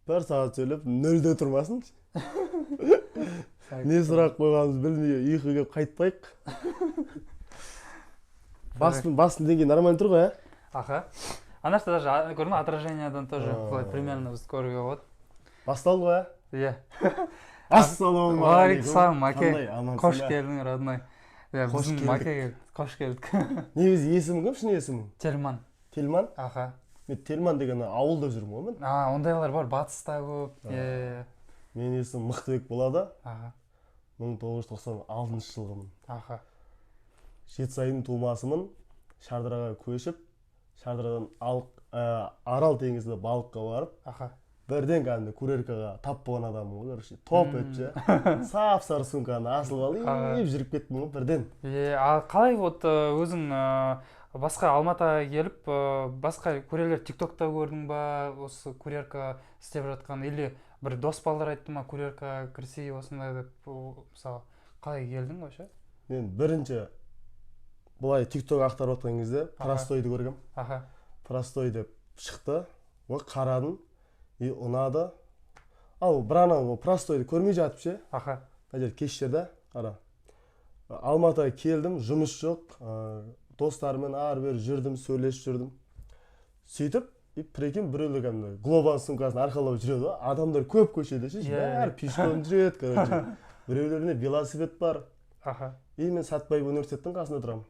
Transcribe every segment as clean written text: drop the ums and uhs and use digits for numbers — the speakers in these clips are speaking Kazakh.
Бір сағат сөйлеп, нөлде тұрмасын. Не сұрақ қойғанымызды білмей, ұйқы келіп қайтпайық. Бастың деңгейі нормально тұр ғой, иә? Аха, ана жақта даже көрдің ба, отражениядан тоже А. былай примерно бізді көруге болады. Басталды ғой, иә. Иә, ассалаумағалейкум. Уағалейкум, Маке. Қандай, амансың Қош ба? келдің, родной. Иә, Қош біздің келдік. Макеге қош келдік. Негізі есімің кім, шын есімің? Телман. Телман? Аха. Мен Телман деген ауылда жүрмін ғой мен. А, ондайлар бар, батыста көп, иә. Менің есімім Мықтыбек болады. 1996 жылғымын. Жетісайдың тумасымын. Шардараға көшіп, Шардарадан Арал теңізіне балыққа барып, бірден кәдімгі курьеркаға тап болған адаммын ғой, короче, топ етіп ше, сап сары сумканы асылып алып жүріп кеттім ғой бірден. Е, а қалай вот өзің басқа Алматыға келіп, басқа курьерлер Тиктокта көрдің ба осы курьерка істеп жатқан, или бір дос балдар айтты ма, курьерка кірсей осындай деп? Мысалы, қалай келдің вообще? Мен бірінші былай Тикток ақтарып жатқан кезде простойды көргем. Простой деп шықты ғой, қарадым и ұнады. Ал бір анау ол простойды көрмей жатып ше, мына жер кеш да, қара, Алматыға келдім, жұмыс жоқ, достарыммен ары бері жүрдім, сөйлесіп жүрдім. Сөйтіп, и прикинь, біреулер кәдімгі Глобал сумкасын арқалап жүреді ғой, адамдар көп көшеде ше, бәрі пешком жүреді, короче, біреулерінде велосипед бар. И мен Сәтбаев университеттің қасында тұрамын.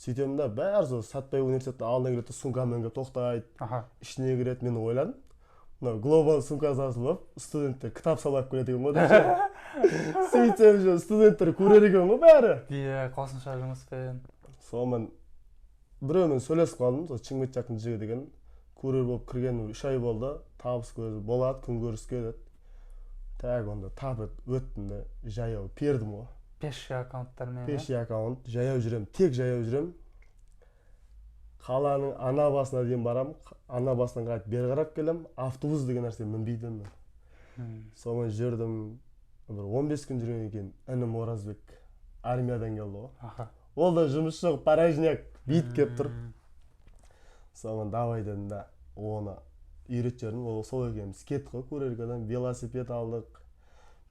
Сөйтемін да, бәрі сол Сәтбаев университеттің алдына келеді да, сумкамен келіп тоқтайды, ішіне кіреді. Мен ойладым, мынау Глобал сумкасы асылып алып, студенттер кітап салып алып келеді екен ғой деп ше. Сөйтсем ше, студенттер көрер екен ғой бәрі. Иә, қосымша жұмыспен. Сонымен біреумен сөйлесіп қалдым, сол Шымкент жақтың жігіті екен. Курьер болып кірген 3 ай болды, табыс көзі болады күнкөріске деді. Так, онда тап етіп өттім де, жаяу пердім ғой. Пеший аккаунттармен, иә? Пеший аккаунт, жаяу жүремін, тек жаяу жүремін. Қаланың ана басына дейін барамын, ана басынан қайтып бері қарап келемін. Автобус деген нәрсе мінбейтінмін мен. Сонымен жүрдім, бір 15 күн жүргеннен кейін інім Оразбек армиядан келді ғой. Ол да жұмыс жоқ, порожняк, бүйтіп келіп тұр. Сонымен давай дедім да, оны үйретіп жібердім. Ол сол екеуміз кеттік қой курьеркадан, велосипед алдық.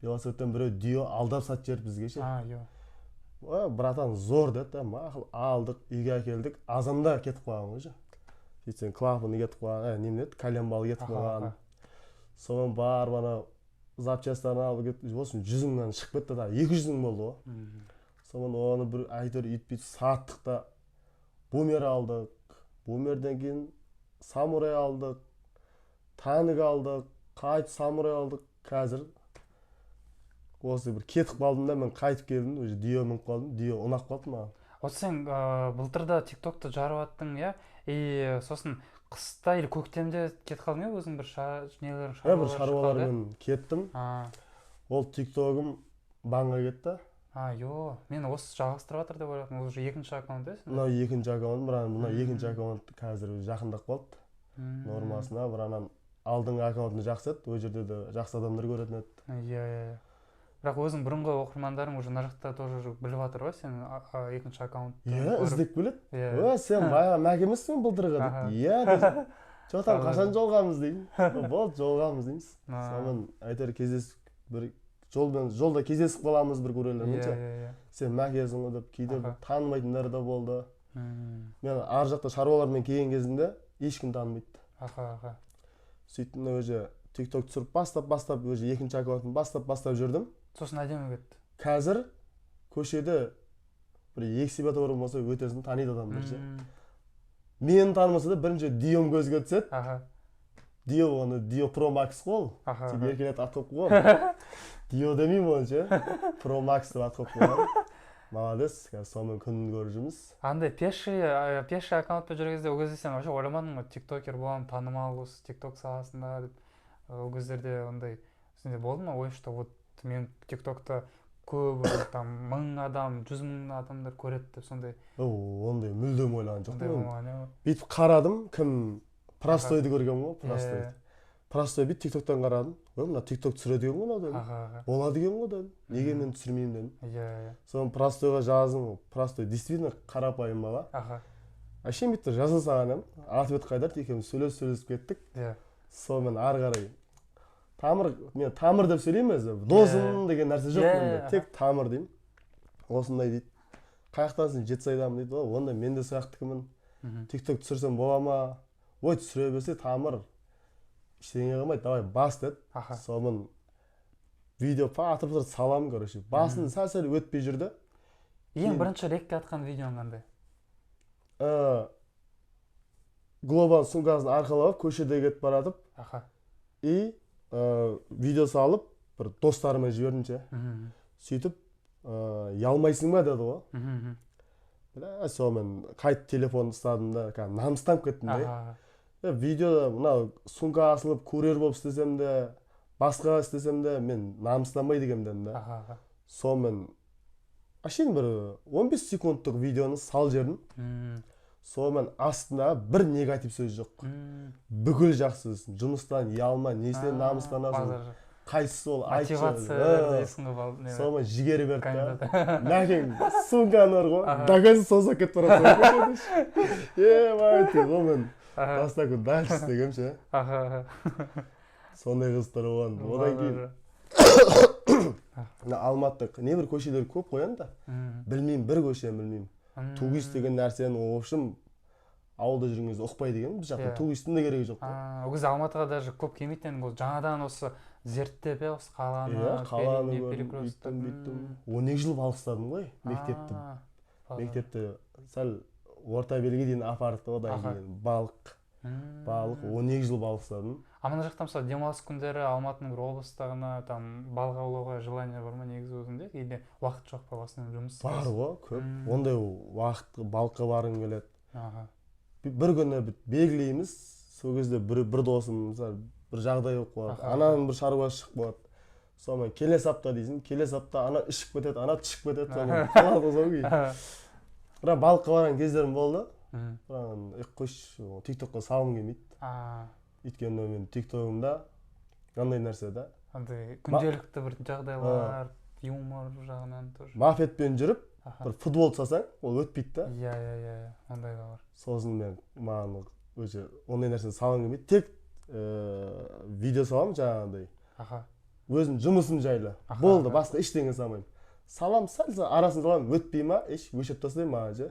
Велосипедтен біреу Дио алдап сатып жіберді бізге ше. А, ё. Ой, братан, зор деді да, мақұл, алдық, үйге әкелдік. Азанда кетіп қалған ғой ше. Сөйтсең, клапаны кетіп қалған, немене еді, коленвалы кетіп қалған. Сонымен барып, ана запчастарын алып кетіп, в общем, 100 мыңнан шығып кетті да, 200 мың болды ғой. Сонымен оны бір әйтеуір үйтіп бүйтіп саттық та, Бумер алдық. Бумерден кейін Самурай алдық, Танк алдық, қайтып Самурай алдық. Қазір осы бір кетіп қалдым да, мен қайтып келдім, уже Дио мініп қалдым. Дио ұнап қалды маған. Вот сен былтыр да Тиктокты жарып аттың, иә, и сосын қыста или көктемде кетіп қалдың, иә, өзің бір нелерің, Иә, бір шаруалар шығып қалды, иә? шаруалармен кеттім. Ол Тиктогым банға кетті. А, ё, мен осы жалғастырып жатыр деп ойладым. Ол уже екінші аккаунт, иә, сенде? Мынау екінші аккаунт, бірақ мынау екінші аккаунт қазір уже жақындап қалды нормасына. Бір анан алдыңғы аккаунтым жақсы еді, ол жерде де жақсы адамдар көретін еді. Иә, иә, иә, бірақ өзің бұрынғы оқырмандарың уже мына жақта тоже уже біліп жатыр ғой сен екінші аккаунтты Иә, көріп. іздеп келеді. Иә. Ө, сен баяғы Мәке емессің бе былтырғы Аха. дейді. Иә десем, че там, қашан жолығамыз деймін. Болды, жолығамыз дейміз. Сонымен әйтеуір кездесіп, бір жолмен жолда кездесіп қаламыз бір курьерлермен иә ше. иә иә Сен Мәкесің ғой деп, кейде бір танымайтындар да болды. Мен ар жақта шаруалармен келген кезімде ешкім танымайды. аха аха Сөйттім да, уже Тик Ток түсіріп бастап бастап, уже екінші аккаунтын бастап бастап жүрдім. Сосын әдемі кетті. Қазір көшеде бір екі светофор болмаса өтесің, таниды адамдар ше. Мені танымаса да, бірінші Диом көзге түседі. Дио, оны Дио Про Макс қой ол. Сөйтіп еркелетіп ат қойып қойған. Дио демеймін оны ше, Про Макс деп ат қойып қойған. Молодец, қазір сонымен күнін көріп жүрміз. Андай пеший аккаунтпен жүрген кезде, ол кезде сен вообще ойламадың ғой, тиктокер боламын, танымал осы Тикток саласында деп? Ол кездерде ондай сенде болды ма ой, что вот мен Тиктокта көбі там мың адам, 100 мың адамдар көреді деп, сондай? О, ондай мүлдем ойлаған Ондай жоқпын. болмаған, иә? Бүйтіп қарадым, кім, Простойды көргенмін ғой, Простой. Простой, бүйтіп Тиктоктан қарадым. Ой, мына Тикток түсіреді екен ғой мынау дедім. аха аха Болады екен ғой дедім, неге мен түсірмеймін дедім. иә иә Соны Простойға жаздым. Простой действительно қарапайым бала. Әшейін бүйтіп жаза салған едім, ответ қайтарды, екеуміз сөйлесіп сөйлесіп кеттік. Сонымен ары қарай Тамыр, мен Тамыр деп сөйлеймін өзі. Досым деген нәрсе жоқ менде. Тек Тамыр деймін. Осындай дейді. Қай жақтансың? Жетісайдамын дейді. О, онда мен де сол жақтікімін. Тикток түсірсем бола ма? Ой, түсіре берсе, Тамыр, ештеңе қылмайды, давай бас деді. Сонымен видео патыр патыр саламын, короче, басын сәл сәл өтпей жүрді. Ең бірінші рекке атқан видеоң қандай? Глобал сумкасын арқалап алып көшеде кетіп бара жатып и видео салып, бір достарыма жібердім ше. Сөйтіп ұялмайсың ба деді ғой. Бля, сонымен қайтып телефон ұстадым да, кәдімгі намыстанып кеттім да. Видеода мынау сумка асылып, курьер болып істесем де, басқа істесем де, мен намыстанбайды екенмін дедім да. аха аха Сонымен әшейін бір 15 секундтық видеоны салып жібердім. Сонымен астында бір негатив сөз жоқ, бүкіл жақсы сөз: жұмыстан ұялма, несіне намыстанасың, Базар жоқ. қайсысы ол, айтшы. Мотивация берді дейсің ғой Сонымен жігер берді да. Комментатор. Мәкең сумканы бар ғой, до конца созып кетіп бара жатыр ғой, ебать ғой, мен доставка дальше істегенмін ше. аха аха Сондай қызықтар болған. Одан кейін мына Алматыда небір көшелер көп қой енді, білмеймін, бір көшені білмеймін. 2ГИС деген нәрсені, в общем, ауылда жүрген кезде ұқпайды екенмін, біз жақта 2ГИС-тің де керегі жоқ қой. Ол кезде Алматыға даже көп келмейтін едің ғой, жаңадан осы зерттеп, иә, осы қаланы. Иә, қаланы не, көрдім, перекресток. үйттім, бүйттім. 12 жыл балық ұстадым ғой мектепті. Базар. Мектепті сәл орта белге дейін апарды, одан кейін балық, балық, 12 жыл балық ұстадым. А мына жақта, мысалы, демалыс күндері Алматының бір облыстығына там балық аулауға желание бар ма негізі өзіңде, или уақыт жоқ па, в основном жұмыс? Бар ғой көп. Ондай уақыт балыққа барғым келеді. Бір күні белгілейміз, сол кезде бір досым, мысалы, бір жағдай болып қалады, ананың бір шаруасы шығып қалады. Сонымен келесі апта дейсің, келесі апта ана ішіп кетеді, ана түшіп кетеді, сонымен қалады ғой сол күйі. Бірақ балыққа барған кездерім болды. Бірақ қойшы, тиктокқа салғым келмейді. Өйткені мен тиктогымда мынандай нәрсе да. Андай күнделікті бір жағдайлар, юмор жағынан тоже. Мопедпен жүріп бір футбол салсаң, ол өтпейді да. Иә, иә, иә, иә, ондай да бар. Сосын мен, маған өзі ондай нәрсені салғым келмейді. Тек видео саламын жаңағындай. Өзім жұмысым жайлы. Болды, басқа ештеңе салмаймын. Салам, сәл сәл арасын саламын, өтпей ма, еш өшіріп тастаймын маған ше.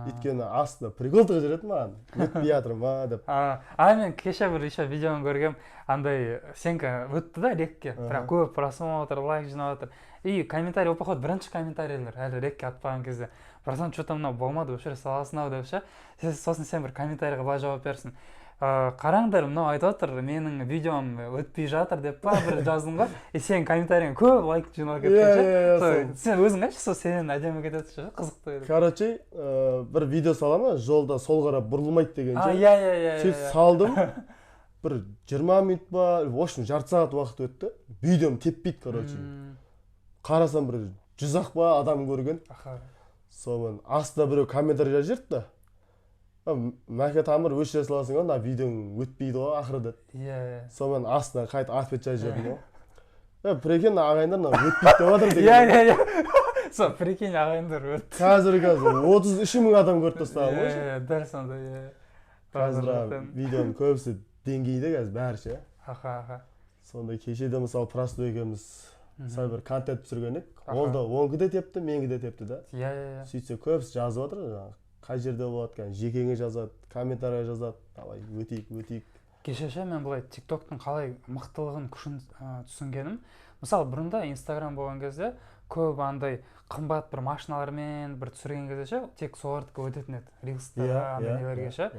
Өйткені астында прикол тығып жібереді маған. Өтпей жатыр ма деп. А мен кеше бір еще видеоны көргем, андай сенікі өтті да рекке. Прям көп просмотр, лайк жинап жатыр. И комментарий, ол походу бірінші комментарийлер, әлі рекке атпаған кезде. Братан, что там мынау болмады, өшіре саласың ау деп ше. Сосын сен бір комментарийға былай жауап берсің. Қараңдар, мынау айтып отыр, менің видеом өтпей жатыр деп па бір жаздың ғой. И сенің комментарийің көп лайк жиналып кеткен ше. Иә, Сол, сол. сен өзің айтшы, сол сенен әдемі кетеді ше, қызықты еді. Короче, бір видео саламын, жолда сол қарап бұрылмайды деген ше. Иә, иә, иә, Сөйтіп салдым. Бір 20 минут па, в общем, жарты сағат уақыт өтті. Видеом теппейді, короче. Қарасам, бір 100 ақ па адам көрген. Сонымен астына біреу комментарий жазып жіберді да. Мәке Тамыр, өшіре саласың ғой, мына видеоң өтпейді ғой ақыры деді. Иә, иә. Сонымен астына қайтып ответ жазып жібердім ғой. Прикинь, ағайындар, мына өтпейді деп жатыр деген. Иә, иә, иә. Сол, прикинь, ағайындар өтті. Қазір 33 мың адам көріп тастаған ғой. Иә, иә, дәл сондай, иә. Қазір Базар. Видеоның көбісі деңгейде қазір бәрі ше. Аха, аха. Сондай кеше де, мысалы, Простой екеуміз сәл бір контент түсірген едік. Ол да, онікі де тепті, менікі де тепті да. Иә, иә, иә. Сөйтсе, көбісі жазып жатыр жаңағы, қай жерде болады екен, жекеңе жазады, комментарий жазады, давай өтейік, өтейік. Кеше ше мен былай тиктоктың қалай мықтылығын, күшін түсінгенім, мысалы, бұрында Инстаграм болған кезде көп андай қымбат бір машиналармен бір түсірген кезде ше, тек солардікі өтетін еді рилстарға, андай нелерге ше.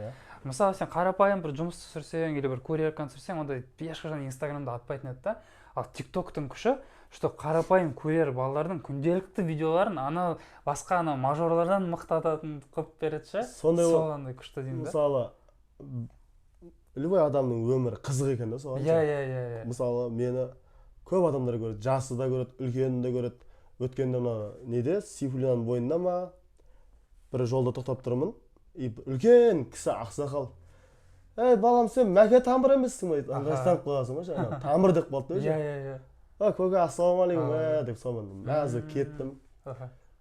Мысалы, сен қарапайым бір жұмыс түсірсең или бір курьерканы түсірсең, ондай ешқашан Инстаграмда атпайтын еді да. Ал тиктоктың күші, что қарапайым курьер балалардың күнделікті видеоларын ана басқа ана мажорлардан мықты ататын қылып береді ше. Сондай. Сол андай күшті деймін да. Мысалы, любой адамның өмірі қызық екен да соған иә ше. иә иә иә Мысалы, мені көп адамдар көреді, жасы да көреді, үлкені де көреді. Өткенде мына неде, Сейфуллинаның бойында ма, бір жолда тоқтап тұрмын, и үлкен кісі, ақсақал: «Ей, балам, сен Мәке Тамыр емессің ба?» – дейді. Ыңғайсызданып қаласың ғой, жаңағы Тамыр деп қалды да уже. Иә, иә, иә. «А, көке, ассалаумағалейкум», деп, сонымен мәз кеттім.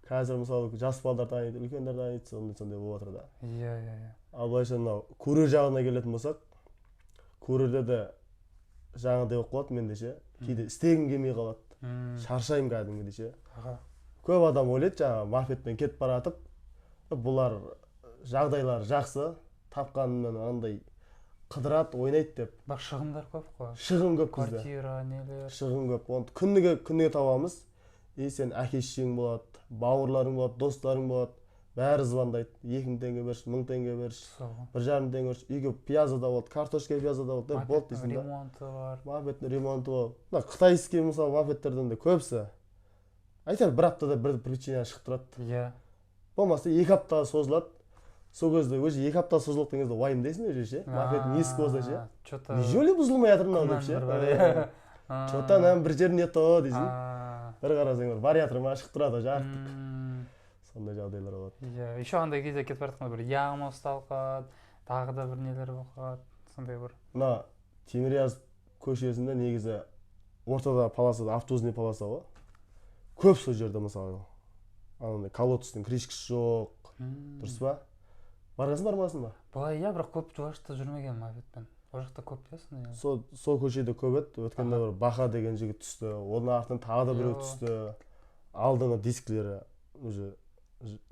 Қазір, мысалы, жас балдар таниды, үлкендер таниды, сондай сондай болып жатыр да. Иә, иә, иә. Ал былайша мынау курьер жағына келетін болсақ, курьерде де Жаңағыдай болып қалады менде ше. Кейде істегім келмей қалады. Шаршаймын кәдімгідей ше. Көп адам ойлайды, жаңағы мопедпен кетіп баратып, бұлар жағдайлары жақсы, тапқанымен андай қыдырады, ойнайды деп. Бірақ шығындар көп қой. Шығын көп бізде. Квартира, нелер. Шығын көп. Оны күніге табамыз. И сен әке шешең болады, бауырларың болады, достарың болады. Бәрі звондайды. 2000 теңге берші, 1000 теңге берші, 1,5 теңге берші. Үйге пияза да болды, картошка пияза да болды. Болды дейсің да. Ремонты бар. Мопедтің ремонты бар. Мына қытайский мысалы мопедтерден де көбісі. Әйтеуір бір аптада бір причина шығып тұрады. Иә. Болмаса 2 апта созылады. Сол кезде уже 2 апта созылып деген кезде уайымдайсың уже ше. Мопедің ескі болса ше. Чё-то Неужели бұзылмай жатыр мынау деп ше. Чё-то мынаның бір жері не то дейсің. Бір қарасаң бір вариатор ма шығып тұрады жарықтық. Сондай жағдайлар болады. Иә, еще андай кезде кетіп бара жатқанда бір яма ұсталып қалады, тағы да бір нелер болып қалады, сондай бір. Мына Тимирязев көшесінде негізі ортада полосада, автобусный полоса ғой. Көп сол жерде мысалы. Анандай колодцтың крышкасы жоқ. Дұрыс па? Барғансың, бармағансың ба? Былай иә, бірақ көп жол жақта жүрмегенмін мопедпен. Ол жақта көп иә сондай. Сол көшеде көп еді. Өткенде бір Баха деген жігіт түсті. Оның артынан тағы да біреу түсті. Алдыңғы дискілері уже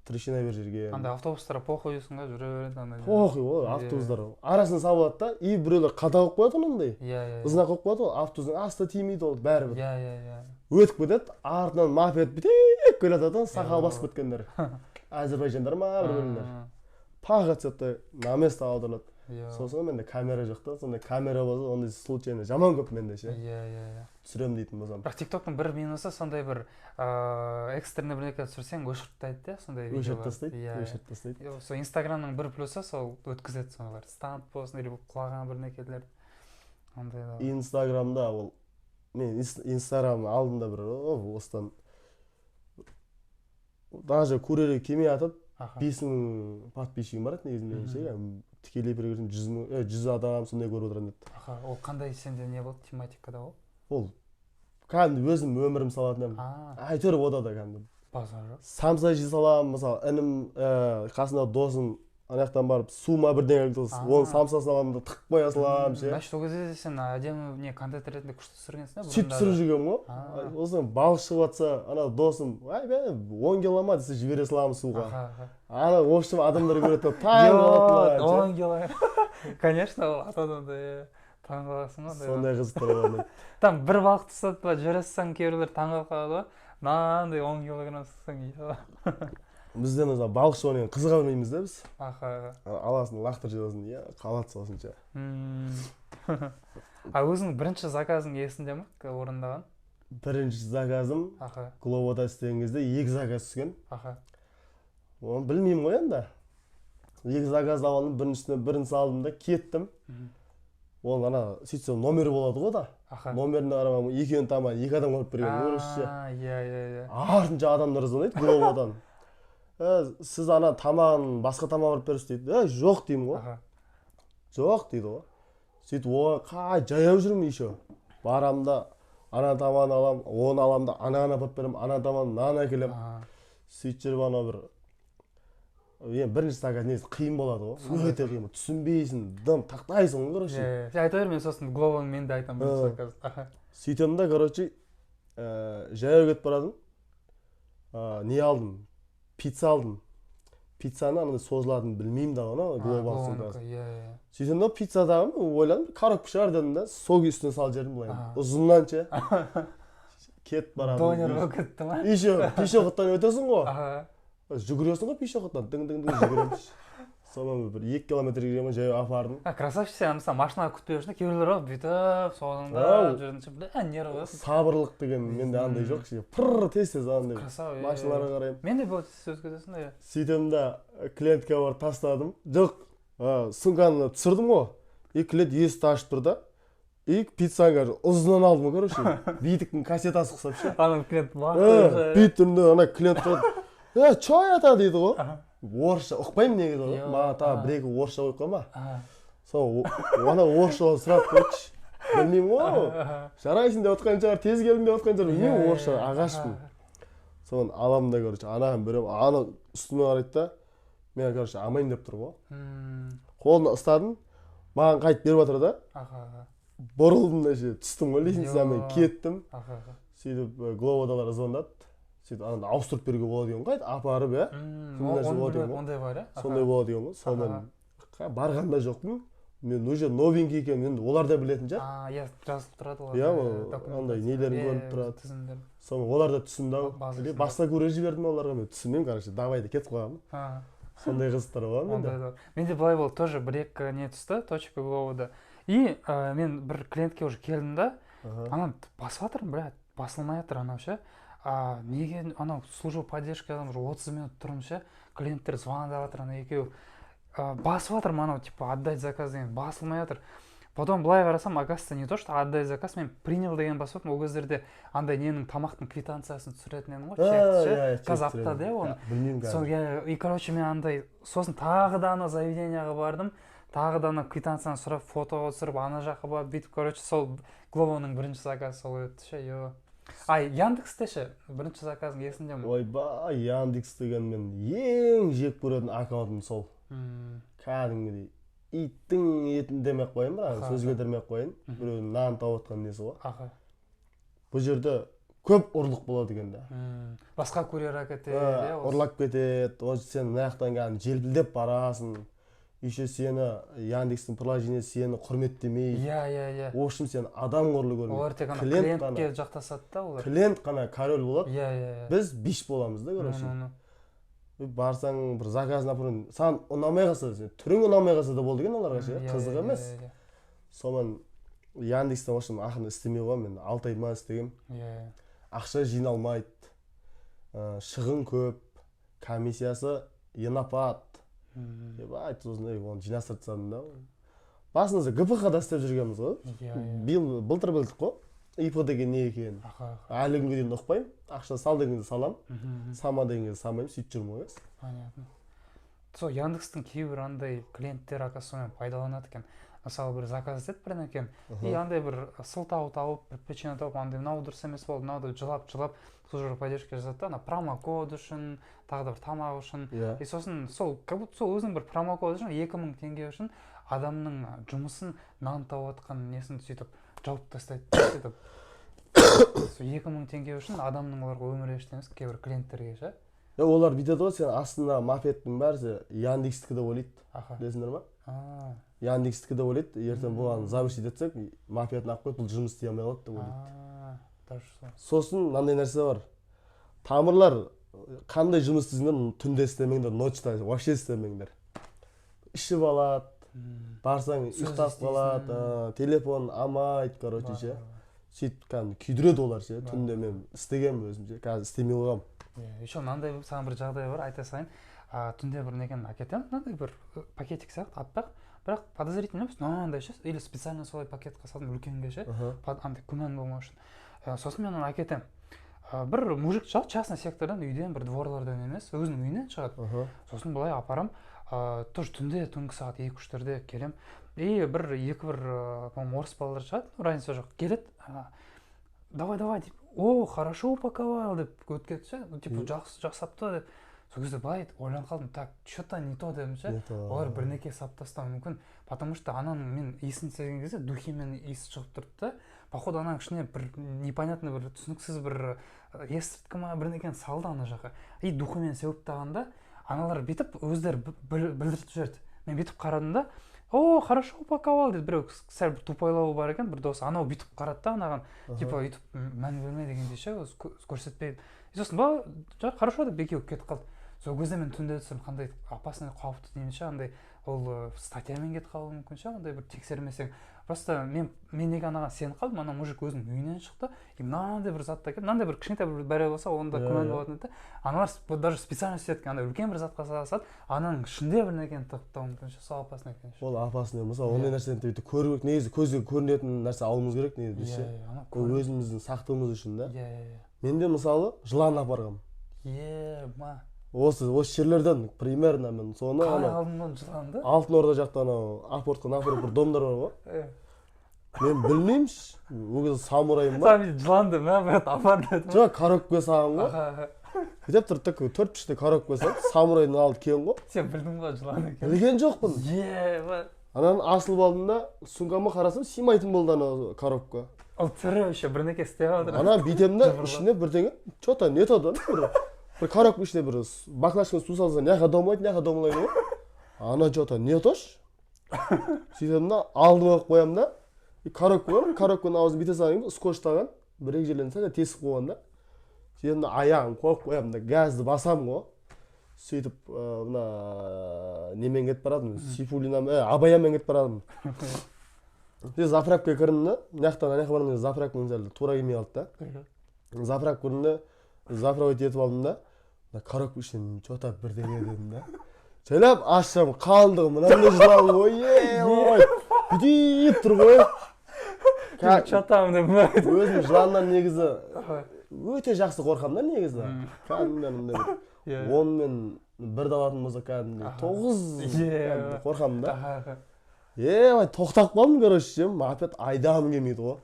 трещина беріп жіберген. Андай автобустар похуй дейсің ғой, жүре береді андай. Похуй ғой, автобустар. Арасын салып алады да, и біреулер қадалып қояды ғой мынандай. Иә, иә. Знак қойып қояды ғой, автобустың асты тимейді ол бәрібір. Иә, иә, иә. Өтіп кетеді, артынан мопед бүйтіп келе жатады ғой, сақал басып кеткендер. Әзербайжандар ма, бір-бірлер. Пах етсе на место аударылады. Сосын менде камера жоқ та, сондай камера болса, ондай случайно жаман көп менде ше. Иә, иә, иә. Түсірем дейтін болсам. Бірақ TikTok'тың бір минусы сондай бір экстренный бірдеңе түсірсең өшіріп тастайды да, сондай видеолар. Өшіріп тастайды, өшіріп тастайды. Сол Инстаграмның бір плюсы сол өткізеді сондайлар. Станд болсын или құлаған бірдеңелер. Ондай да. Инстаграмда ол мен Инстаграм алдында бір осыдан даже курьерге келмей атып 5000 подписчигім бар еді негізі менің ше. Тікелей бір көрсем 100 000, 100 адам сондай көріп отыратын еді. Аха, ол қандай сенде не болды, тематикада ол? Ол кәдімгі өзім өмірім салатын едім. Әйтеуір ода да кәдімгі. Базар жоқ. Самса жей саламын, мысалы, інім, қасында досым ана жақтан барып су ма бірдеңе алып келсе, оның самсасын аламын да тығып қоя саламын ше. Значит, ол кезде сен әдемі не контент ретінде күшті түсіргенсің, иә? Сөйтіп түсіріп жүргенмін ғой. Осыдан балық шығып жатса, ана досым, ай бә, 10 кило ма десе жібере саламын суға. Ана, в общем, адамдар көреді, таң қалады маған, 10 кило. Конечно, ол атадан да, таң қаласың ғой. Сондай қызықтар болады. Там бір балықты ұстап жібере салсаң, кейбіреулер таң қалып қалады ғой. Мынандай 10 килограмм ұстасаң, Бізде мысалы балықшы ойнаған қызыға бермейміз да біз. Аха. Аласың, лақтырып жібересің, иә, қалады сосын. А өзің бірінші заказың есіңде ме орындаған? Бірінші заказым Глобода істеген кезде 2 заказ түскен. Оны білмеймін ғой енді. 2 заказ алдым, біріншісіне бірін салдым да кеттім. Ол ана сөйтсем номері болады ғой да. Номеріне қарамай екеуін таман екі адам қойып берген орысша. Иә, иә, иә. Артынша адамдар звондайды Глободан. Сіз ана тамағын басқа тамақ алып бересіз дейді. Жоқ деймін ғой. Жоқ дейді ғой. Сөйтіп оған қай жаяу жүрмін еще. Барамын да ана тамағын алам, оны алам да ананы апарып беремін, ана тамағын мынаны әкелемін. Сөйтіп жүріп ана бір енді бірінші заказ негізі қиын болады ғой. Өте қиын. Түсінбейсің, дым тақтайсың ғой, короче. Сен айта бер, мен сосын Глобоны мен де айтамын бірінші заказ. Сөйтемін да, короче, жаяу кетіп барадым. Не алдым? Пицца алдым. Пиццаны андай созылатынын білмеймін да ғой, Глобал сумкасы. Сөйтемін да, пиццадағы ойладым, коробка шығар дедім да, сол үстіне салып жібердім былай. Ұзыннан ше. Кетіп барадым. Донер болып кетті ма? Еще пешеходтан өтесің ғой. Жүгіресің ғой пешеходтан, дың-дың-дың жүгіремін. Сонан бір 2 километр жүгіремін, жаяу апардым. Красавчик сен, мысалы, машинаға күтпей жүрсің, кейбіреулер бар, бүйтіп, соғыңдап жүргенше, бля, нервы. Сабырлық деген менде андай жоқ, ше, пыр тез-тез андай. Красава, иә. Машиналарға қараймын. Мен де бұл сөз кетесің да, иә. Сөйтемін да, клиентке барып тастадым. Жоқ, сумканы түсірдім ғой. И клиент есікті ашып тұр да. И пиццаны қазір ұзыннан алдым ғой, короче. Битіктің кассетасы ұқсап ше. Ана клиент лақтырып. Бит түрінде ана клиент тұрады. Чё это дейді ғой. Орысша ұқпаймын негізі ғой. Маған тағы бір-екі орысша қойып қойма. Сол ана орысша сұрап қойшы. Білмеймін ғой. Жарайсың деп отқан шығар, тез келдің деп отқан шығар. Білмеймін, орысша ағашпын. Соны аламын да, короче, анаған беремін. Ана үстіме қарайды да, мен, короче, алмаймын деп тұр ғой. Қолына ұстадым, маған қайтып беріп жатыр да. Бұрылдым да ше, түстім ғой лестницамен, Йо. кеттім. Аха аха. Сөйтіп Гловодалар звондады. Сөйтіп ананы ауыстырып беруге болады деген ғой, апарып, иә. Сондай нәрсе Оны болады білмеппін, екен ғой. Ондай бар, иә. Сондай болады деген ғой. Сонымен барған да жоқпын мен, уже новенький екен енді, олар да білетін шығар. А, иә, жазылып тұрады олар. Иә, ол андай нелерін көрініп тұрады. Тізімдер. Сонымен олар да түсінді ау. Базасын. Или басқа курьер жіберді ме оларға, мен түсінбеймін. Короче, давай деп кетіп қалғанмын. Сондай қызықтар болған менде. Ондай да бар. Менде былай болды тоже: бір екі не түсті, точка Гловода, и мен бір клиентке уже келдім да, ана басып жатырмын, блядь, басылмай жатыр анау ше. А неге? Анау служба поддержкадан уже 30 минут тұрмын ше, клиенттер звондап жатыр, ана екеуі. Басып жатырмын анау, типа, «отдать заказ» деген, басылмай жатыр. Потом былай қарасам, оказывается, не то что «отдать заказ», мен «принял» деген басып, ол кездерде андай ненің, тамақтың квитанциясын түсіретін едім ғой, чекті ше. Иә, Қазір аптада, иә, оны. Білмеймін Сол, қазір. иә. И, короче, мен андай, сосын тағы да ана заведенияға бардым, тағы да ана квитанцияны сұрап, фотоға түсіріп, ана жаққа барып, бүйтіп. Короче, сол Гловоның бірінші заказы сол өтті ше. Е, а Яндексте ше, бірінші заказың есіңде ме? Ойбай, Яндекс деген мен ең жек көретін аккаунтым сол. Кәдімгідей иттің етін демей ақ қояйын, бірақ сөз келтірмей ақ қояйын, біреудің нан тауып жатқан несі ғой. Бұл жерде көп ұрлық болады екен да. Басқа курьер әкетеді, иә, осы. Ұрлап кетеді. Ол сен мына жақтан кәдімгі желпілдеп барасың, еще сені Яндекстің приложениесі сені құрметтемейді. иә иә иә В общем, сені адам құрлы көрмейді. Олар тек ана Клиент клиентке қана. жақтасады да олар. Клиент қана король болады, иә иә иә біз бич боламыз да, короче. Ну, ну, ну. Барсаң, бір заказ, например, саған ұнамай қалса, сен түрің ұнамай қалса да болды екен оларға ше, қызық иә, емес. иә, иә. Сонымен Яндекстен, в общем, ақыры істемей қойғанмын. Мен 6 ай ма істегенмін. иә иә Ақша жиналмайды, шығын көп, комиссиясы енапат. Ебать, сосын ей, оны жинастырып тастадым да. Басында ГПХ да істеп жүргенбіз ғой. иә иә Биыл, былтыр білдік қой ИП деген не екенін. аха аха Әлі күнге дейін ұқпаймын. Ақша сал дегенде саламын, Мгм, мгм. салма дегенде салмаймын, сөйтіп жүрмін ғой. Понятно. Сол Яндекстің кейбір андай клиенттері, оказывается, сонымен пайдаланады екен. Мысалы, бір заказ етеді бірдеңені и андай бір сылтау тауып, бір причина тауып, андай мынау дұрыс емес болды, мынау деп жылап жылап служба поддержка жазады да, ана промокод үшін, тағы да бір тамақ үшін. И сосын сол, как будто сол өзінің бір промокод үшін, 2000 теңге үшін адамның жұмысын, нан тауып жатқан несін сөйтіп жауып тастайды да. Сөйтіп сол 2000 теңге үшін адамның оларға өмірі ештеңе емес кейбір клиенттерге ше. Е, олар бүйтеді ғой, сен астында мопедтің бәрі Яндекстікі деп ойлайды. Білесіңдер ма? А. Яндекстікі деп ойлайды. Ертең бұған завершить етсек, мопедін алып қойып, бұл жұмыс істей алмай қалады деп ойлайды. А, даже сол. Сосын мынандай нәрсе бар, тамырлар: қандай жұмыс істесеңдер, түнде істемеңдер, ночьта вообще істемеңдер. Ішіп алады, барсаң, Сөз ұйықтап қалады, естисің. Телефон алмайды, короче, Бар, ше. бар, бар. Сөйтіп кәдімгі күйдіреді олар ше. Бар. Түнде мен істегенмін өзім ше, қазір істемей қойғанмын. Иә, еще мынандай саған бір жағдай бар, айта салайын. Түнде бір некені әкетемін, мынандай бір пакетик сияқты, аппақ, бірақ подозрительный емес, мынандай ше, или специально солай пакетқа салдым үлкенге ше, андай күмән болмау үшін. Сосын мен оны әкетемін. Бір мужик шығады частный сектордан, үйден, бір дворлардан емес, өзінің үйінен шығады. Сосын былай апарам, тоже түнде, түнгі сағат 2-3-терде келем, и бір екі бір по моему орыс балалар шығады, ну, разница жоқ, келеді, «Давай, давай», — деп, «О, хорошо упаковал», — деп өтіп кетті ше. Ну, типа, жақсы жасапты деп. Сол кезде былай ойланып қалдым: так, че то не то дедім ше. Не то. Олар бірнеке салып тастауы мүмкін, потому что ананың мен иісін сезген кезде духимен иісі шығып тұрды да. Походу, ананың ішіне бір непонятный, бір түсініксіз бір есірткі ма, бірдеңені салды ана жаққа и духимен сеуіп тастағанда, аналар бүйтіп өздері білдіртіп жіберді. Мен бүйтіп қарадым да: «О, хорошо упаковал», — деді біреу, сәл бір тупойлау бар екен бір досы. Анау бүйтіп қарады да анаған, типа өйтіп мән берме дегендей ше, өзі көрсетпей. И сосын ба, «Хорошо», — деп екеуі кетіп қалды. Сол кезде мен түнде түсірдім, қандай опасный, қауіпті деймін ше, андай ол статьямен кетіп қалуы мүмкін ше, андай бір тексермесең. Просто мен неге анаған сеніп қалдым: ана мужик өзінің үйінен шықты и мынандай бір затты әкеліп, мынандай бір кішкентай бір бәле болса, онда күмән болатын еді да. Аналар даже специально істеткен, екен, андай үлкен бір затқа сала салады, ананың ішінде бір нәрсені тығып тастауы мүмкін ше. Сол опасный екен ше. Ол опасный. Мысалы, ондай нәрсені бүйтіп көру керек негізі, көзге көрінетін нәрсе алуымыз керек негізі біз ше. Иә, ана Ол өзіміздің сақтығымыз үшін да. иә иә иә Менде, мысалы, жылан апарғанмын. Е, ма. Осы жерлерден примерно мен соны Қалай анау алдың оны, жыланды? Алтын Орда жақта анау апортқа напротив бір домдар бар ғой. Мен білмеймін ш, ол кезде самураймын ба. Саған бүйтіп жыланды мә, брат, апар деді ма? Жоқ, коробка салған ғой. аха аха Бүйтіп тұрды да, төрт бұрышты коробка салды, самурайдың алды кең ғой. Сен білдің ба жылан екенін? Білген жоқпын. Е, ма. Ананы асылып алдым да, сумкама қарасам, сыймайтын болды ана коробка. Ол тірі еще, бірдеңе істеп жатыр. Ана бүйтемін да, ішінде бірдеңе че то не то да, бір коробка, ішіне бір баклажканы су салсаң, мына жаққа домалайды, мына жаққа домалайды ғой. Ана че то не то ш. Сөйтемін да, алдыма қойып қоямын да, и коробка бар, коробканың аузын бүйте салған кейін скотчтаған, бір екі жерлерін сәл тесіп қойған да. Сөйтемін да, аяғын қойып қоямын да, газды басамын ғой. Сөйтіп мына немен кетіп баратырмын, Сейфуллина, Абаямен кетіп баратырмын. Сөйтіп заправкаға кірдім да, мына жақтан ана жаққа барғанда заправканың сәл тура келмей қалды да. Заправка кірдім да, заправить етіп алдым да, мына коробка ішінен че то бірдеңе дедім да. Жайлап ашсам, қалыңдығы мынандай жылан ғой, е, ой, бүйтіп тұр ғой. Че там деп. Өзім жыланнан негізі өте жақсы қорқамын да негізі. Кәдімгі андай бір 10-мен бірді алатын болса, кәдімгідей 9 кәдімгі қорқамын да. Е, ой, тоқтап қалдым, короче, ше, мопед айдағым келмейді ғой.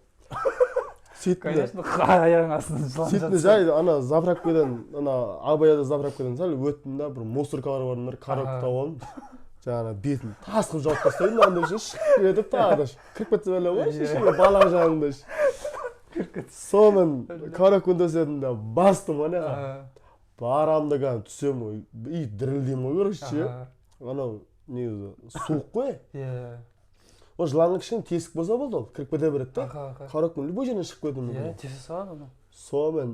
Сөйттім де, Конечно, аяғың астында жылан сөйттім де, жатса. Жай ана заправкадан, ана Абаяда заправкадан сәл өттім да, бір мусоркалар бар, бір коробка тауып алдым. Жаңағы бетін тас қылып жауып тастаймын андай ше, шығып кетіп, тағы да кіріп кетсе бәле ғой, шешеме бала жағыңда ше. Сонымен коробканы төседім да, бастым ана. Барамын да, кәдімгі түсемін ғой и дірілдеймін ғой, короче, ше. Анау негізі суық қой. Ол жыланның кішкене тесік болса болды, ол кіріп кете береді да. аха аха Коробканың любой жерінен шығып кетуі мүмкін. Тесе салады оны. Сонымен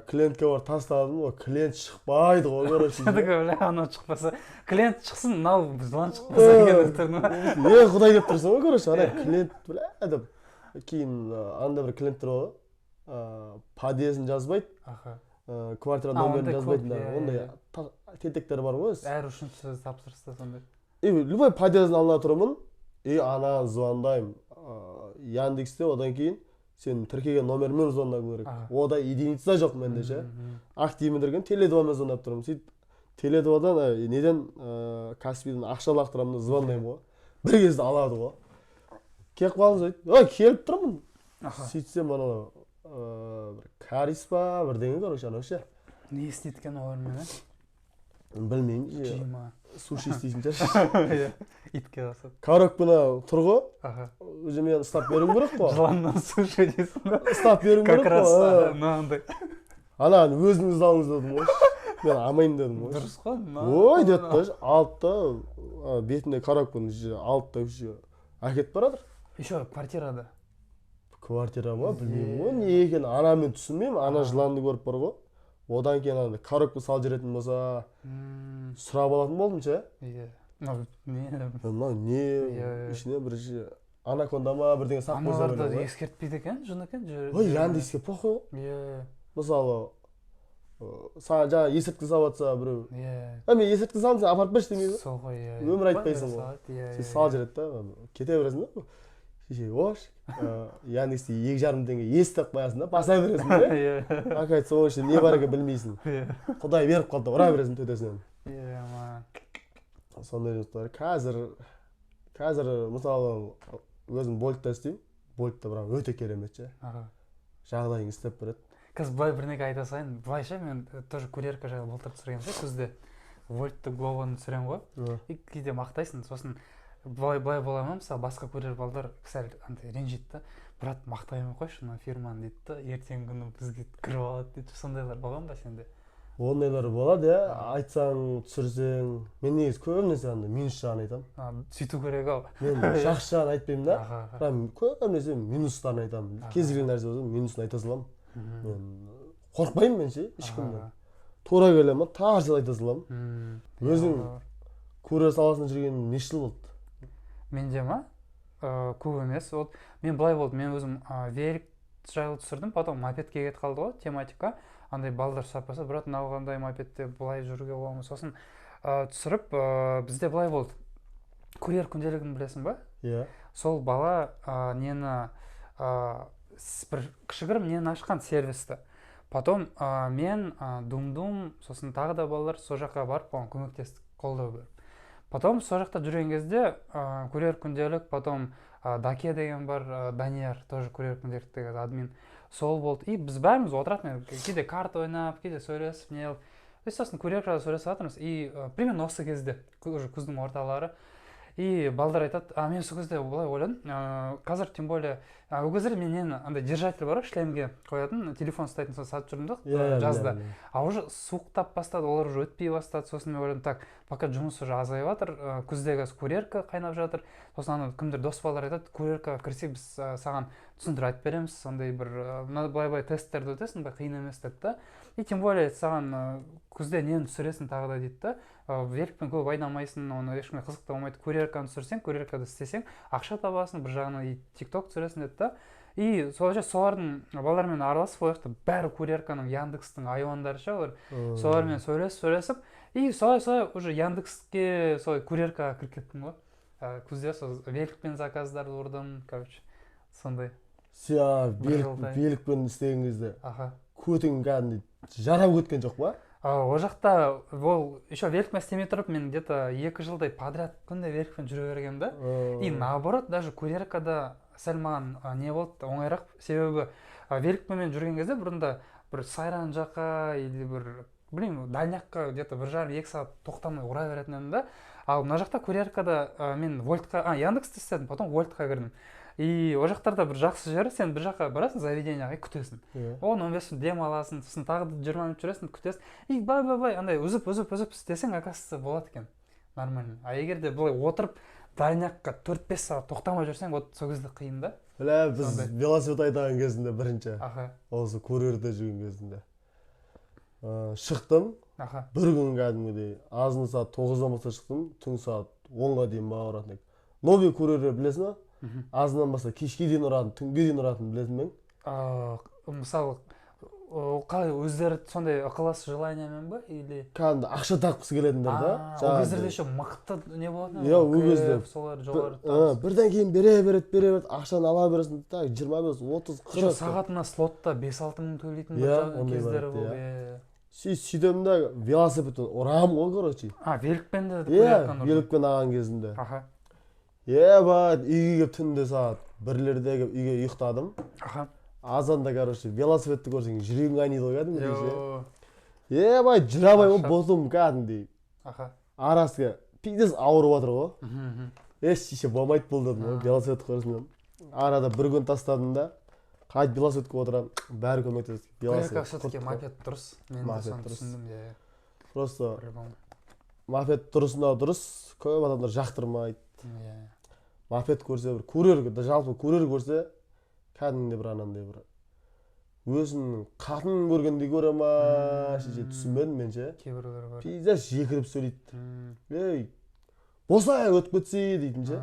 клиентке барып тастадым ғой, клиент шықпайды ғой, короче. Я такой, бля, анау шықпаса, клиент шықсын, мынау жылан шықпаса екен деп тұрдым ба? Е, құдай деп тұрсың ғой, короче, ана клиент, бля, деп. Кейін андай бір клиенттер болады, подъездін жазбайды, квартира номерін ондай көп, жазбайтын да, иә, ондай иә. Тентектер бар ғой өзі. Әр үшінші тапсырыста сондай. И любой подъездің алдында тұрмын и ана звондаймын Яндексте, одан кейін сен тіркеген номермен звондау керек. Ода единица жоқ менде ше. Активмен тіркеген, Теле 2-мен звондап тұрмын. Сөйтіп Теле 2-дан, неден, Каспийден ақша лақтырамын да, звондаймын ғой. Бір кезде алады ғой: «Келіп қалдыңыз», – дейді. «Ой, келіп тұрмын». Сөйтсем, анау бір кәріс па, бірдеңе, короче, анау ше. Не істейді екен олармен, ә? Білмеймін. Жей ма? Суши істейтін шығар. Иә, итке ұқсап. Коробканы тұр ғой, уже мен ұстап беруім керек қой. Жыланнан суши дейсің ба? Ұстап беруім Как керек раз қой. Мынандай. Ананы өзіңіз алыңыз дедім ғой, мен алмаймын дедім ғой. Дұрыс қой. Ой деді да, алды да, бетінде коробканы уже алды да, уже әкетіп бара жатыр. Еще квартирада. Квартира ма, білмеймін ғой не екенін, ана мен түсінбеймін. Ана жыланды көріп бар ғой, одан кейін ана коробка салып жіберетін болса, сұрап алатын болдым ше. Иә, мынау не? Мынау не? Иә, иә. Ішіне бір анаконда ма, бірдеңе салып қойса Аналарды бәле ғой. ескертпейді екен, жын екен. Ой, Яндекске похуй ғой. Мысалы, саған жаңа есірткі салып жатса біреу, «Ә, мен есірткі салдым, сен апарып берші» демейді ғой. Сол ғой, иә. Өмір айтпайсың ғой. Салады, иә. Сен салып жібереді да, кете бересің да. Шеше, ош, Яндексте 2,5 теңге естіп қоясың да, баса бересің да. Оказывается, оның ішінде не бар екенін білмейсің. Құдай беріп қалды, ұра бересің төтесінен. Иә ма. Сондай жұмыстар. Қазір мысалы, өзім Вольтта істеймін. Вольтта бірақ өте керемет ше. Жағдайың істеп береді. Қазір былай бірдеңе айта салайын былай ше. Мен тоже курьерка жайлы былтыр түсіргенмін ше, күзде Вольтты, Гловоны түсіремін ғой. И кейде мақтайсың, сосын былай былай бола ма, мысалы, басқа курьер балдар сәл андай ренжиді да: «Брат, мақтай алмай қойшы мына фирманы», – дейді да, «ертеңгі күні бізге кіріп алады», – дейді. Сондайлар болған ба сенде? Ондайлар болады, иә. Айтсаң, түсірсең, мен негізі көбінесе андай минус жағын айтамын. А, сөйту керек ау. Мен жақсы жағын айтпаймын да, аха аха бірақ көбінесе минустарын айтамын. Кез келген нәрсе болса, минусын айта саламын. Мен қорықпаймын, мен ше, ешкімнен. Тура келе ма, тарс айта саламын. Өзің курьер саласында жүргенің неше жыл болды? Менде ма? Көп емес. Вот мен былай болды, мен өзім велик жайлы түсірдім, потом мопедке кетіп қалды ғой тематика. Андай балдар сұрап қалса: «Брат, мынау қандай мопедте, былай жүруге бола ма?» Сосын түсіріп, бізде былай болды, курьер күнделігін білесің ба? Иә. Сол бала нені, бір кішігірім нені ашқан, сервисті. Потом мен, дум дум, сосын тағы да балалар сол жаққа барып, оған көмектестік, қолдау беріп. Потом сол жақта жүрген кезде курьер күнделік, потом Даке деген бар, Данияр, тоже курьер күнделіктегі админ сол болды. И біз бәріміз отыратын кейде, карта ойнап, кейде сөйлесіп, не қылып. И сосын курьер жайлы сөйлесіп жатырмыз. И примерно осы кезде, уже күздің орталары. И балдар айтады, а мен сол кезде былай ойладым, қазір тем более, ол кездерде мен нені, андай держатель бар ғой, шлемге қоятын, телефон ұстайтын, соны сатып жүрдім да. Иә, жазда. Білемін. А уже суықтап бастады, олар уже өтпей бастады. Сосын мен ойладым: так, пока жұмыс уже азайып жатыр, күзде қазір курьерка қайнап жатыр. Сосын ана кімдер, дос балалар айтады: «Курьеркаға кірсек, біз саған түсіндіріп айтып береміз, сондай бір мына былай былай тесттерді өтесің, былай қиын емес», — деді да. «И тем более саған күзде нені түсіресің тағы да», — дейді да. «Великпен көп айдамайсың, оны ешкімге қызық та болмайды. Курьерканы түсірсең, курьеркада істесең, ақша табасың бір жағынан, и Тик Ток түсіресің», — деді да. И сол солардың балалармен араласып, ол жақта бәрі курьерканың, Яндекстің айуандары ше олар. Солармен сөйлесіп сөйлесіп и солай солай уже Яндекске, солай курьеркаға кіріп кеттім ғой. Күзде сол великпен заказдарды ұрдым, короче, сондай. Сен Бір велик жылдай. Великпен істеген кезде көтің кәдімгідей жарап кеткен жоқ па? Ол жақта ол еще великпен істемей тұрып, мен где то 2 жылдай подряд күнде великпен жүре бергенмін да. И наоборот, даже курьеркада сәл маған не болды, оңайырақ, себебі великпен мен жүрген кезде бұрында бір Сайран жаққа или бір, білмеймін, дальняққа где то 1,5-2 сағат тоқтамай ұра беретін едім да. Ал мына жақта курьеркада мен Вольтқа, Яндексте істедім, потом Вольтқа кірдім. И ол жақтарда бір жақсы жері: сен бір жаққа барасың, заведениеға, и күтесің, 10-15 минут демаласың, сосын тағы да 20 минут жүресің, күтесің. И былай былай былай андай үзіп үзіп үзіп істесең, оказывается, болады екен нормально. А егер де былай отырып дальняққа 4-5 сағат тоқтамай жүрсең, вот сол кезде қиын да. Бля, біз Сондай. велосипед айдаған кезінде бірінші, осы курьерде жүрген кезінде, шықтым бір күн кәдімгідей азын сағат 9-дан бастап шықтым, түнгі сағат 10-ға дейін ба ұратын едік. Новый курьер, білесің ба? Мхм. Азаннан бастап кешке дейін ұратын, түнге дейін ұратын, білесің бе? Мысалы, ол қалай, өздері сондай ықылас, желаниямен ба или Кәдімгі ақша тапқысы келетіндер да. А, ол кездерде еще мықты не болатын Иә, еді ғой, ол кезде КФ, солар жоғары. Бірден кейін бере береді, бере береді, ақшаны ала бересің, так, 25, 30, Еще 40. сағатына слотта 5-6 мың төлейтін бір Иә, ондай кездері бар еді, болды, иә. иә. Сөйтемін да, велосипедпен ұрамын ғой, короче. А, великпен де Иә. курьерканы ұрдың? Великпен алған кезімде. Ебать, үйге келіп, түнде сағат 1-лерде келіп үйге ұйықтадым. Азанда, короче, велосипедті көрсең, жүрегің айниды ғой кәдімгідей ше. Йо. Ебать, жүре алмаймын ғой, Шаршап. ботым кәдімгідей арасы пиздец ауырып жатыр ғой. Мхм, мхм. Еш шеше болмайды бұл дедім ғой. Велосипед көрсем, арада бір күн тастадым да, қайтып велосипедке отырамын, бәрі көмектесті. Курьерка Велосипед все таки құртты ғой. Мопед дұрыс, мен де Мопед соны дұрыс. түсіндім, иә. Просто По-любому. мопед дұрысында дұрыс, көп адамдар жақтырмайды. Мопед көрсе, бір курьер да, жалпы курьер көрсе, кәдімгідей бір анандай бір өзінің қатынын көргендей көре ма шеше, түсінбедім мен ше. Кейбіреулер бар. Пиздец жекіріп сөйлейді. «Ей, босай, өтіп кетсе», — дейтін ше.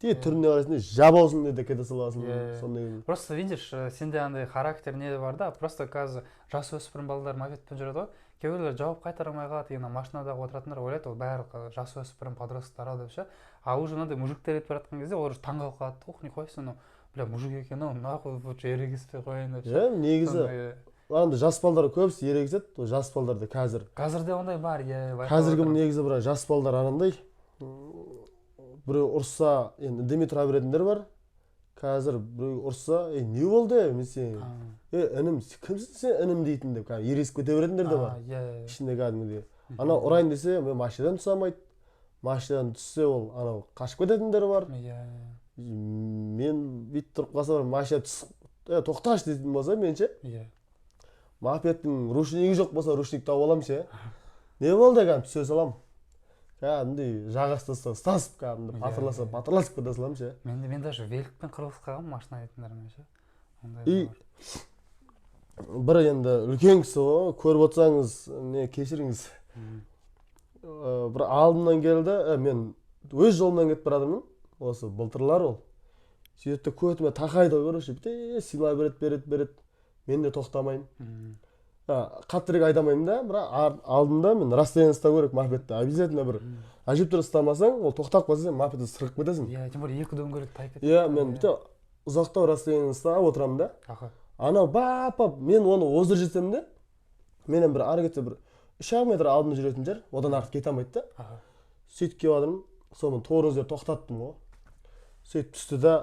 Те түріне қарайсың да, жап аузыңды деп кете саласың. Иә. Сондай. Просто видишь, сенде андай характер не бар да. Просто қазір жасөспірім балалар мопедпен жүреді ғой, кейбіреулер жауап қайтара алмай қалады. И ана машинада отыратындар ойлайды, ол барлығы жасөспірім подростктар ау деп ше. А уже мынандай мужиктер кетіп бара жатқан кезде олар уже таңқалып қалады: «Ух, нихуя себе, мынау, бля, мужик екен ау, нахуй, лучше ерегіспей қояйын», — деп ше. Иә, негізі Сондай, андай жас балдар көбісі ерегіседі. Ол жас балдар да қазір Қазір де ондай бар, иә, байқап қазіргі отырмын. Негізі бір жас балдар анандай, біреу ұрысса, енді үндемей тұра беретіндер бар. Қазір біреу ұрысса: «Ей, не болды, е, мен сен, е, інім, кімсің сен, інім дейтін?» — деп кәдімгі ерегісіп кете беретіндер де бар. А, иә иә, иә. Ішінде кәдімгідей анау ұрайын десе, мен машинадан түсе алмайды, машинадан түссе, ол анау қашып кететіндер бар. иә иә Мен бүйтіп тұрып қалса, бір машина түс, «Е, тоқташы» дейтін болса, мен ше, мопедтің ручнигі жоқ болса, ручник тауып аламын ше. «Не болды?» Кәдімгі түсе саламын, кәдімгідей жағасы ұстасып, кәдімгі патырласа, патырласып кете саламын ше. Мен даже великпен қырылысып қалғанмын машина айдайтындармен ше, ондай И да бар. бір енді үлкен кісі ғой, көріп отырсаңыз, не, кешіріңіз. Бір алдымнан келді, мен өз жолымнан кетіп бара жатырмын, осы былтырлар ол. Сөйтеді де, көтіме тақайды ғой, короче, бітте сыйлай береді, береді, береді, мен де тоқтамаймын. Қаттырақ айдамаймын да, бірақ алдымда мен расстояние ұстау керек мопедті обязательно, бір әжептәуір ұстамасаң, ол тоқтап қалса, сен мопедті сырғып кетесің. Иә, тем более екі дөңгелек тайып кетті. Иә, мен бүйтіп ұзақтау расстояние ұстап отырамын да. Анау бап бап, мен оны оздырып жетсем де, менен бір ары кетсе бір 3-ақ метр алдымда жүретін жер, одан артық кете алмайды да. Сөйтіп келіп жатырмын, сонымен тормоздап тоқтаттым ғой. Сөйтіп түсті да,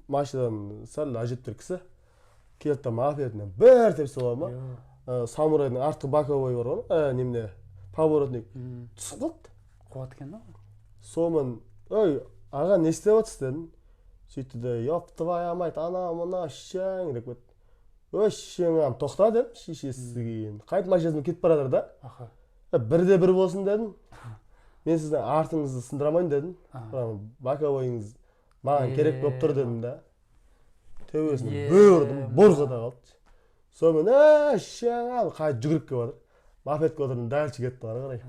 машинадан сәл әжептәуір кісі келді да, мопедінен бір тепсе болады ма. Самурайдың артқы боковой бар ғой, немене, поворотник түсіп қалды. Қуат екен да. Сонымен Ой, аға, не істеп жатырсыз дедім. Сөйтті де, ёб твою мать, ана мына шешең деп кетті. Ой, шешең, тоқта дедім, шешесі кейін. Қайтып машинасымен кетіп бара жатыр да. Бірде бір болсын дедім. Мен сіздің артыңызды сындырамайын дедім. Боковойыңыз маған керек болып тұр дедім да. Төбесіне бөрдім, бұрқ ете қалды. Сонымен, шешең, қайтып жүгіріп келіп жатыр. Мопедке отырдым, дальше кетті ары қарай.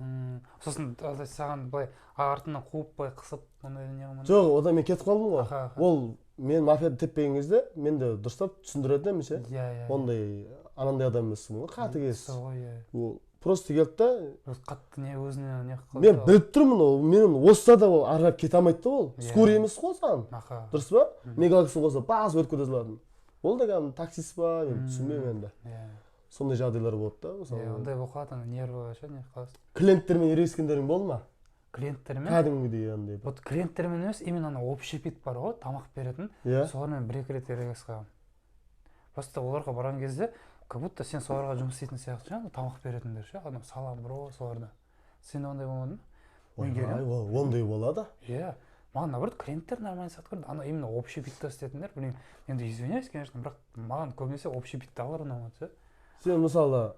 Сосын саған былай артынан қуып, былай қысып, ондай не қылмады? Жоқ, одан мен кетіп қалдым ғой. Ол мен мопедті теппеген кезде мен де дұрыстап түсіндіретін едім ше. Иә. Ондай анандай адам емеспін ғой, қатыгез. Сол ғой, иә. Ол просто келді да. Қатты не өзіне не қылды. Мен біліп тұрмын, ол менен озса да ол ары қарай кете алмайды да ол. Скорый емес қой саған. Дұрыс па? Мегалкасын қосып басып өтіп кете салатын. Ол да кәдімгі таксист па, мен түсінбеймін енді. Сондай жағдайлар болады да, мысалы. Ондай болып қалады, ана нерві ше, не қаласың. Клиенттермен ерегіскендерің болды ма? Клиенттермен? Кәдімгідей андай. Вот клиенттермен емес, именно ана общепит бар ғой, тамақ беретін. Солармен бір-екі рет ерегісіп қалғанмын. Просто оларға барған кезде, как будто сен соларға жұмыс істейтін сияқты ше, ана тамақ беретіндер ше, анау салам бро соларда. Сенде ондай болмады ма? Мен келемін. Ондай болады. Иә. Маған наоборот клиенттер нормально сияқты көрді. Ана именно общепитта істейтіндер, білмеймін. Енді извиняюсь, конечно, бірақ маған көбінесе общепиттағылар ұнамады ше. Сен мысалы,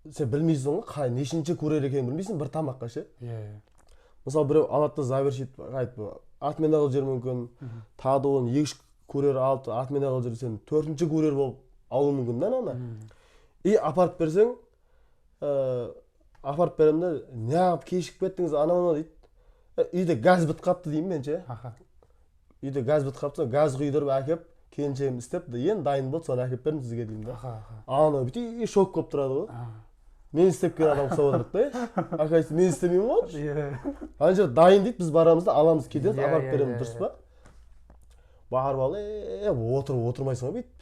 сен білмейсің ғой, қай нешінші курьер екенін білмейсің бір тамаққа ше. Иә. Мысалы біреу алады да завершить, қайтып отмена қылып жіберуі мүмкін. Тағы да оны екі-үш курьер алып отмена қылып жіберсе, сен төртінші курьер болып алуы мүмкін да ана. И апарып берсең, апарып беремін да, неғып кешігіп кеттіңіз, анау мынау дейді. Үйде газ бітіп қалыпты деймін мен ше. Үйде газ бітіп қалыпты, газ құйдырып әкеп, келіншегім істеп, енді дайын болды, соны әкеп бердім сізге деймін да. Анау бүйтіп шок болып тұрады ғой. Мен істеп келген адам ұқсап отырады да. Оказывается, мен істемеймін ғой. Ана жерде дайын дейді, біз барамыз да аламыз, кетеміз, апарып береміз, дұрыс па? Барып алып, отырып отырмайсың ғой бүйтіп.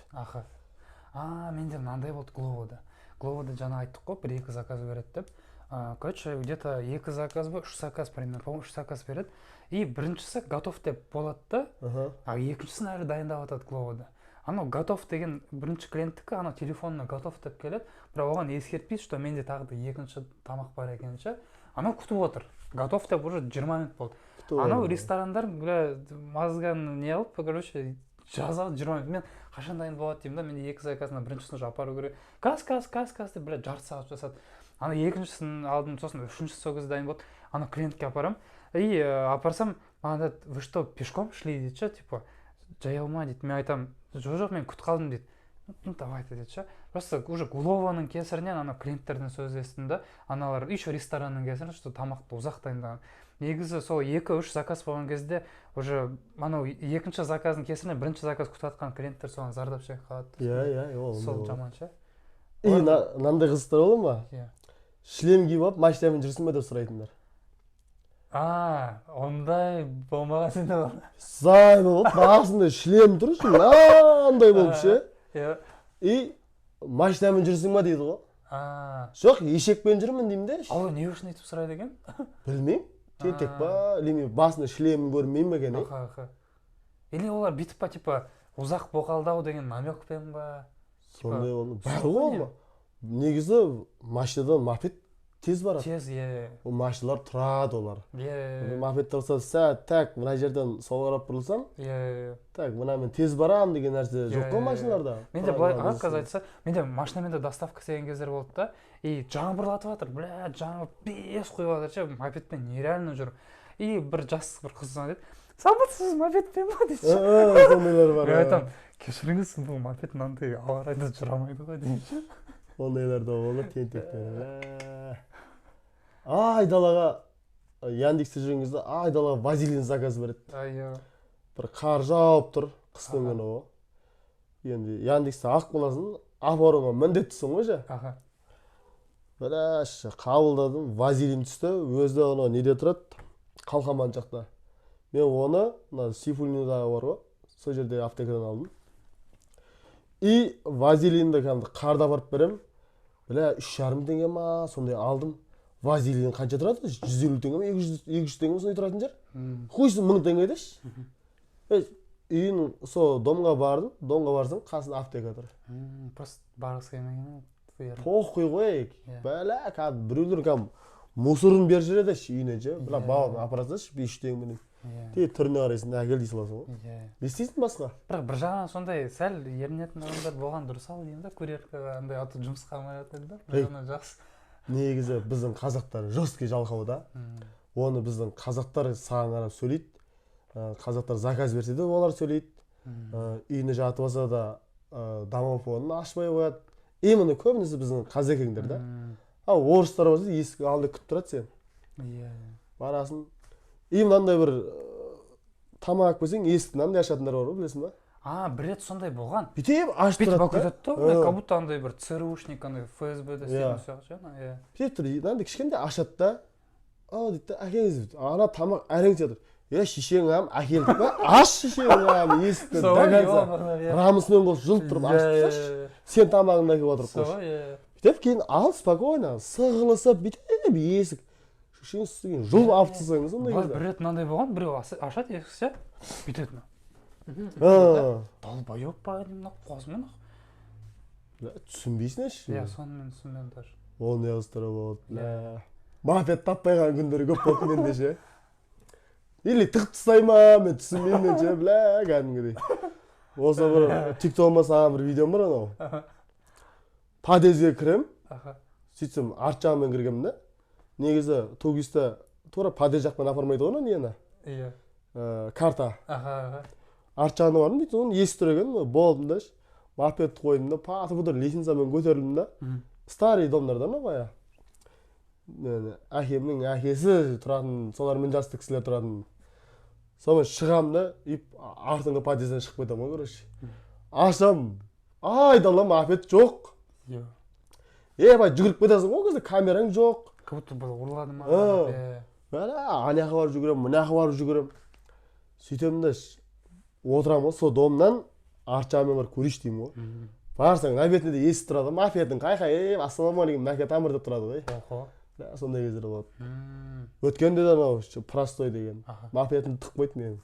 Менде мынандай болды Гловода. Гловода жаңа айттық қой, бір-екі заказ береді деп. Короче, где-то екі заказ ба, үш заказ примерно, по-моему, үш заказ береді. И біріншісі готов деп болады да, а екіншісін әлі дайындап жатады Гловода. Анау готов деген бірінші клиенттікі, анау телефонына готов деп келеді, бірақ оған ескертпейді, что менде тағы да екінші тамақ бар екенін ше. Анау күтіп отыр. Готов деп уже 20 минут болды. Анау ресторандар, бля, мозганы не алып, короче, жазады 20 минут. Мен қашан дайын болады деймін да, менде екі заказына біріншісін уже апару керек. Кас, кас, кас, кас деп, бля, жарты сағат жасады. Ана екіншісін алдым, сосын үшіншісі сол кезде дайын болды. Ана клиентке апарам. И апарсам, маған айтады, вы что, пешком шли дейді ше, типа, жаяу ма дейді. Мен айтамын, жоқ, жоқ, мен күтіп қалдым дейді. Ну, давайте дейді ше. Просто уже Глованың кесірінен ана клиенттерден сөз естідім да, аналар еще ресторанның кесірінен, что тамақты ұзақ дайындаған. Негізі сол 2-3 заказ болған кезде уже анау екінші заказдың кесірінен бірінші заказ күтіп жатқан клиенттер соған зардап шегіп қалады. Иә, иә, ол сол жаман ше. И мынандай қызықтар бола ма? Иә. Шлем киіп алып машинамен жүрсің бе деп сұрайтындар. Ондай болмаған сенде бар. Зай болып, басында шлем тұр, мынандай болып ше. Иә. И машинамен жүрсің ба дейді ғой. Жоқ, ешекпен жүрмін деймін де. Ал не үшін өйтіп сұрайды екен? Білмеймін. Тентек па, или мен басында шлемін көрмеймін бе екен, Аха. Или олар бүйтіп па, типа, ұзақ боқалдау деген намекпен ба? Сондай болды. Бар ғой ол. Негізі машинадан мопед тез барады. Тез, иә. Ол машиналар тұрады олар. Иә. Мопед тұрса, сәт, так, мына жерден солға қарап бұрылсам, Иә. так, мына мен тез барамын деген нәрсе жоқ қой машиналарда. Менде былай, қазір айтса, менде машинамен де доставка істеген кездер болды да, и жаңбырлатып жатыр, бля, жаңбыр бес құйып жатыр ше, мопедпен нереально жүр. И бір жас бір қыз звондайды, саламатсыз, мопедпен ба дейді. Сондайлар бар. Мен айтамын, кешіріңіз, бұл мопед мынандай ауа райында жүре алмайды ғой деймін ше. Ондайлар да болады, тентектер. Айдалаға Яндексте жүрген кезде айдалаға вазелин заказ береді. Иә. Бір қар жауып тұр, қыстың күні о. Енді Яндексте ақ боласың, апаруға міндеттісің ғой ше. Аха. Біраш қабылдадым, вазелин түсті, өзі анау неде тұрады? Қалқаман жақта. Мен оны мына Сейфуллиндағы бар ғой, сол жерде аптекадан алдым. И вазелинді кәдімгі қарда апарып беремін. Бля, 3,5 теңге ма, сондай алдым. Вазелин қанша тұрады? 150 теңге ма, 200 теңге ма сондай тұратын жер? Хуйсың 1000 теңге деші. Үйін сол домға бардым, домға барсам қасында аптека тұр. Просто барғысы келмеген. Похуй ғой. Бля, кәдімгі біреулер кәдімгі Мусорын беріп жібереді ше үйіне ше. Бірақ бауырым, апара салшы 500 теңгеменен. Тек түріне қарайсың, әкел дей саласың ғой. Не істейсің басқа? Бірақ бір жағынан сондай сәл ерінетін адамдар болған дұрыс ау деймін да, курьеркаға андай, а то жұмысқа алмай жатады да, бір жағынан жақсы. Негізі біздің қазақтар жесткий жалқау да. Оны біздің қазақтар саған қарап сөйлейді. Қазақтар заказ берсе де, олар сөйлейді. Үйіне жатып алса да, домофонын ашпай қояды. Именно көбінесе біздің қазекеңдер да. Ал орыстар болса, есік алдында күтіп тұрады сені. Иә иә. Барасың, и мынандай бір тамақ алып келсең, есікті мынандай ашатындар бар ғой, білесің ба? А, бір рет сондай болған. Бүйтіп ашып бүйтіп тұрады алып да. кетеді да, как будто андай бір ЦРУшник, андай ФСБ-де істейтін сияқты ше ана, иә. Бүйтіп тұр, мынандай кішкентай ашады да, а дейді да, әкеліңіз дейді. Ана тамақ әрең жатыр. Е, шешең ам әкелдік па, аш шешең ам есікті до конца. Рамысымен қосып жұлып тұрып ашып тасташы. Сен тамағыңды әкеліп отырып қойшы. Солай, иә. Бүйтіп кейін ал спокойно сығылысып бүйтіп есік шешең үстінен жұлып алып тастасаң сондай Былай кезде. бір рет мынандай болған, біреу ашады есікті ше, бүйтеді мына. Долбоеб па деймін, мына қозы ма? Бля, түсінбейсің еш. Иә, соны мен түсінбедім даже. Ондай қыздар болады, бля. Мопед таппай қалған күндері көп болды менде ше. Или тығып тастай ма, мен түсінбеймін мен ше, бля, кәдімгідей. Осы бір тиктогыма салған бір видеом бар анау. Подъездге кіремін, сөйтсем арт жағымен кіргенмін да. Негізі 2ГИС-та тура подъезд жақпен апармайды ғой ана нені. Карта. аха аха Арт жағына бардым дейді, соны есік тұр екен, болдым да. Мопедті қойдым да, патып отырып лестницамен көтерілдім да. Старый домдарда ма баяғы. Мен әкемнің әкесі тұратын, солармен жасты кісілер тұратын. Сонымен шығамын да, и артыңғы подъезден шығып кетемін ғой, короче. Ашам, айдала мопед жоқ. Е, бай, жүгіріп кетесің ғой, ол кезде камераң жоқ. Как будто бұл ұрлады ма? Иә. Бәрі ана жаққа барып жүгіремін, мына жаққа барып жүгіремін. Сөйтемін да, отырамын ғой, сол домнан арт жағымен барып көрейінші деймін ғой. Барсаң, мына бетінде де есік тұрады, мопедің қайқайып, ассалаумағалейкум, мәке тамыр деп тұрады ғой. Охо. Бля, сондай кездер болады. Өткенде де анау простой деген. Мопедімді тығып қойды менің.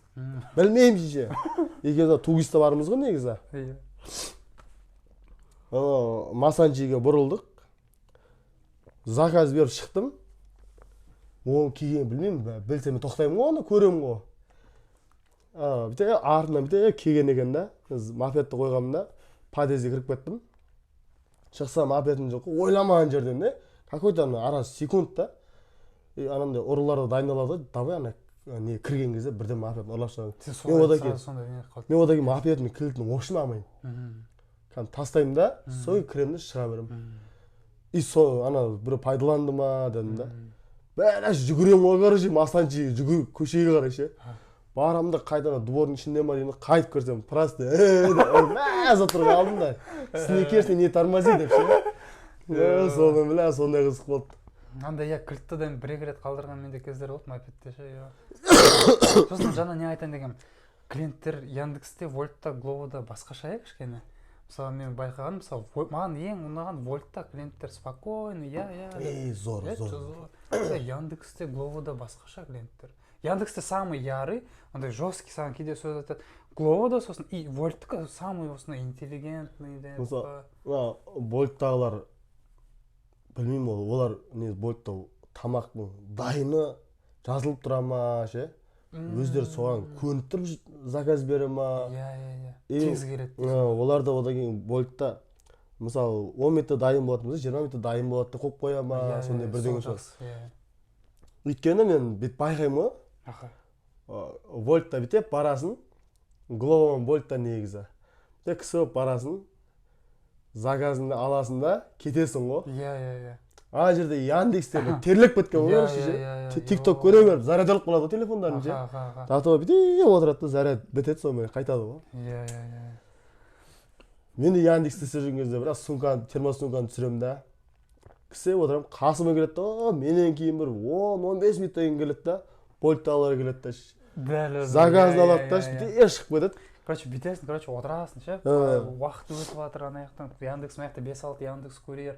Білмеймін шеше. Екеуміз 2ГИС-та бармыз ғой негізі. Анау Масанчиге бұрылдық. Заказ беріп шықтым. Оның келгенін білмеймін, білсем мен тоқтаймын ғой, оны көремін ғой. Бүйтіп артынан бүйтіп келген екен да. Біз мопедті қойғанмын да, подъездге кіріп кеттім. Шықсам, мопедім жоқ қой, ойламаған жерден де. Какой-то ана арасы секунд та. И анандай ұрылар дайындалады ғой, давай ана не кірген кезде бірден мопедін ұрлап шығамын. Сен Мен солай одан сразу кейін сондай не қалды. Мен одан кейін мопедімнің кілтін вообще алмаймын. Кәдімгі тастаймын да, сол кіремін де шыға беремін. И сол ана біреу пайдаланды ма дедім да. Бәрі жүгіремін ғой, короче, Масанчиге жүгіріп көшеге қарай ше. Барамын да, қайтадан двордың ішінде ма деймін, қайтып кірсем, просто мәз отырып алдым да. Сникерсне не тормози деп ше. Сонымен, бля, сондай қызық болды. Андай, иә, кілтті де бір екі рет қалдырған менде кездер болды мопедте ше, иә. Сосын жаңа не айтайын дегенмін, клиенттер Яндексте, Вольтта, Гловода басқаша, иә, кішкене. Мысалы, мен байқағаным, мысалы, маған ең ұнаған Вольтта клиенттер спокойно, иә, иә деп. Ей, зор, Иә, зор. зор. Иә, Яндексте, Гловода басқаша клиенттер. Яндексте самый ярый, андай жесткий, саған кейде сөз айтады. Гловода сосын и Вольттікі самый осындай интеллигентный деп. Мысалы, мына Вольттағылар, білмеймін, ол олар не, Вольтта тамақтың дайыны жазылып тұра ма ше, өздері соған көніп тұрып заказ бере ма? Иә, иә, иә. И Тез келеді. Олар да одан кейін Вольтта, мысалы, 10 минутта дайын болатын болса, 20 минутта дайын болады деп қойып қоя ма, сондай иә, бірдеңе сол шығар. жақсы, иә. Өйткені мен бүйтіп байқаймын ғой. Вольтта бүйтіп барасың, Глово мен Вольтта негізі бүйтіп кісі болып барасың, заказыңды аласың да кетесің ғой. Иә, иә, иә. Ана жерде Яндексте бір терлеп кеткен ғой, короче, ше. Иә, иә. Тик ток көре беріп заряд алып қалады ғой телефондарын ше. Аха, аха. Зато бүйтіп отырады да, заряд бітеді, сонымен қайтады ғой. Иә, иә, иә. Мен де Яндексте істеп жүрген кезде біраз сумканы, термосумканы түсіремін да, кісі отырамын, қасыма келеді да, менен кейін бір 10-15 минуттан кейін келеді да, Вольттағылар келеді да, Дәл өзі. заказын иә, алады да, иә, иә. бүйтіп шығып кетеді. Короче, бүйтесің, короче, отырасың ше, уақыт өтіп жатыр, ана жақтан Яндекс, мына жақта бес алты Яндекс курьер,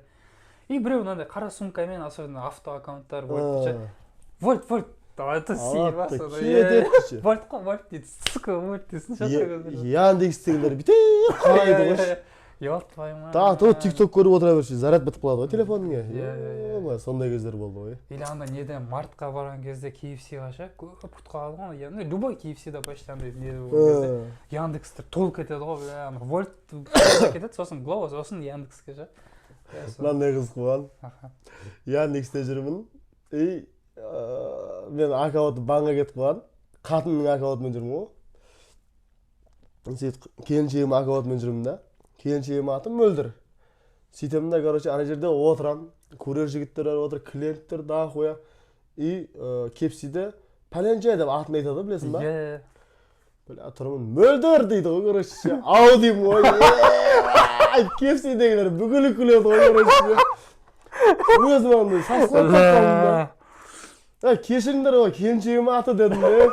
и біреу мынандай қара сумкамен, особенно авто аккаунттар, Вольт ше, Вольт, Вольт, давай, это Алады да кетеді ше. Вольт қой, Вольт дейді, сука, Вольт дейсің ше. Яндекстегілер бүйтіп қарайды ғой. Ёб твою мать. Да, то тикток көріп отыра берсе, заряд бітіп қалады ғой телефоныңа. Иә, иә, иә. Е, сондай кездер болды ғой. Или анда неден мартқа барған кезде KFC-ға ше көп күтіп қалады ғой. Енді любой KFC-да почти андай не болған кезде Яндекстер толып кетеді ғой, бля, ана Вольт кетеді, сосын Глово, сосын Яндекске ше. Иә, Мынандай қызық болған. Яндексте жүрмін. И мен аккаунт банға кетіп қалған. Қатынның аккаунтымен жүрмін ғой. Сөйтіп келіншегім аккаунтымен жүрмін да. Келіншегімнің аты Мөлдір. Сөйтемін да, короче, ана жерде отырамын. Курьер жігіттер отыр, клиенттер дохуя. И KFC-де пәленше деп атын айтады ғой, білесің ба? Иә. Бля, тұрмын, Мөлдір дейді ғой, короче. Ау деймін ғой. KFC-дегілер бүкілі күледі ғой, короче. Өзім андай сасып қалдым да. Ей, кешіріңдер ғой, келіншегім аты дедім де.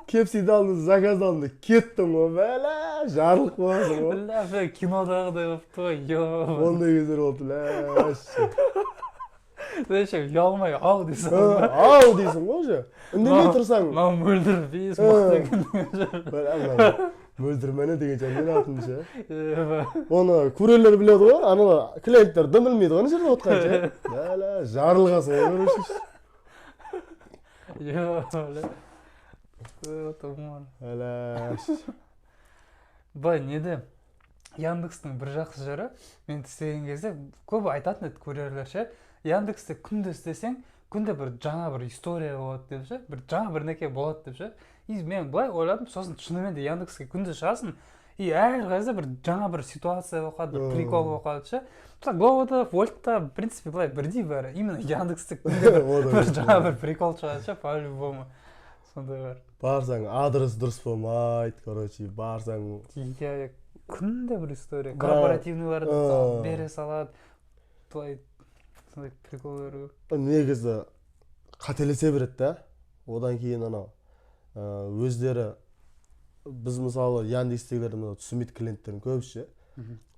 KFC-ді алдым, заказ алдым да кеттім ғой, бәлә, жарылып қаласың ғой. Бля, бля, кинодағыдай болыпты ғой, ё. Ондай кездер болды, бля. Вообще ұялмай ау дейсің ғой. Ау дейсің ғой уже. Үндемей тұрсаң. Мынау Мөлдір бес мықты екен. Бля, мынау Мөлдір міне деген шығар мен атын ше. Е, Оны курьерлер біледі ғой, ана клиенттер дым білмейді ғой ана жерде отқан ше. Бәлә, жарылғансың ғой, короче. Ё, бля. Тұмар. Бәлә. Былай неде Яндекстің бір жақсы жері, мен істеген кезде көбі айтатын еді курьерлер ше, Яндексте күнде істесең, күнде бір жаңа бір история болады деп ше, бір жаңа бірнеке болады деп ше. И мен былай ойладым, сосын шынымен де Яндекске күнде шығасың, и әрқайсыда бір жаңа бір ситуация болып қалады, бір прикол болып қалады ше. Мысалы, Гловода, Вольтта, в принципе, былай бірдей бәрі. Именно Яндексте күнде бір жаңа бір прикол шығады ше, по-любому. Сондай бар. Барсаң адрес дұрыс болмайды, короче, барсаң. Иә, күнде бір история. Корпоративныйларды бере салады. Былай сондай приколдар көп. Негізі қателесе береді да. Одан кейін анау өздері біз мысалы Яндекстегілер мынау түсінбейді клиенттердің көбісі ше.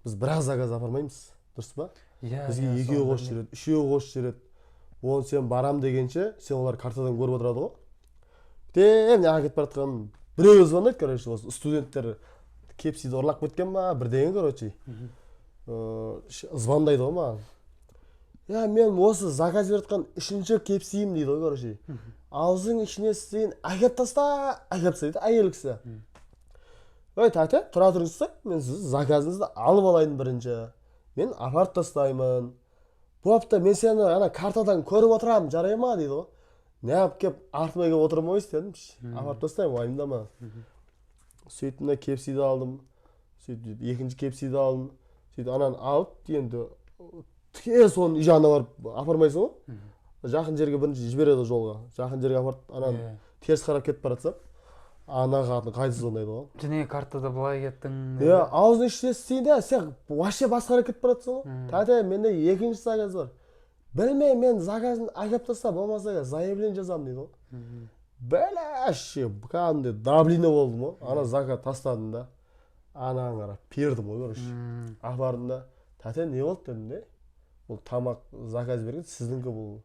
Біз бір ақ заказ апармаймыз, дұрыс па? Иә. Бізге екеуі қосып жібереді, үшеуі қосып жібереді. Оны сен барам дегенше, сен олар картадан көріп отырады ғой. Тем мына кетіп бара жатқан біреуі звондайды, короче, осы студенттер KFC-ді ұрлап кеткен ба, бірдеңе, короче. Звондайды ғой маған. Я, мен осы заказ беріп жатқан үшінші KFC-ім дейді ғой, короче. Аузың ішіне істейін, әкеп таста, әкеп таста дейді әйел кісі. Ой, тәте, тұра тұрыңызшы, мен сіз заказыңызды алып алайын бірінші. Мен апарып тастаймын. Бұл апта мен сені ана картадан көріп отырамын, жарай ма дейді ғой. Неғып кеп артыма келіп отырмайсыз дедім. Апарып тастаймын, уайымдама. Сөйтіп мына KFC-ді алдым. Сөйтіп екінші KFC-ді алдым. Сөйтіп ананы алып, енді тіке соның үй жағына барып апармайсың ғой. Жақын жерге бірінші жібереді жолға. Жақын жерге апарып, ананы теріс қарап кетіп бара жатсам, ана қатын қайтыс звондайды ғой. Және картада былай кеттің. Иә, аузының ішіне істейін де, сен вообще басқа қарап кетіп бара жатсың ғой. Тәте, менде екінші заказ бар. Білмеймін, мен заказын әкеп таста, болмаса заявление жазамын дейді ғой. Бәлә, кәдімгідей давление болдым ғой. Ана заказ тастадым да, анаған қарап пердім ғой, короче. Апардым да, тәте, не болды дедім де. Бұл тамақ заказ берген, сіздікі бұл.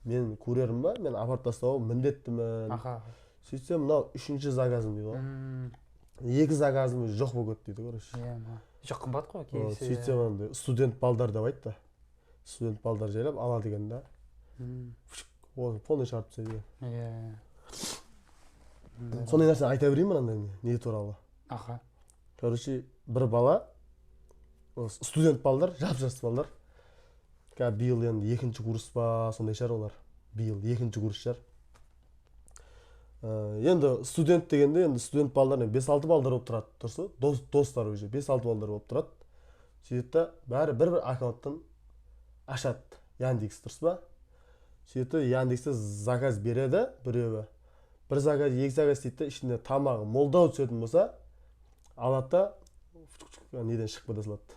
Мен курьерім ба, мен апарып тастауға міндеттімін. Сөйтсем, мынау үшінші заказым дейді ғой. Екі заказым жоқ болып кетті дейді, короче. Иә, жоқ қымбат қой KFC. Сөйтсем, андай студент балдар деп айтты. Студент балдар жайлап алады екен да. Оны полный шығарып тастайды екен. Иә. Сондай нәрсені айта берейін ба андай не туралы? Аха. Короче, бір бала, студент балдар, жап-жас балдар. Қазір биыл енді екінші курс па, сондай шығар олар. Биыл екінші курс шығар. Енді студент дегенде, енді студент балдар 5-6 балдар болып тұрады, дұрыс па? Достар уже 5-6 балдар болып тұрады. Сөйтеді да, бәрі бір-бір аккаунттан ашады. Яндекс, дұрыс па? Сөйтеді, Яндексте заказ береді біреуі. Бір заказ, екі заказ дейді де, ішінде тамағы молдау түсетін болса, алады да, неден шығып кете салады.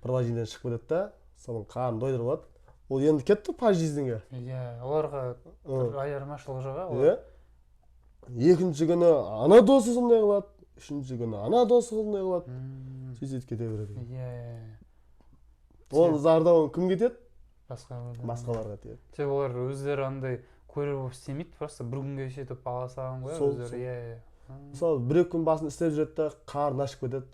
Приложениеден шығып кетеді да, соның қарнын тойдырып алады. Ол енді кетті по жизниге. Иә, оларға айырмашылық жоқ, иә. Екінші күні ана досы сондай қылады, үшінші күні ана досы сондай қылады. Сөйтіп кете береді. Иә. Оның зардабын кім кетеді? Басқаларға тиеді. Себебі олар өздері андай курьер болып істемейді, просто бір күнге сөйтіп ала салған ғой өздері. Иә, иә. Мысалы, бір екі күн басын істеп жүреді да, қарны ашып кетеді.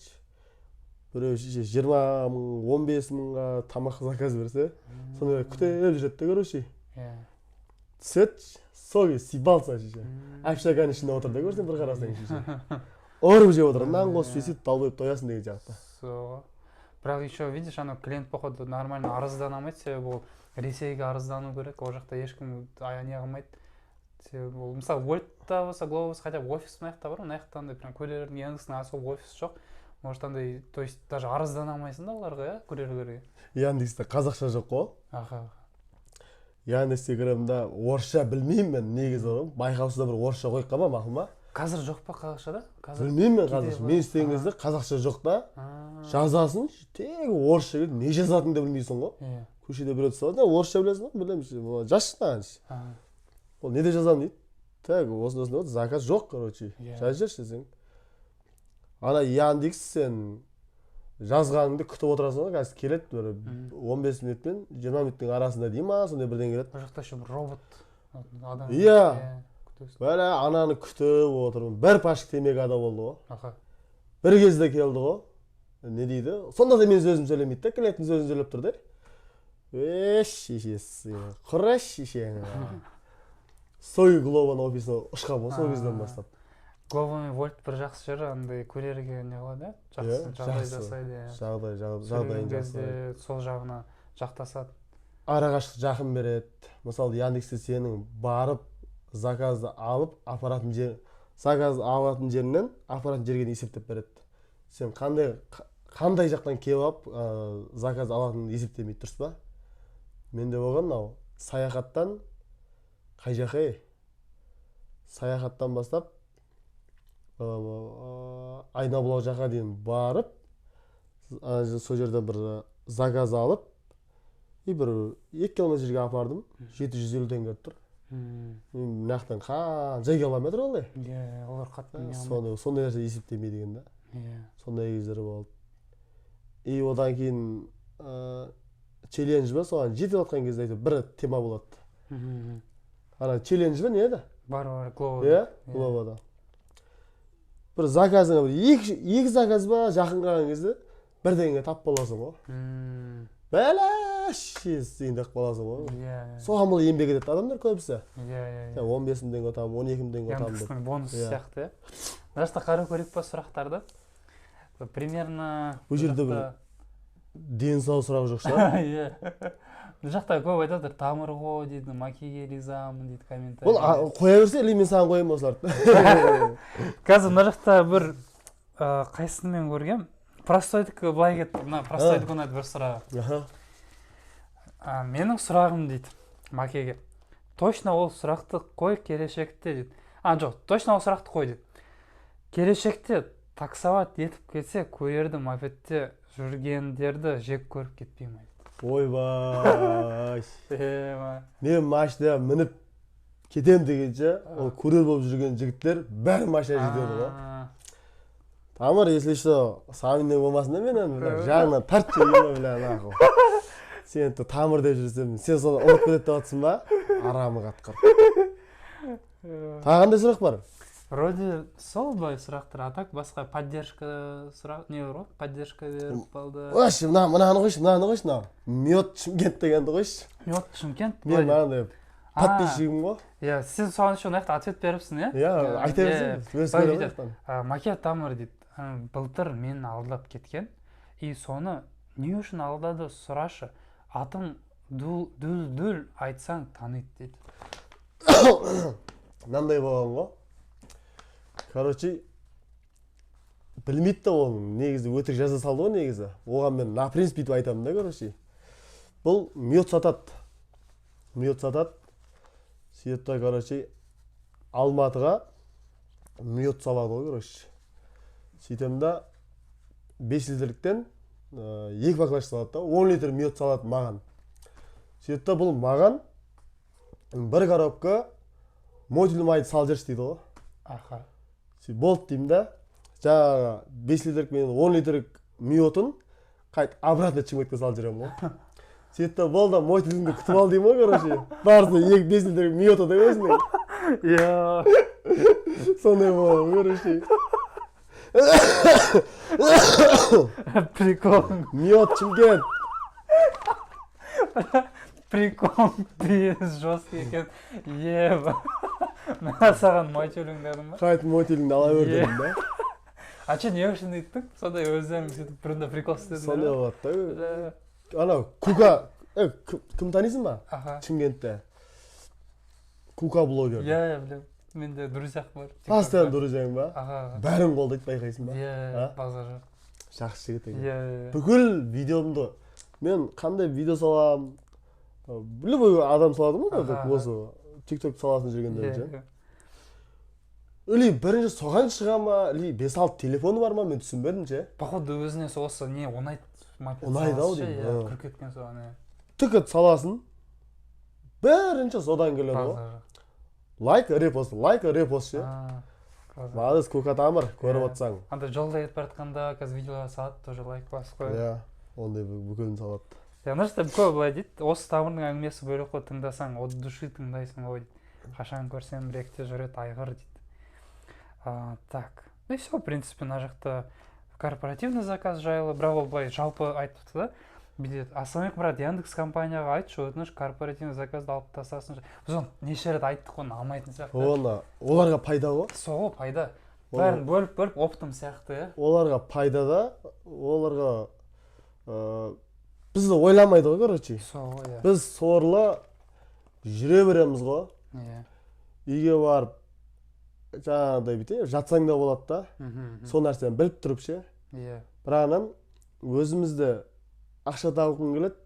Біреу 20 000, 15 000-ға тамақ заказ берсе, соны күтіп жүреді да, короче. Түседі, сол кезде съебался, шеше. Общаганың ішінде отыр да, көрсең, бір қарасаң, шеше, ұрып жеп отыр, нан қосып жесе, долбоеб, тоясың деген сияқты. Сол, бірақ еще, видишь, анау клиент, походу, нормально арыздана алмайды, себебі ол Ресейге арыздану керек, ол жақта ешкім не қылмайды. Себебі ол, мысалы, Вольтта болса, Глово болса, хотя бы офис мына жақта бар, мына жақта андай прям курьердің, Яндекстің особо офис жоқ. Может, андай, то есть даже арыздана алмайсың да оларға, иә, курьерлерге. Яндексте қазақша жоқ қой. Яндекске кіремін да, орысша білмеймін мен негізі ғой, байқаусызда бір орысша қойып қалма, мақұл ма? Қазір жоқ па қазақшада қазір? Білмеймін мен. Кейде Қазақша бар. Мен істеген кезде қазақша жоқ та. Жазасың, тек орысша келеді, не жазатыныңды да білмейсің ғой. Көшеде біреу түсіп алады: «Орысша білесің ба?» «Білемін, жазшы маған». «Ол не деп жазамын?» – дейді. «Так, осындай, осындай болды, заказ жоқ, короче, жазып жіберші» десең, ана Яндекс, сен жазғаныңды күтіп отырасың ғой, қазір келеді бір 15 минут пен 20 минуттың арасында дей ма, сондай бірдеңе келеді. Ол жақта еще бір робот адам. Иә. Күтесің. Бәле, ананы күтіп отырмын, бір пачка темекі ада болды ғой. Бір кезде келді ғой, не дейді, сонда да менің сөзім сөйлемейді да, клиенттің сөзін сөйлеп тұр да. Е, шешесі, құры шешеңі. Сол Глованың офисіне ұшқан ғой сол кезден бастап. Глово мен Вольт бір жақсы жері, андай курьерге не қылады, иә, жақсы Иә, жағдай жақсы. жасайды, иә. Жағдайын Сөйлеген жақсы. кезде сол жағына жақтасады. Арақашықтық жақын береді. Мысалы, Яндексте сенің барып заказды алып апаратын жер, заказ алатын жерінен апаратын жерге дейін есептеп береді. Сен қандай жақтан келіп алып заказ алатыныңды есептемейді, дұрыс па? Менде болған мынау Саяхаттан, қай жаққа, ей, Саяхаттан бастап Айнабұлақ жаққа дейін барып, ана сол жерден бір заказ алып и бір 2 километр жерге апардым, 750 теңге тұр. Мына жақтан қанша километр ол, ей? Иә, олар қатты не қылмайды. Соны, сондай нәрсе есептемейді екен да. Сондай кездер болды. И одан кейін челлендж ба, соған жетіп жатқан кезде әйтеуір бір тема болады. Ана челлендж ба, не еді? Бар, бар, Глово. Иә, Гловода бір заказыңа, бір екі заказ ба, жақын қалған кезде бірдеңеге тап боласың ғой. Бәле, шешесі, деп қаласың ғой. Иә иә Соған бұл еңбек етеді адамдар көбісі. иә иә иә 15 000 теңге ұтамын, 12 000 теңге ұтамын деп. Яндекстің бонусы Иә. сияқты, иә. Мына жақта қарау керек па сұрақтарды примерно? Бұл жерде бір дені сау сұрақ жоқ шығар. Иә, мына жақта көп айтып жатыр, тамыр ғой дейді, Макеге ризамын дейді комментарий. Бұл қоя берсе, или мен саған қоямын осыларды. Қазір мына жақта бір қайсысын мен көргем, простойдікі былай кетті, мына простойдікі ұнады бір сұрағы. Менің сұрағым дейді Макеге, точно ол сұрақты қой келешекте дейді. А, жоқ, точно ол сұрақты қой дейді: келешекте таксовать етіп кетсе, курьерді мопедте жүргендерді жек көріп кетпей ма дейді. Ойбай! Ема. Мен машина мініп кетем дегенше, ол курьер болып жүрген жігіттер бәрі машина жетеді ғой. Тамыр, если что, сомнение болмасын да, менен, бля, жағынан тартшы, ема, бля, нахуй. Сен тамыр деп жүрсем, сен соны ұмытып кетеді деп жатрсың ба, арамы қатқыр? Тағы қандай сұрақ бар? Вроде сол былай сұрақтар, а так басқа поддержка сұрақ не бар ғой, поддержка беріп қалды. Қойшы, мынаны қойшы, мынаны қойшы, мынау мед Шымкент дегенді қойшы. Мед Шымкент. Мен мынандай подписчигім ғой. Иә, сен соған еще мына жақта ответ беріпсің, иә. Иә, айта берсең, өз Былай көремін бүйтеді. жақтан. Маке, тамыр дейді, былтыр мені алдап кеткен и соны не үшін алдады сұрашы, атым дул дүл айтсаң таниды дейді. Мынандай болған ғой, короче, білмейді да ол, негізі өтірік жаза салды ғой. Негізі оған мен на принцип бүйтіп айтамын да. Короче, бұл мед сатады, мед сатады. Сөйтеді да, короче, Алматыға мед салады ғой. Короче, сөйтемін да, 5 литрліктен екі баклажка салады да, 10 литр мед салады маған. Сөйтеді да, бұл маған бір коробка Мотиль майды салып жіберші дейді ғой. Сөйтіп, болды деймін да, жаңағы 5 литрлік мен 10 литрлік медін қайтып обратно Шымкентке салып жіберемін ғой. Сөйтті да, болды, Мотиліңді күтіп ал деймін ғой. Короче, барысында екі 5 литрлік мед да өзінің. Сондай болған, короче. Прикол. Мед Шымкент. Прикол жесткий екен. Еба. Мына саған мотилің дедім ба? Қайтып мотиліңді ала бер дедім да. А че, не үшін өйттің? Сондай өздерің сөйтіп бұрында прикол істедіңдер Сондай ма? болады да. Бля. Анау Кука, кім танисың ба? Аха. Шымкентте. Кука блогер. Иә, иә, білемін. Менде друзьях бар. Постоянно друзьяң ба? Аха. Бәрін қолдайды, байқайсың ба? Иә, А? базар жоқ. Жақсы жігіт екен. Иә, иә. Бүкіл видеомды мен қандай видео саламын, любой адам салады ғой, осы TikTok саласын жүргендер ше. Иә. Или бірінші соған шыға ма, или 5-6 телефоны бар ма, мен түсінбедім ше. Походу өзіне осы не ұнайды, мопед Ұнайды ау саласы ше, деймін, иә, а. кіріп кеткен соған, иә. Тікіт саласын, бірінші содан келеді ғой. Базар жоқ. Лайк, репост, лайк, репост ше. А, класс. Молодец, Кука Тамыр, көріп Иә. отырсаң. Анда жолда кетіп бара жатқанда қазір видеолар салады, тоже лайк басып қояды. Иә, ондай бүкілін салады. Иә, мына жерде көп былай дейді, осы Тамырдың әңгімесі бөлек қой, тыңдасаң, от души тыңдайсың ғой дейді. Қашан көрсем білекте жүреді айғыр дейді. Так, ну и все, в принципе, мына жақта корпоративный заказ жайлы, бірақ ол былай жалпы айтыпты да. Бүйтеді, ассалаумағалейкум, брат, Яндекс компанияға айтшы, өтініш, корпоративный заказды алып тастасын. Біз оны неше рет айттық, оны алмайтын сияқты. Оны оларға пайда ғой. Сол ғой, пайда. Бәрін бөліп-бөліп оптом сияқты, иә. Оларға пайда да, оларға бізді ойламайды ғой, короче. Сол ғой, иә. Біз сорлы жүре береміз ғой. Иә. Үйге барып жаңағыдай бүйтіп жатсаң да болады да. Сол нәрсені біліп тұрып ше. Иә. Бірақ өзімізді ақша тапқың келеді,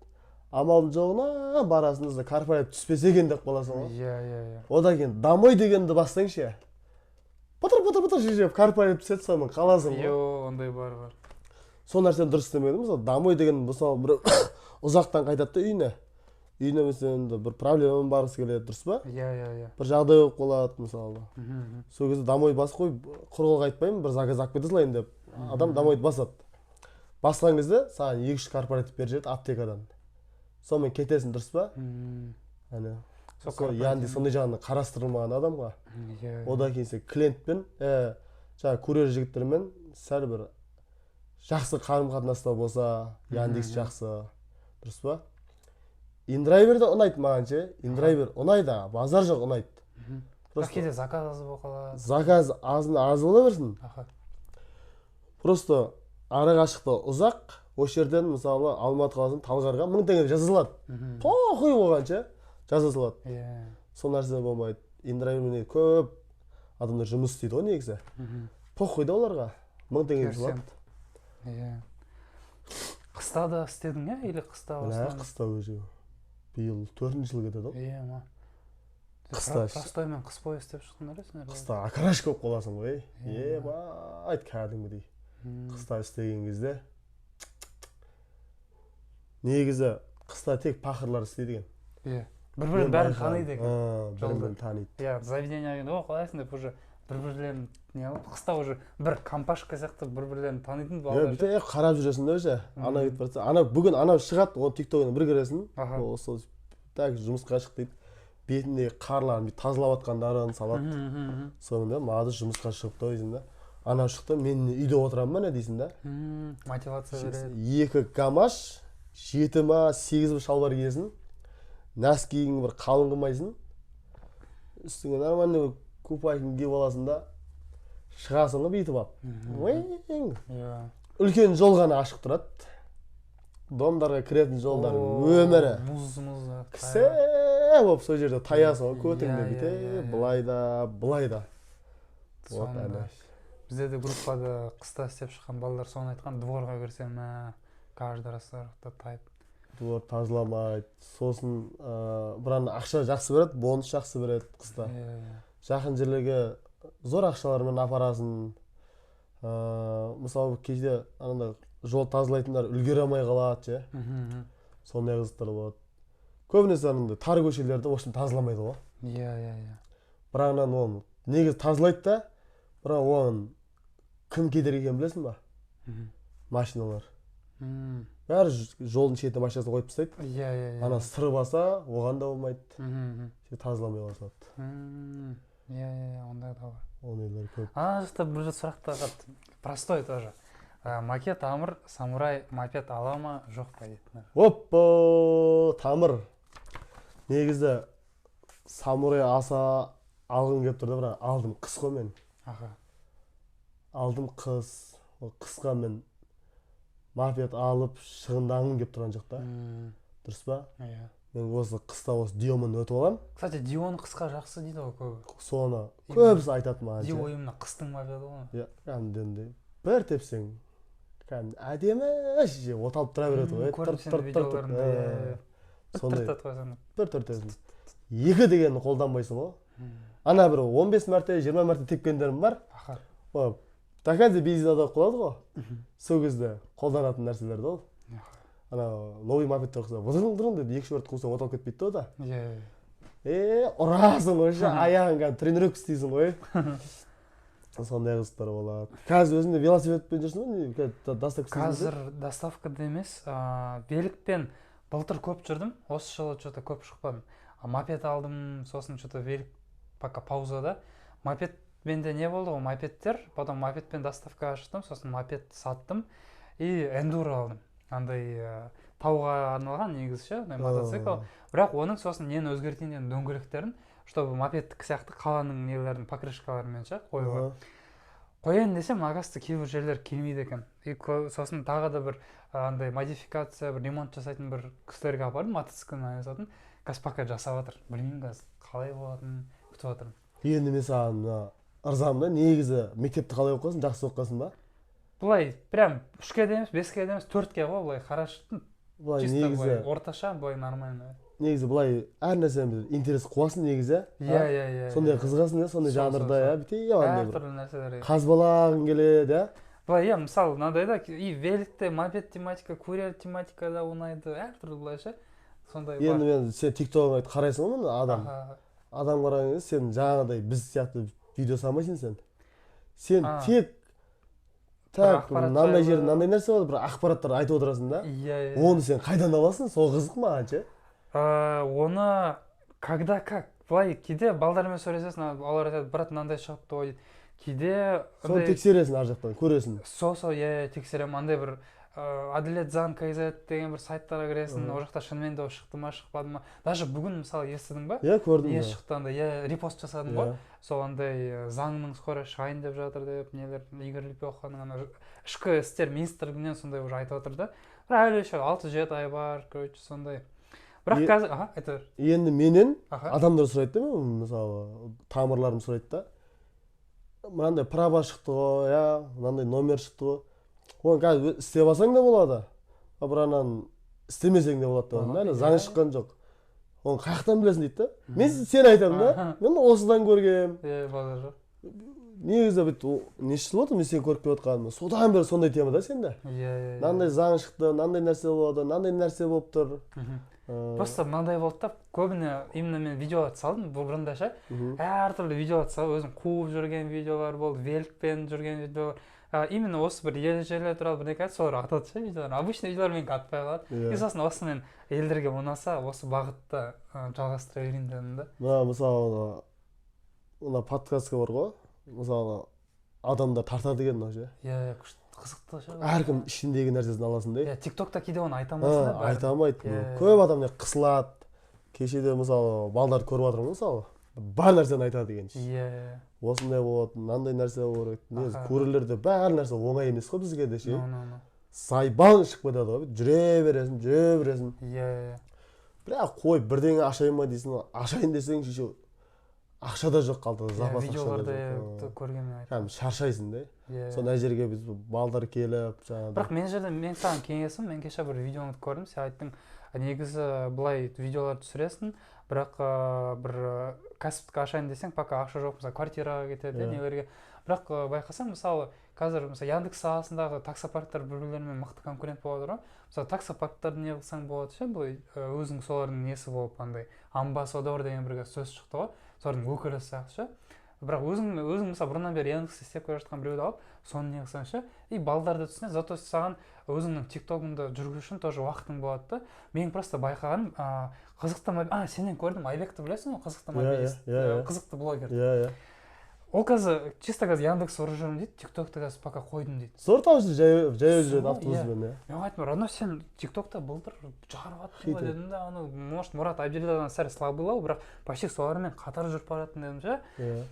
амалдың жоғына барасың да, корпоратив түспесе екен деп қаласың ғой. Иә, иә, иә. Одан кейін домой дегенді бассаң ше, пытыр пытыр пытыр жеп корпоратив түседі, сонымен қаласың ғой. Йо, ондай бар, бар. Сол нәрсені дұрыс істемедім. Мысалы, домой деген, мысалы, бір ұзақтан қайтады да үйіне. Үйіне мысалы енді бір проблемамен барғысы келеді, дұрыс па? Иә, иә, иә. Бір жағдай болып қалады, мысалы. Сол кезде домой басып қой, құр қол қайтпаймын, бір заказ алып кете салайын деп адам домойды басады. Басқан кезде саған 2-3 корпоратив беріп жібереді аптекадан. Сонымен кетесің, дұрыс па? Әне. Сол Сол яғни сондай жағынан қарастырылмаған адамға. Иә. Одан кейін сен клиентпен, жаңағы курьер жігіттермен сәл бір жақсы қарым-қатынаста болса, Яндекс жақсы, дұрыс па? Индрайвер де ұнайды маған ше. Индрайвер ұнайды, базар жоқ ұнайды. Бірақ кейде заказ аз болып қалады. Заказ аз бола берсін. Аха. Просто ара қашықтығы ұзақ, осы жерден мысалы Алматы қаласынан Талғарға 1000 теңге жаза салады. Похуй болған ше, жаза салады. Иә. Сол нәрсе болмайды. Индрайвермен көп адамдар жұмыс істейді ғой негізі. Похуй да оларға. 1000 теңге салады. Иә. Қыста да істедің, иә, или қыста Мына қыста уже биыл 4-ші жыл кетеді ғой. Иә, ма. Қыста Простоймен қыс бойы істеп шықтыңдар иә сендер? Қыста окрашка болып қаласың ғой. Ебать, кәдімгідей. Қыста істеген кезде негізі қыста тек пақырлар істейді екен. Иә. Бір-бірін бәрін таниды екен. Бір-бірін таниды. Иә, заведение келгенде, о, қалайсың деп уже бір-бірлерін не қылып, қыста уже бір компашка сияқты бір-бірлерін танитын балалар. Иә, бүйтіп қарап жүресің да уже. Ана кетіп бара жатса, ана бүгін анау шығады, оны TikTok-ына бір кіресің. Сол так жұмысқа шық дейді. Бетіндегі қарларын бүйтіп тазалап жатқандарын салады. Сонымен молодец жұмысқа шығыпты дейсің да. Анау шықты, мен үйде отырамын ба не дейсің да. Мотивация береді. 2 гамаш, 7 ма, 8 ба шалбар киесің. Носкиіңді бір қалың қылмайсың. Үстіңе нормальный бір купальник киіп аласың да, шығасың ғой бүйтіп алып. Үлкен жол ғана ашық тұрады. Домдарға кіретін жолдар өмірі. Мұз. Кісе болып сол жерде таясың ғой, көтіңді бүйтіп, былай да, былай да. Вот әне. Бізде де группада қыста істеп шыққан балалар соны айтқан, дворға кірсем, каждый раз тайып. Двор тазаламайды, сосын бір ана ақша жақсы береді, бонус жақсы береді қыста. Жақын жерлерге зор ақшалармен апарасың. Мысалы кейде анандай жол тазалайтындар үлгере алмай қалады ше. Сондай қызықтар болады. Көбінесе анандай тар көшелерді в общем тазаламайды ғой. Иә, иә, иә. Бірақ оны негізі тазалайды да, бірақ оған кім кедергі екенін білесің ба? Машиналар. Бәрі жолдың шетіне машинасын қойып тастайды. Иә, иә, иә. Ана сыр баса, оған да болмайды. Тазаламай қоя салады. Иә, иә, иә, ондай да бар. Ондайлар көп. Ана жақта бір сұрақ та простой тоже. Маке Тамыр самурай мопед ала ма, жоқ па дейді. Оппа, Тамыр. Негізі самурай аса алғым келіп тұр да, бірақ алдым қыс қой мен. Алдым қыс. Ол қысқа мен мопед алып шығынданғым келіп тұрған жоқ та. Дұрыс па? Иә. Мен осы қыста осы Дионмен өтіп аламын. Кстати, Дион қысқа жақсы дейді ғой көбі. Соны көбісі айтады маған. Дио именно қыстың мопеді ғой. Иә, кәдімгідей бір тепсең кәдімгі әдемі ше оталып тұра береді ғой. Көрдім сенің видеоларыңды, иә. Бір Сондай. түртеді ғой сені. Бір түртесің. Екі дегенді қолданбайсың ғой. Ана бір 15 мәрте, 20 мәрте тепкендерім бар. О, до конца бензин аударып қояды ғой. Сол кезде қолданатын нәрселер да ол. Ана новый мопедтер ұқсап, вдың вдың деп екі үш мәрте қусаң оталып кетпейді да о да. Иә. Ұрасың ғой ше, аяғың кәдімгі тренировка істейсің ғой. Сондай қызықтар болады. Қазір өзің де велосипедпен жүрсің ба? Не, қазір доставка істейсің бе? Қазір доставкада емес, великпен былтыр көп жүрдім, осы жылы что-то көп шықпадым. Мопед алдым, сосын что-то велик пока паузада. Мопед менде не болды ғой, мопедтер, потом мопедпен доставкаға шықтым, сосын мопед саттым и эндуро алдым. Андай тауға арналған негізі ше, андай мотоцикл. Бірақ оның сосын нені өзгертейін дедім, дөңгелектерін, чтобы мопедтікі сияқты қаланың нелерін, покрышкаларымен ше қоюға. Қояйын десем, оказывается, кейбір жерлер келмейді екен. И сосын тағы да бір андай модификация, бір ремонт жасайтын бір кісілерге апардым, мотоциклмен айналысатын. Қазір пока жасап жатыр. Білмеймін қазір қалай болатынын, күтіп жатырмын. Енді мен саған мына ырзамын да, негізі мектепті қалай оқығансың, жақсы оқығансың ба? Былай прям 3-ке де емес, 5-ке де емес, 4-ке ғой, былай қарашы. Былай Чисто негізі былай орташа, былай нормально. Негізі былай әр нәрсені бір интерес қуасың негізі, Иә, а? иә, иә, Сондай иә. қызығасың, иә, сондай Сол, сол, жанрда, сол. иә, бүйтіп андай бір Әртүрлі нәрселер, иә. қазбалағың келеді, иә. Былай, иә, мысалы, мынандай да, и великте, мопед тематика, курьер тематика да ұнайды, әртүрлі былай ше. Сондай бар. Енді мен сен тиктогыңа қарайсың ғой, міне, адам. Адам қараған кезде сен жаңағыдай біз сияқты видео салмайсың сен. Сен тек Бір так ақпарат мынандай жайлы. жерде мынандай нәрсе бар, бір ақпараттар айтып отырасың да. Иә, иә. Оны сен қайдан аласың? Сол қызық маған ше. Оны когда как, былай кейде балдармен сөйлесесің, олар айтады, брат, мынандай шығыпты ғой дейді. Кейде Соны андай тексересің, ар жақтан көресің. Сол, сол, иә, иә, тексеремін. Андай бір Әділет заң kz деген бір сайттарға кіресің, ол жақта шынымен де ол шықты ма, шықпады ма. Даже бүгін, мысалы, естідің ба? Иә, көрдім. Не Да. шықты андай, иә, репост жасадым ғой. Иә. Сол андай заңның скоро шығайын деп жатыр деп, нелер, Игорь Лепеханың ана ішкі істер министрлігінен сондай уже айтып жатыр да. Бірақ әлі еще 6-7 ай бар, короче, сондай. Бірақ қазір, аха, айта бер. Енді менен адамдар сұрайды да, мен, мысалы, тамырларым сұрайды да. Мынандай права шықты ғой, иә, мынандай номер шықты ғой. Оны қазір істеп алсаң да болады. А бірақ ананы істемесең де болады деп жатырмын да, әлі заң шыққан жоқ. Оны қай жақтан білесің дейді да. Мен сен айтамын да. Мен осыдан көргем. Иә, базар жоқ. Негізі бүйтіп, неше жыл болды мен сені көріп келе жатқаныма. Содан бері сондай тема да сенде. Иә, иә, иә. Мынандай заң шықты, мынандай нәрсе болады, мынандай нәрсе болып тұр. Просто мынандай болды да, көбіне именно мен видеоларды салдым бұрында ше. Әртүрлі видеоларды салып, өзім қуып жүрген видеолар болды, великпен жүрген видеолар. Именно осы бір ережелер туралы бірдеңе айтса, солар атады ше видеолар. Обычный видеолар менікі атпай қалады. И сосын осы мен елдерге ұнаса, осы бағытта жалғастыра берейін дедім да. Мына мысалы, мына подкастқа бар ғой, мысалы, адамдар тартады екен мынау ше. Иә, иә, күшті, қызықты ше. Әркім ішіндегі нәрсесін аласың да. Иә, тиктокта кейде оны айта алмайсың да бәрін. Айта алмайды. Иә, иә. Көп адам қысылады. Кешеде, мысалы, балдарды көріп жатырмын ғой, мысалы, бар нәрсені айтады екен. Иә, иә. Осындай болады, мынандай нәрсе болу керек. Негізі көрерлерде бәрі нәрсе оңай емес қой бізге де ше. Ну, ну, ну. Сайбан шығып кетеді ғой, жүре бересің, жүре бересің. Иә, иә. Бірақ қой, бірдеңе ашайын ба дейсің, ашайын десең, еще ақша да жоқ қалтада, Иә, запас ақша да видеоларда жоқ. көргенмін айтамын. Кәдімгі шаршайсың да. Иә. Сол ана жерге біз балдар келіп, жаңағыдай. Бірақ мен жерде мен саған кеңесім, мен кеше бір видеоңды көрдім, сен айттың, негізі былай видеолар түсіресің, бірақ бір кәсіптік ашайын десең, пока ақша жоқ, мысалы, квартираға кетеді, нелерге. Бірақ байқасаң, мысалы, қазір, мысалы, Яндекс саласындағы таксопарктар бір-бірлерімен мықты конкурент болып жатыр ғой. Мысалы, таксопарктарды не қылсаң болады ше, былай өзің солардың несі болып, андай амбассадор деген бір сөз шықты ғой, солардың өкілі сияқты ше. Бірақ өзің мысалы бұрыннан бері Яндекс істеп келе жатқан біреуді алып, соны не қылсаң ше, и балдар да түсінеді, зато саған өзіңнің тиктогыңды жүргізу үшін тоже уақытың болады да. Мен просто байқағаным, қызықты, сенен көрдім, Айбекті білесің ғой, қызықты мобилист, қызықты блогер. Иә, иә. Ол қазір чисто қазір Яндекс ұрып жүрмін дейді, тиктокты қазір пока қойдым дейді. Зор тауып жаяу жаяу жүреді автобуспен, иә. Мен оған айттым: «Родной, сен тиктокта былтыр жарып аттың ғой», — дедім да. Анау, может, Мұрат Әбділдадан сәл слабыйлау, бірақ почти солармен қатар жүріп баратын дедім ше.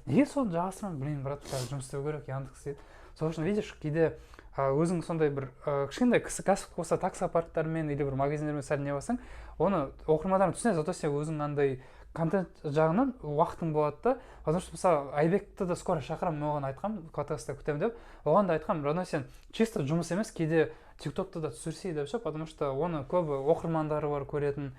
Неге соны жағасың? «Блин, брат, қазір жұмыс істеу керек, Яндекс», — дейді. Сол үшін, видишь, кейде өзің сондай бір кішкентай кісі кәсіп болса, таксопарктармен или бір магазиндермен сәл не болсаң, оны оқырмандарың түсінеді, зато сен өзің андай контент жағынан уақытың болады да. Потому что, мысалы, Айбекті де скоро шақырамын, мен оған айтқанмын, подкастта күтемін деп. Оған да айтқанмын: «Родной, сен чисто жұмыс емес, кейде тиктокты да түсірсей», — деп ше. Потому что оны көбі оқырмандары бар көретін.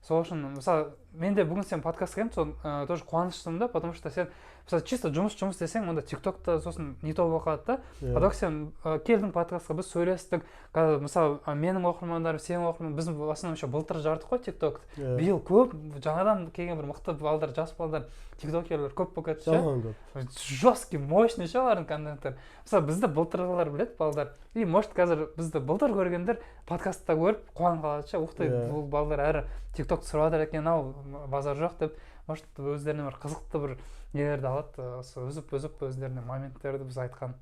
Сол үшін, мысалы, мен де бүгін сен подкастқа келдім, сол тоже қуаныштымын да, потому что сен, мысалы, чисто жұмыс жұмыс десең, онда тиктокта сосын не то болып қалады да. А так сен келдің подкастқа, біз сөйлестік. Қазір, мысалы, менің оқырмандарым, сенің оқырман, біз в основном еще былтыр жардық қой тиктокты. Биыл көп жаңадан келген бір мықты балдар, жас балдар, тиктокерлер көп болып кетті ше. Жаман көп. Жесткий, мощный ше олардың контенттері. Мысалы, бізді былтырғылар біледі балдар, и может, қазір бізді былтыр көргендер подкастта көріп қуанып қалады ше: «Ух ты, бұл балдар әрі тикток түсіріп жатыр екен ау, базар жоқ», — деп. Может, өздеріне бір қызықты бір нелерді алады, осы үзіп үзіп өздеріне моменттерді біз айтқан.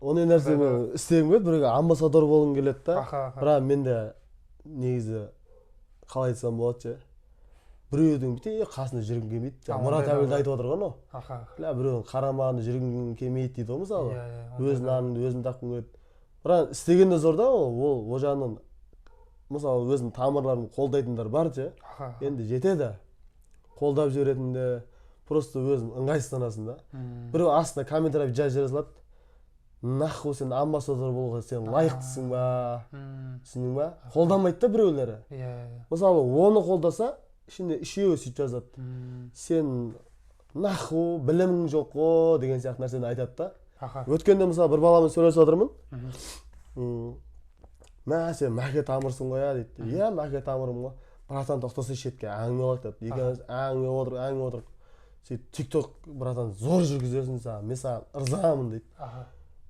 Ондай нәрсе мен істегім келеді, біреуге амбассадор болғым келеді да. аха аха Бірақ менде негізі, қалай айтсам болады ше, біреудің бүйтіп қасында жүргім келмейді. А, Жаңа Мұрат ондай да Әбілді бар. айтып отыр ғой анау. аха Бля, біреудің қарамағында жүргім келмейді дейді ғой, мысалы. иә иә ондай Өз да бар. нанымды өзім тапқым келеді. Бірақ істеген де зор да ол жағынан, мысалы, өзімнің тамырларымды қолдайтындар бар ше. аха аха. Енді жетеді қолдап жіберетін де, просто өзің ыңғайсызданасың да. Біреу астына комментарий жазып жібере салады: «Нахуй сен амбассадор болуға сен лайықтысың ба?» Түсіндің ба? Қолдамайды да біреулері. иә иә Мысалы, оны қолдаса, ішінде үшеуі сөйтіп жазады: «Сен нахуй білімің жоқ қой» деген сияқты нәрсені айтады да. Өткенде, мысалы, бір баламен сөйлесіп жатырмын. «Мә, сен Мәке тамырсың ғой, иә?» — дейді. «Иә, Мәке тамырым ғой, братан, тоқтасай, шетке әңгіме болайық», — деп. Екеуміз әңгіме отырып, әңгіме отырып, сөйтіп: «Тик ток, братан, зор жүргізесің саған, мен саған ырзамын», — дейді.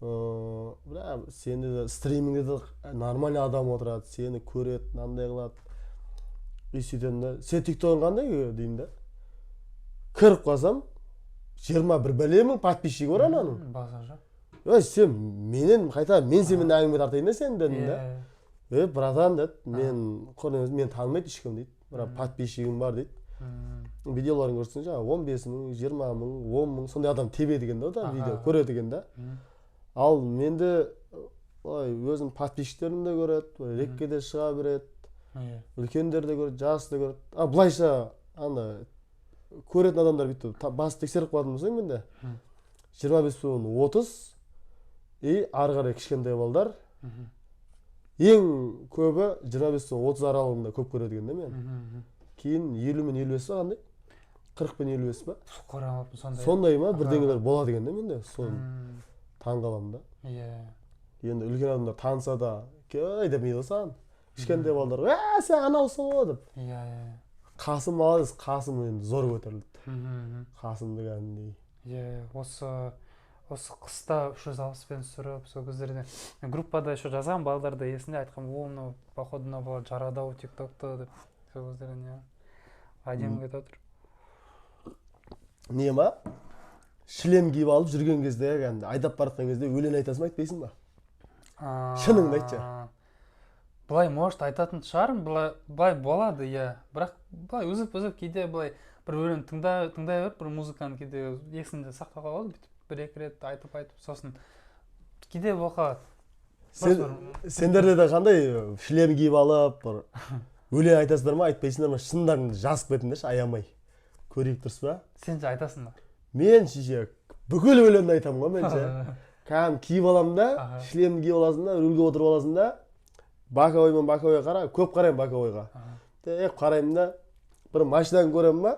Бля, сенде де, стримингде де нормальный адам отырады, сені көреді, мынандай қылады. И сөйтемін да: «Сен тиктогың қандай?» — деймін да. Кіріп қалсам, 21 бәле мың подписчигі бар ананың. Базар жоқ. Ей, сен менен қайта, мен сенімен әңгіме тартайын да сен, дедім да. «Е, братан, — деді, — мен құр емес, мені танымайды ешкім, — дейді, — бірақ подписчигім бар», — дейді. Видеоларын көрсең, жаңағы 15 мың, 20 мың, 10 мың сондай адам тебеді екен да, видео көреді екен да. Ал менде былай өзім подписчиктерім де көреді, былай рекке де шыға береді. Үлкендер де көреді, жас та көреді. А былайша ана көретін адамдар бүйтіп басып тексеріп қоятын болсаң, менде 25 пен 30 и ары қарай кішкентай балдар. Ең көбі 25 пен 30 аралығында көп көреді екен да мен. Кейін 50 мен 55 па, қандай, 40 пен 55 па? Көре алмаппын сондай. Сондай ма, бірдеңелер болады екен да менде. Соны таң қаламын да. Енді үлкен адамдар таныса да, «Ей» демейді ғой саған. Кішкентай балдар: «Ә, сен анаусың ғой», — деп. Иә иә Қасым молодец, Қасым енді зор көтерілді. мхм, мхм. Қасымды кәдімгідей. Иә, осы қыста 360-пен түсіріп, сол кездерде мен группада еще жазған, балдар да есінде, айтқанмын: «О, мынау походу мынау бала жарады ау тиктокты», — деп. Сол кездерден, иә, әдемі кетіп жатыр. Не ма, шлем киіп алып жүрген кезде, кәдімгі айдап бара жатқан кезде өлең айтасың ба, айтпайсың ба? Шыныңды айтшы. Былай, может, айтатын шығармын, былай болады, иә. Бірақ былай үзіп үзіп кейде былай бір өлең тыңдай беріп, бір музыканы кейде есіңде сақтап қалады, бүйтіп бір екі рет айтып айтып, сосын кейде болып қалады. Сендерде де қандай, шлем киіп алып бір өлең айтасыңдар ма, айтпайсыңдар ма? Шындарыңды жазып кетіңдерші, аямай көрейік, дұрыс па? Сен де айтасың ба? Мен шеше бүкіл өлеңді айтамын ғой мен ше. Кәдімгі киіп аламын да, шлемді киіп аласың да, рульге отырып аласың да, боковоймен боковой қара, көп қараймын боковойға. Тек қараймын да, бір машинаны көремін ба,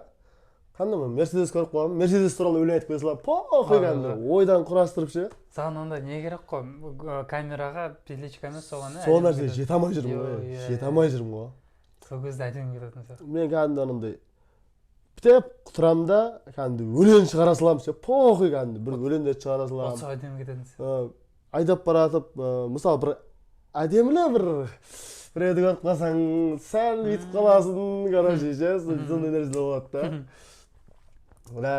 қандай ма, Мерседес көріп қаламын, Мерседес туралы өлең айтып кете саламын, похуй, кәдімгі ойдан құрастырып ше. Саған ондай не керек қой, камераға петличкамен соған, иә, Сол әдемі нәрсеге кетеді. жете алмай жүрмін ғой, Йо, иә, жете иә. алмай жүрмін ғой. Сол кезде әдемі кететін сияқты. Мен кәдімгі анандай Бүйтіп тұрамын да, кәдімгі өлең шығара саламын ше, похуй, кәдімгі бір өлеңдерді шығара саламын. Отса, әдемі кететін сияқты. Айдап баратып, мысалы, бір әдемілі бір біреуді көріп қалсаң, сәл бүйтіп қаласың, короче, ше, сондай нәрселер болады да. Бля,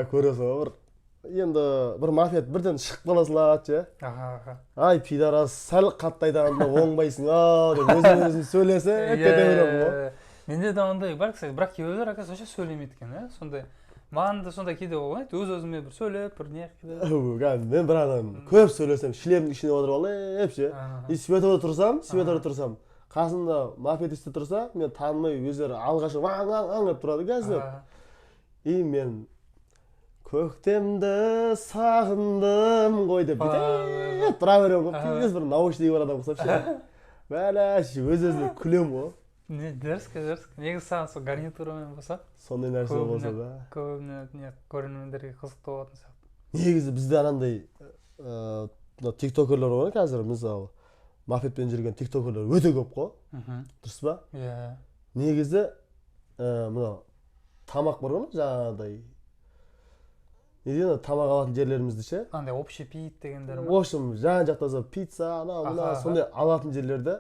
көресің ғой, бір енді бір мопед бірден шығып қала салады ше. Аха аха «Ай, пидорас, сәл қатты айдағанда оңбайсың ау» деп өзімен өзім сөйлесіп кете беремін ғой. Менде де ондай бар, кстати, бірақ кейбіреулер, оказывается, вообще сөйлемейді екен, иә. Сондай маған да сондай кейде ұнайды, өз өзіме бір сөйлеп, бір не қылып кетеді. Кәдімгі мен бір адам көп сөйлесем, шлемнің ішіне отырып алып ше, и светофорда тұрсам, светофорда тұрсам, қасымда мопедист тұрса, мен танымай, өздері алға шығып, аң аң аң деп тұрады газ деп. И мен «Көктемді сағындым ғой» деп бүйтіп тұра беремін ғой, пиздец, бір наушнигі бар адам ұқсап ше, бәлә, өз өзіме күлемін ғой. Не, дерзко, дерзко негізі. Саған сол гарнитурамен болса, Сондай нәрсе болса да. көбіне не, көрермендерге қызықты болатын сияқты. Негізі бізде анандай мына тиктокерлер бар ғой қазір, мысалы, мопедпен жүрген тиктокерлер өте көп қой, дұрыс па? Иә. Негізі мынау тамақ бар ғой, жаңағыдай, не дейді, ана тамақ алатын жерлерімізді ше. Андай общепит дегендер В ма? общем, жан жақта сол пицца, анау мынау сондай алатын жерлерде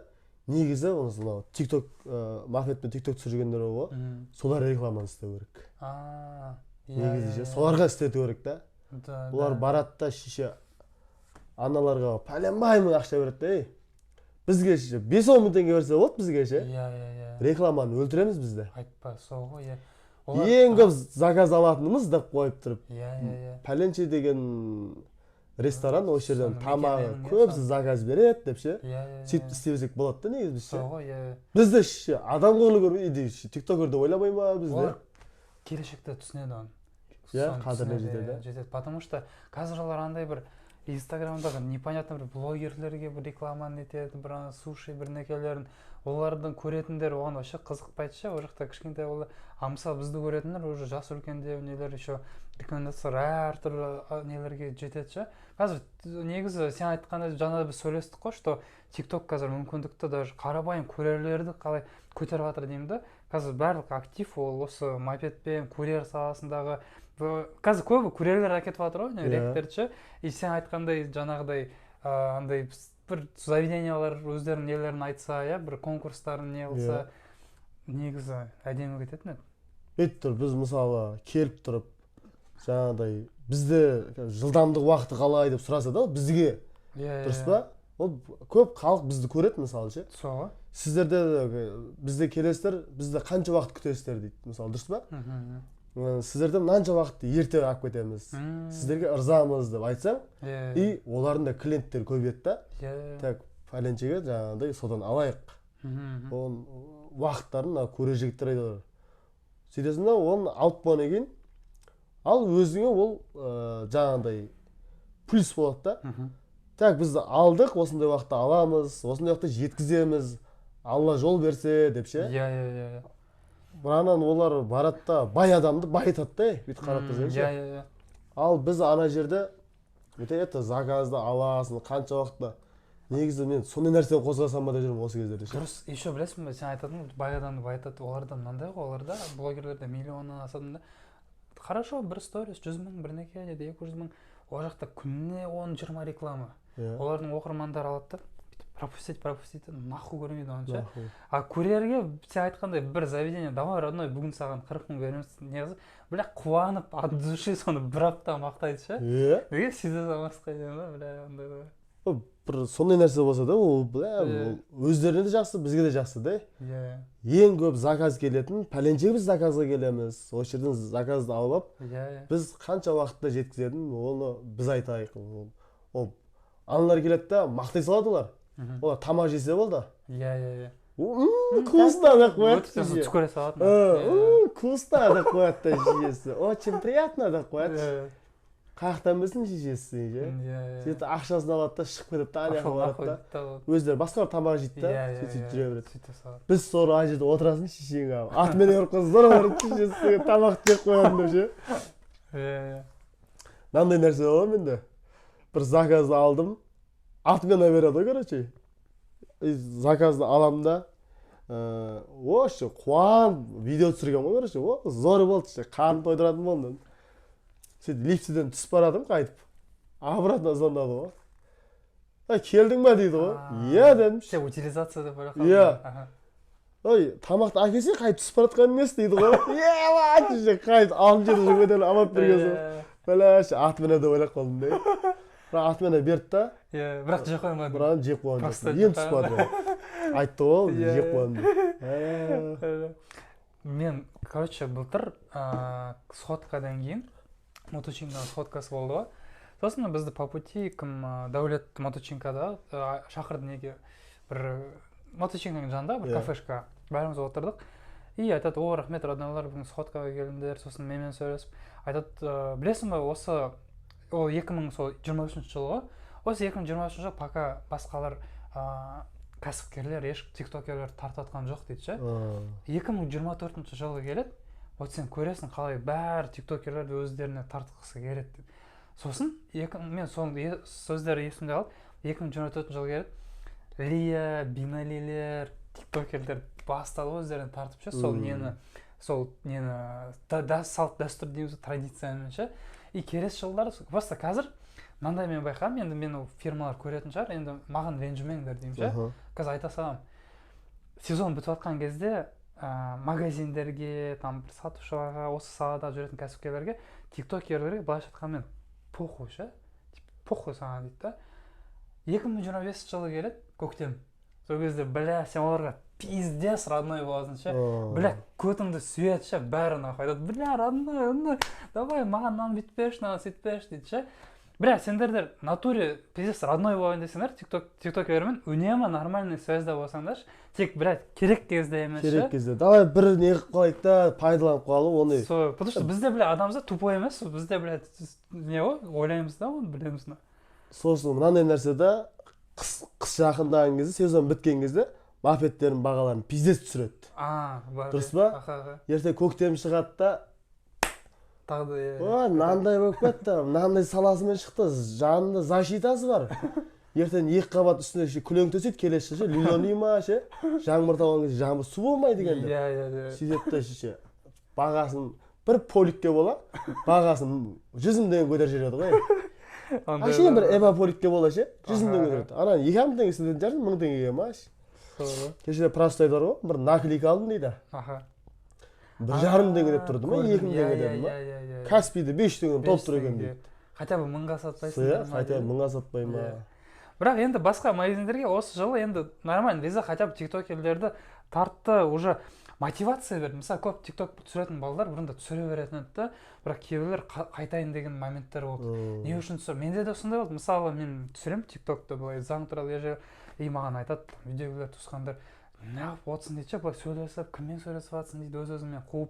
негізі осы мынау тикток, мопедпен тикток түсіргендер бар ғой, солар рекламаны істеу керек. А, иә. Негізі ше, соларға істету керек та. Олар барады да, шеше, аналарға пәленбай мың ақша береді да, ей, бізге ше 5-10 мың теңге берсе болады бізге ше. иә иә иә Рекламаны өлтіреміз бізде. Айтпа, сол ғой, иә. Ең көп заказ алатынымыз деп қойып тұрып, иә иә иә пәленше деген ресторан, осы жерден Соны тамағы мекеменің, иә, көбісі заказ береді деп ше. иә иә Сөйтіп істей берсек болады да негізі біз ше. Сол ғой, иә. Бізді ше адам құрлы көрмей, тиктокер деп ойламай ма бізді? Олар келешекте түсінеді оны. Иә, Соны қадіріне түсінеді, жетеді. иә, жетеді, потому что қазір олар андай бір инстаграмдағы непонятно бір блогерлерге бір рекламаны нетеді, бір ана суши бірнекелерін. Олардың көретіндер оған вообще қызықпайды ше, ол жақта кішкентай бала. А мысалы, бізді көретіндер уже жас үлкендеу нелер, еще рекомендациялар әртүрлі нелерге жетеді ше. Қазір негізі сен айтқандай, жаңа біз сөйлестік қой, что тикток қазір мүмкіндікті, даже қарапайым курьерлерді қалай көтеріп жатыр деймін да. Қазір барлық актив ол осы мопедпен курьер саласындағы, қазір көбі курьерлер әкетіп жатыр ғой, Иә. ректерді ше. И сен айтқандай, жаңағыдай андай бір заведениялар өздерінің нелерін айтса, иә, бір конкурстарын не қылса, негізі әдемі кететін еді. Бүйтіп тұр, біз мысалы келіп тұрып, жаңағыдай, бізде жылдамдық уақыты қалай деп сұраса да бізге, иә дұрыс па? Ол көп халық бізді көреді, мысалы ше. Сол ғой. Сіздерде бізде келесіздер, бізді қанша уақыт күтесіздер дейді, мысалы, дұрыс па? Сіздерден мынанша уақыт ерте алып кетеміз, сіздерге ырзамыз деп айтсаң, и олардың да клиенттері көбейеді да. Так, пәленшеге жаңағыдай содан алайық, мхм, мхм. оның уақыттарын мына курьер жігіттер айтады. Сөйтесің да, оны алып болғаннан кейін, ал өзіңе ол жаңағыдай плюс болады да. Так, біз алдық, осындай уақытта аламыз, осындай уақытта жеткіземіз, Алла жол берсе деп ше. иә иә иә иә Бұранан олар барады да, бай адамды байытады да, ей, бүйтіп қарап тұрсаң ше. иә иә иә Ал біз ана жерде бүйтіп это заказды аласың қанша уақытта. Негізі мен сондай нәрсені қозғасам ба деп жүрмін осы кездерде ше. Дұрыс. Еще білесің бе, сен айтатын ғой, бай адамды байытады. Оларда мынандай ғой, оларда, блогерлерде миллионнан асады да. Хорошо, бір сторис 100 000 бірнеке или 200 000, ол жақта күніне 10-20 реклама. Олардың оқырмандары алады да, бүйтіп пропустить, пропустить, нахуй көрмейді оны ше. Нахуй. А курьерге сен айтқандай бір заведение: «Давай, родной, бүгін саған 40 000 береміз», не, бля, қуанып, от души соны бір апта мақтайды ше. Неге сезе салмасқа деймін да, бля, ондайлар. Ол бір сондай нәрсе болса да, ол, бля, ол өздеріне де жақсы, бізге де жақсы да. Ең көп заказ келетін пәленшеге біз заказға келеміз, осы жерден заказды алып алып, иә иә біз қанша уақытта жеткізетін, оны біз айтайық. Ол аналар келеді да, мақтай салады олар. Олар тамақ жесе болды. иә иә иә Вкусно деп қояды. Өтіп сосын Шеше. түкіре салады. Вкусно деп қояды да шешесі, очень приятно деп қояды. Қаяқтан білсін шешесі ше. иә иә Сөйтіп ақшасын алады да, шығып кетеді да, ана жаққа Пошел барады нахуй да, дейді да ол. Өздері басқа бір тамақ жейді да, иә иә сөйтіп иә жүре береді. Сөйте салады. Біз соны ана жерде отырасың, шешең атымен ұрып қалса, зорға барып шешесі тамақ жеп қоятын деп ше. иә иә Мынандай нәрсе бар ғой менде, бір заказды алдым, отмена береді ғой, короче. И заказды аламын да, Вообще қуанып видео түсірген ғой, короче. О, зор болды ше, қарным тойдыратын болдым. Сөйтіп лифтіден түсіп бара жатырмын қайтып, обратно звондады ғой: «Ей, келдің ба?» — дейді ғой. «Иә», — дедім. Сен утилизация деп ойлап Иә. қалдың. «Ой, тамақты әкелсең, қайтып түсіп бара жатқан несі?» — дейді ғой. Е, қайтып алтыншы этажға көтеріліп амап берген соң, бля, отмена деп ойлап қалдым да. Бірақ отмена берді да. Иә, бірақ жеп қоймадың. Бірақ жеп қойған Просто жоқпын, енді түсіп жатыр, айтты ғой, жеп қойдым деп. Мен, короче, былтыр сходкадан кейін, Моточинканың сходкасы болды ғой, сосын бізді по пути кім, Дәулет Моточинкада шақырды. Неге, бір Моточинканың жанында бір кафешка, бәріміз отырдық. И айтады: «О, рахмет, роднойлар, бүгін сходкаға келдіңдер». Сосын менімен сөйлесіп айтады: «Білесің ба, осы ол екі мың сол 23-ші жыл ғой, осы 2023 жыл пока басқалар, кәсіпкерлер, еш тиктокерлер тартып жатқан жоқ», — дейді ше. 2024 жылы келеді, вот сен көресің, қалай бәрі тиктокерлерді өздеріне тартқысы келеді деп. Сосын екі, мен сол сөздері есімде қалды. 2024 жылы келеді, Лия, Биналилер, тиктокерлер бастады ғой өздеріне тартып ше, сол нені, сол нені да, салт дәстүр дейміз ғой, традициямен ше. И келесі жылдары просто қазір мынандай мен байқадым, енді мен ол фирмалар көретін шығар, енді маған ренжімеңдер деймін ше. Қазір айта саламын, сезон бітіп жатқан кезде магазиндерге, там бір сатушыларға, осы салада жүретін кәсіпкерлерге, тиктокерлерге былайша айтқанмен похуй ше, типа похуй саған дейді да. 2025 жылы келеді көктем, сол кезде, бля, сен оларға пиздец родной боласың ше. Бля, көтіңді сүйеді ше бәрі, нахуй, айтады: «Бля, родной, родной, давай маған мынаны бүйтіп берші, мынаны сөйтіп берші», — дейді ше. Бля, сендердер в натуре пиздец родной болайын десеңдер, тиктокермен үнемі нормальный связьда болсаңдаршы, тек, блядь, керек кезде емес ше. Керек кезде давай бір не қылып қалайық та, пайдаланып қалу оны. Сол, потому что бізде, бля, адамзат тупой емес, бізде, блядь, не ғой, ойлаймыз да, оны білеміз да. Сосын мынандай нәрсе да: қыс жақындаған кезде, сезон біткен кезде мопедтердің бағаларын пиздец түсіреді. А, бар. Дұрыс па? Аха. Ертең көктем шығады да, тағы да, иә. О, мынандай болып кетті, мынандай саласымен шықты, жанында защитасы бар. Ертең екі қабат үстіне ше күлең төсейді, келесі ше лилони ма ше, жаңбыр тауған кезде жаңбыр су болмайды екен деп. иә иә иә Сөйтеді да ше, бағасын бір поликке бола бағасын 100 000 теңге көтеріп жібереді ғой. Андай әшейін бір бар. Эва поликке бола ше 100 000 теңге көтереді, ана 2,5 теңге істететін шығарсың 1000 теңгеге ма ше. Сол ғой. Кеше простой бар ғой, бір наклейка алдым дейді, 1,5 теңге деп тұрды ма, Көрдім, 2000 иә, теңге иә, деді ма, иә иә иә Каспийде 500 теңгені 500 толып тұр екен теңге. дейді. Хотя бы мыңға сатпайсың Иә, ма хотя бы дейді. мыңға сатпай ма. Иә. Бірақ енді басқа магазиндерге осы жылы енді нормально, риза, хотя бы тиктокерлерді тартты, уже мотивация берді. Мысалы, көп тикток түсіретін балалар бұрында түсіре беретін еді да, бірақ кейбіреулер қайтайын деген моменттер болды. Не үшін түсір, менде де сондай болды. Мысалы, мен түсіремін тиктокты былай, заң туралы ереже, и маған айтады там үйдегілер, туысқандар: «Неғып отырсың?» — дейді ше, былай сөйлесіп, «Кіммен сөйлесіп жатрсың?» — дейді. «Өз өзіңмен қуып,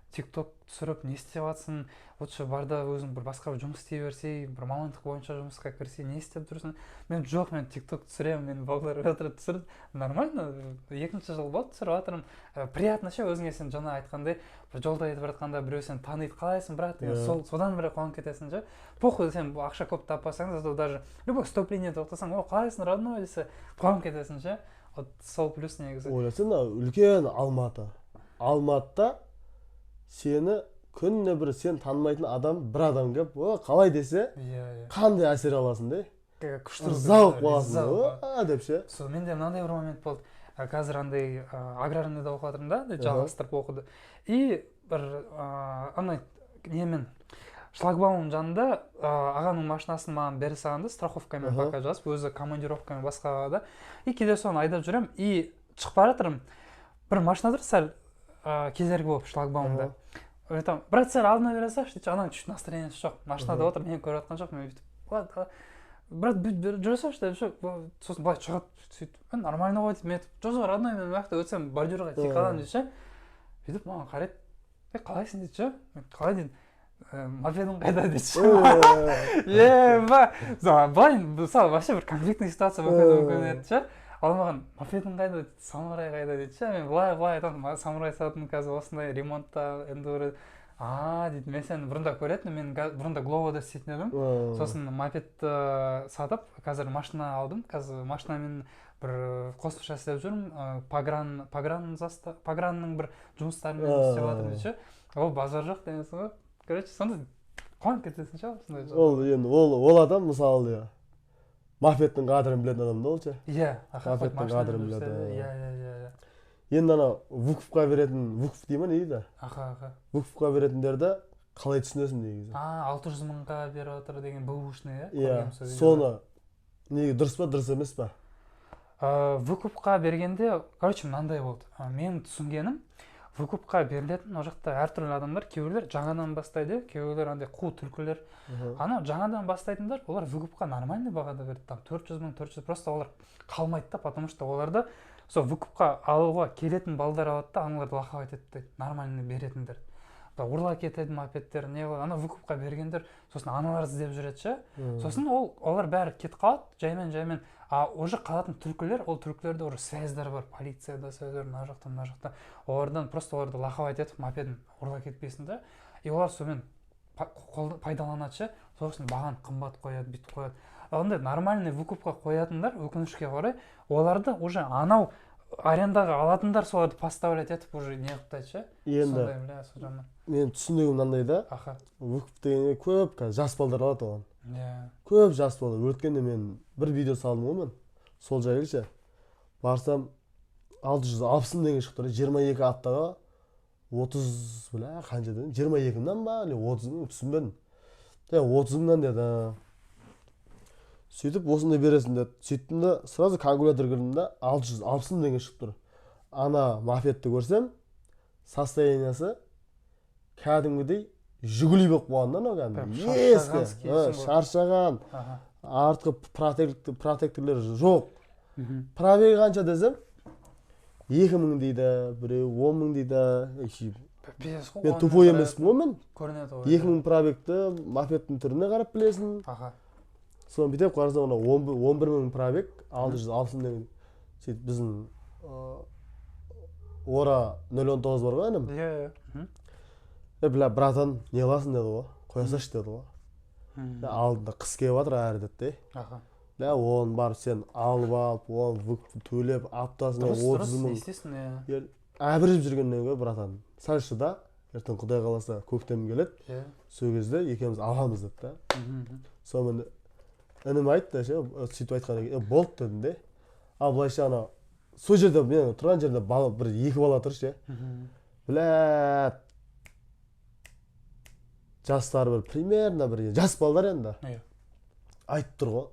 тикток түсіріп, не істеп жатрсың? Лучше бар да, өзің бір басқа бір жұмыс істей берсей, бір мамандық бойынша жұмысқа кірсей, не істеп тұрсың?» Мен: «Жоқ, мен тикток түсіремін, мен балалар отырып түсірді, нормально, екінші жыл болды түсіріп жатырмын». Приятно ше өзіңе, сен жаңа айтқандай, бір жолда кетіп бара жатқанда біреу сені таниды: «Қалайсың, брат?» — деген. Сол содан бір қуанып кетесің ше. Похуй, сен ақша көп таппасаң, зато даже любой стоп линия тоқтасаң: «О, қалайсың, родной?» — десе, қуанып кетесің ше. Вот сол плюс негізі. Ойласаң, мына үлкен Алматы, Алматыда сені күніне бір сен танымайтын адам, бір адам келіп: «О, қалай?» — десе, иә иә қандай әсер аласың де. Күшті. Риза болып қаласың. Риза болып. «О» деп ше. Сол менде мынандай бір момент болды. Қазір андай аграрныйда оқып жатырмын да, жалғастырып оқуды. И бір андай немен, шлагбаумның жанында ағаның машинасын маған бере салған да, страховкамен пока жазып, өзі командировкамен басқа қалада. И кейде соны айдап жүремін, и шығып бара жатырмын, бір машина тұр сәл кедергі болып шлагбаумда. Айтамын: «Брат, сәл алдына бере салшы», — дейді. Ананың чуть настроениесі жоқ, машинада отыр, мені көріп жатқан жоқ. Мен бүйтіп: «Ладно, брат, бүйтіп жүре салшы», — деп ше. Сосын былай шығады сөйтіп: «Нормально ғой», — дейді. Мен айтып: «Жоқ, жоқ, родной, мен мына жақта өтсем, бордюрға тиіп қаламын», — дейді ше. Бүйтіп маған қарайды: «Е, қалайсың?» — дейді ше. Мен: «Қалай?» — деймін. «Мопедің қайда?» — дейді ше. Еба, былай, мысалы, вообще бір конфликтный ситуация болып кетуі мүмкін еді ше. Ал маған: «Мопедің қайда?» — дейді, «Самурай қайда?» — дейді ше. Мен былай былай айтамын: «Самурай саттым, қазір осындай ремонтта, эндуро». «А, — дейді, — мен сені бұрында көретінмін, мен бұрында Гловода істейтін едім, сосын мопедті сатып, қазір машина алдым, қазір машинамен Бір қосымша істеп жүрмін, погранның бір жұмыстарымен істеп жатырмын дейді ше. Ол базар жоқ дегенсің ғой. Короче, сондай қуанып кетесің ше осындай. Ол енді ол адам, мысалы, мопедтің қадірін білетін адам да ол ше. Иә. Мопедтің қадірін біледі. Иә иә иә иә Енді ана выкупқа беретін, выкуп дей ма, не дейді? аха аха Выкупқа беретіндерді қалай түсінесің негізі? А, 600 мыңға беріп жатыр деген бэушный, иә? Иә. Көргенмін сол видеоны. Соны неге, дұрыс па, дұрыс емес па? Выкупқа бергенде, короче, мынандай болды. Менің түсінгенім, выкупқа берілетін ол жақта әртүрлі адамдар: кейбіреулер жаңадан бастайды, кейбіреулер андай қу түлкілер. Анау жаңадан бастайтындар, олар выкупқа нормальный бағада берді, там 400 мың, 400. Просто олар қалмайды да, потому что оларды сол выкупқа алуға келетін балдар алады да, аналарды лоховать етіп тастайды. Нормальный беретіндер ұрлап кетеді мопедтер, не қылады. Ана выкупқа бергендер сосын аналарды іздеп жүреді ше. Сосын олар бәрі кетіп қалады жаймен жаймен, а уже қалатын түлкілер, ол түлкілерде уже связьдар бар, полицияда связьдар, мына жақта, мына жақта. Олардан просто оларды лоховать етіп, мопедін ұрлап кетпесін да, и олар сонымен пайдаланады ше. Сосын бағаны қымбат қояды, бүйтіп қояды. Ал андай нормальный выкупқа қоятындар, өкінішке қарай, оларды уже анау арендаға алатындар соларды подставлять етіп, уже не қылып тастайды ше. Енді Сондай, бля, сол жаман. Менің түсінігім мынандай да. Выкуп дегенге көп қазір жас балдар алады оған. Көп жас балдар. Өткенде мен бір видео салдым ғой, мен сол жайлы ше. Барсам, 660 мың теңге шығып тұр, 22 аптаға 30, бля, қанша дедім, 22 мыңнан ба или 30 мың, түсінбедім, е, 30 мыңнан деді. Сөйтіп осындай бересің деді. Сөйттім да, сразу калькулятор кірдім да, 660 мың теңге шығып тұр. Ана мопедті көрсем, состояниесі кәдімгідей Жигули болып қалған да анау, Прям кәдімгі шаршаған. Ескі. Кейсің ғой. Шаршаған. Артқы протекторлер жоқ. Пробег қанша десем, 2000 дейді біреу, 10 000 дейді. Ей, Пиздец қой. мен Оны тупой қарап емеспін ғой мен. Көрінеді ғой. 2000 пробегті мопедтің түріне қарап білесің. Соны бүйтіп қарасам, ана 11 000 пробег, 660 мың теңге. Сөйтіп біздің ора 019 бар ғой, інім. иә иә мхм. Е, бля, братан, не қыласың деді ғой, қоя салшы деді ғой. Бля, алдында қыс келіп жатыр әрі деді де. Бля, оны барып сен алып алып, оны выкуп төлеп, аптасына дұрыс отыз дұрыс не мың істейсің, иә. Әбіржіп жүргеннен гөрі, братан, сәл шыда, ертең құдай қаласа көктем келеді, сол кезде екеуміз аламыз деді да. Мхм, мхм. Сонымен інім айтты ше, сөйтіп айтқаннан кейін: «Е, болды», – дедім де. Ал былайша анау сол жерде, мен тұрған жерде бала, бір екі бала тұр ше. Бля, жастары бір примерно бір жас балдар енді. Айтып тұр ғой,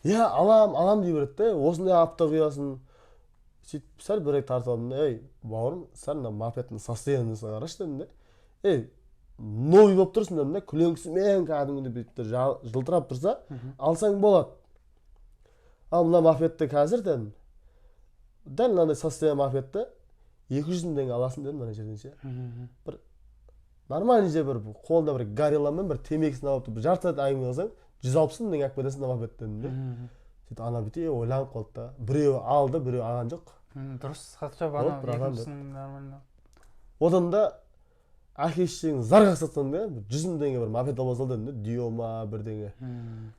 иә, алам, алам дей береді де, осындай апта құясың. Сөйтіп сәл бір екі тартып алдым да: «Ей, бауырым, сәл мына мопедтің состояниесіне қарашы», – дедім де. «Ей, новый болып тұрсың», – дедім да, күлеңкісімен кәдімгідей бүйтіп тұр, жылтырап тұрса, алсаң болады. Ал мына мопедті қазір, дедім, дәл мынандай состояние мопедті 200 мың теңге аласың, дедім, ана жерден ше. Нормальный жер, бір қолында бір горилламен бір темекісін алып, бір жарты сағат әңгіме қылсаң, 160 мың теңге алып кетесің мына мопед, дедім де. Сөйтіп ана бүйтіп ойланып қалды да, біреуі алды, біреуі алған жоқ. Дұрыс, хотя бы Болды, анау братан, екіншісінің нормально. Одан да әке шешең зар қақсатсаң да, бір 100 мың теңге бір мопед ала сал, дедім де, Дио ма, бірдеңе.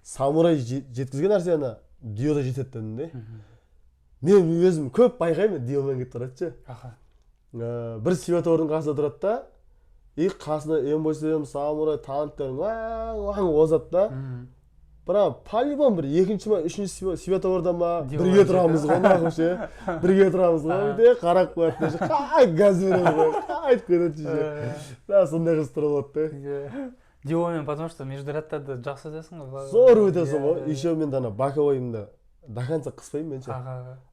Самурай жеткізген нәрсені Дио да жетеді, дедім де. Мен өзім көп байқаймын, Диомен кетіп барады ше. Бір светофордың қасында тұрады да, и қасына М8, Самурай, танктер уаң уаң озады да. Бірақ по-любому бір екінші ма, үшінші светофорда ма, Дио бірге жетеді. тұрамыз ғой, нахуй ше, бірге тұрамыз ғой. Бүйтіп қарап қояды да, қай газ береді ғой, қайтып кетеді ше. Да, сондай қызықтар болады да. Иә, Диомен, потому что междурядтарды жақсы өтесің ғой. Зор өтесің ғой. Иә, иә. Еще мен ана боковойымды до конца қыспаймын мен ше.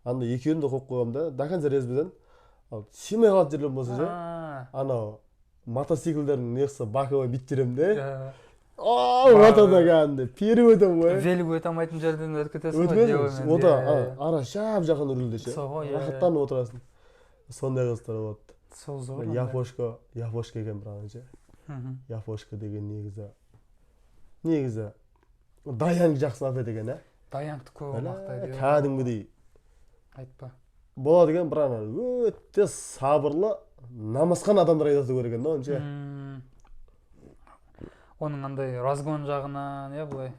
Анда екеуін де қойып қойғанмын да, до конца резьбеден. Ал сыймай қалатын жерлер болса ше, анау мотоциклдердің неғысы, боковой бүйтіп жүремін де. Ортада кәдімгідей періп өтемін ғой. Велик өте алмайтын жерден өтіп кетесің ғой Өтіп Диомен. ота, Иә, иә, иә. ара жап жақын рульде ше. Сол ғой, иә, иә. Рахаттанып отырасың. Сондай қызықтар болады. Сол зор андай. Япошка, япошка екен бірақ ше. Япошка деген негізі Даянг жақсы мопед екен, ә? Даянгты көп Бля, мақтайды, иә. Кәдімгідей Айтпа. Болады екен, бірақ ана өте сабырлы, намысқан адамдар айдату керек екен да оны ше. Оның андай разгон жағынан, иә, былай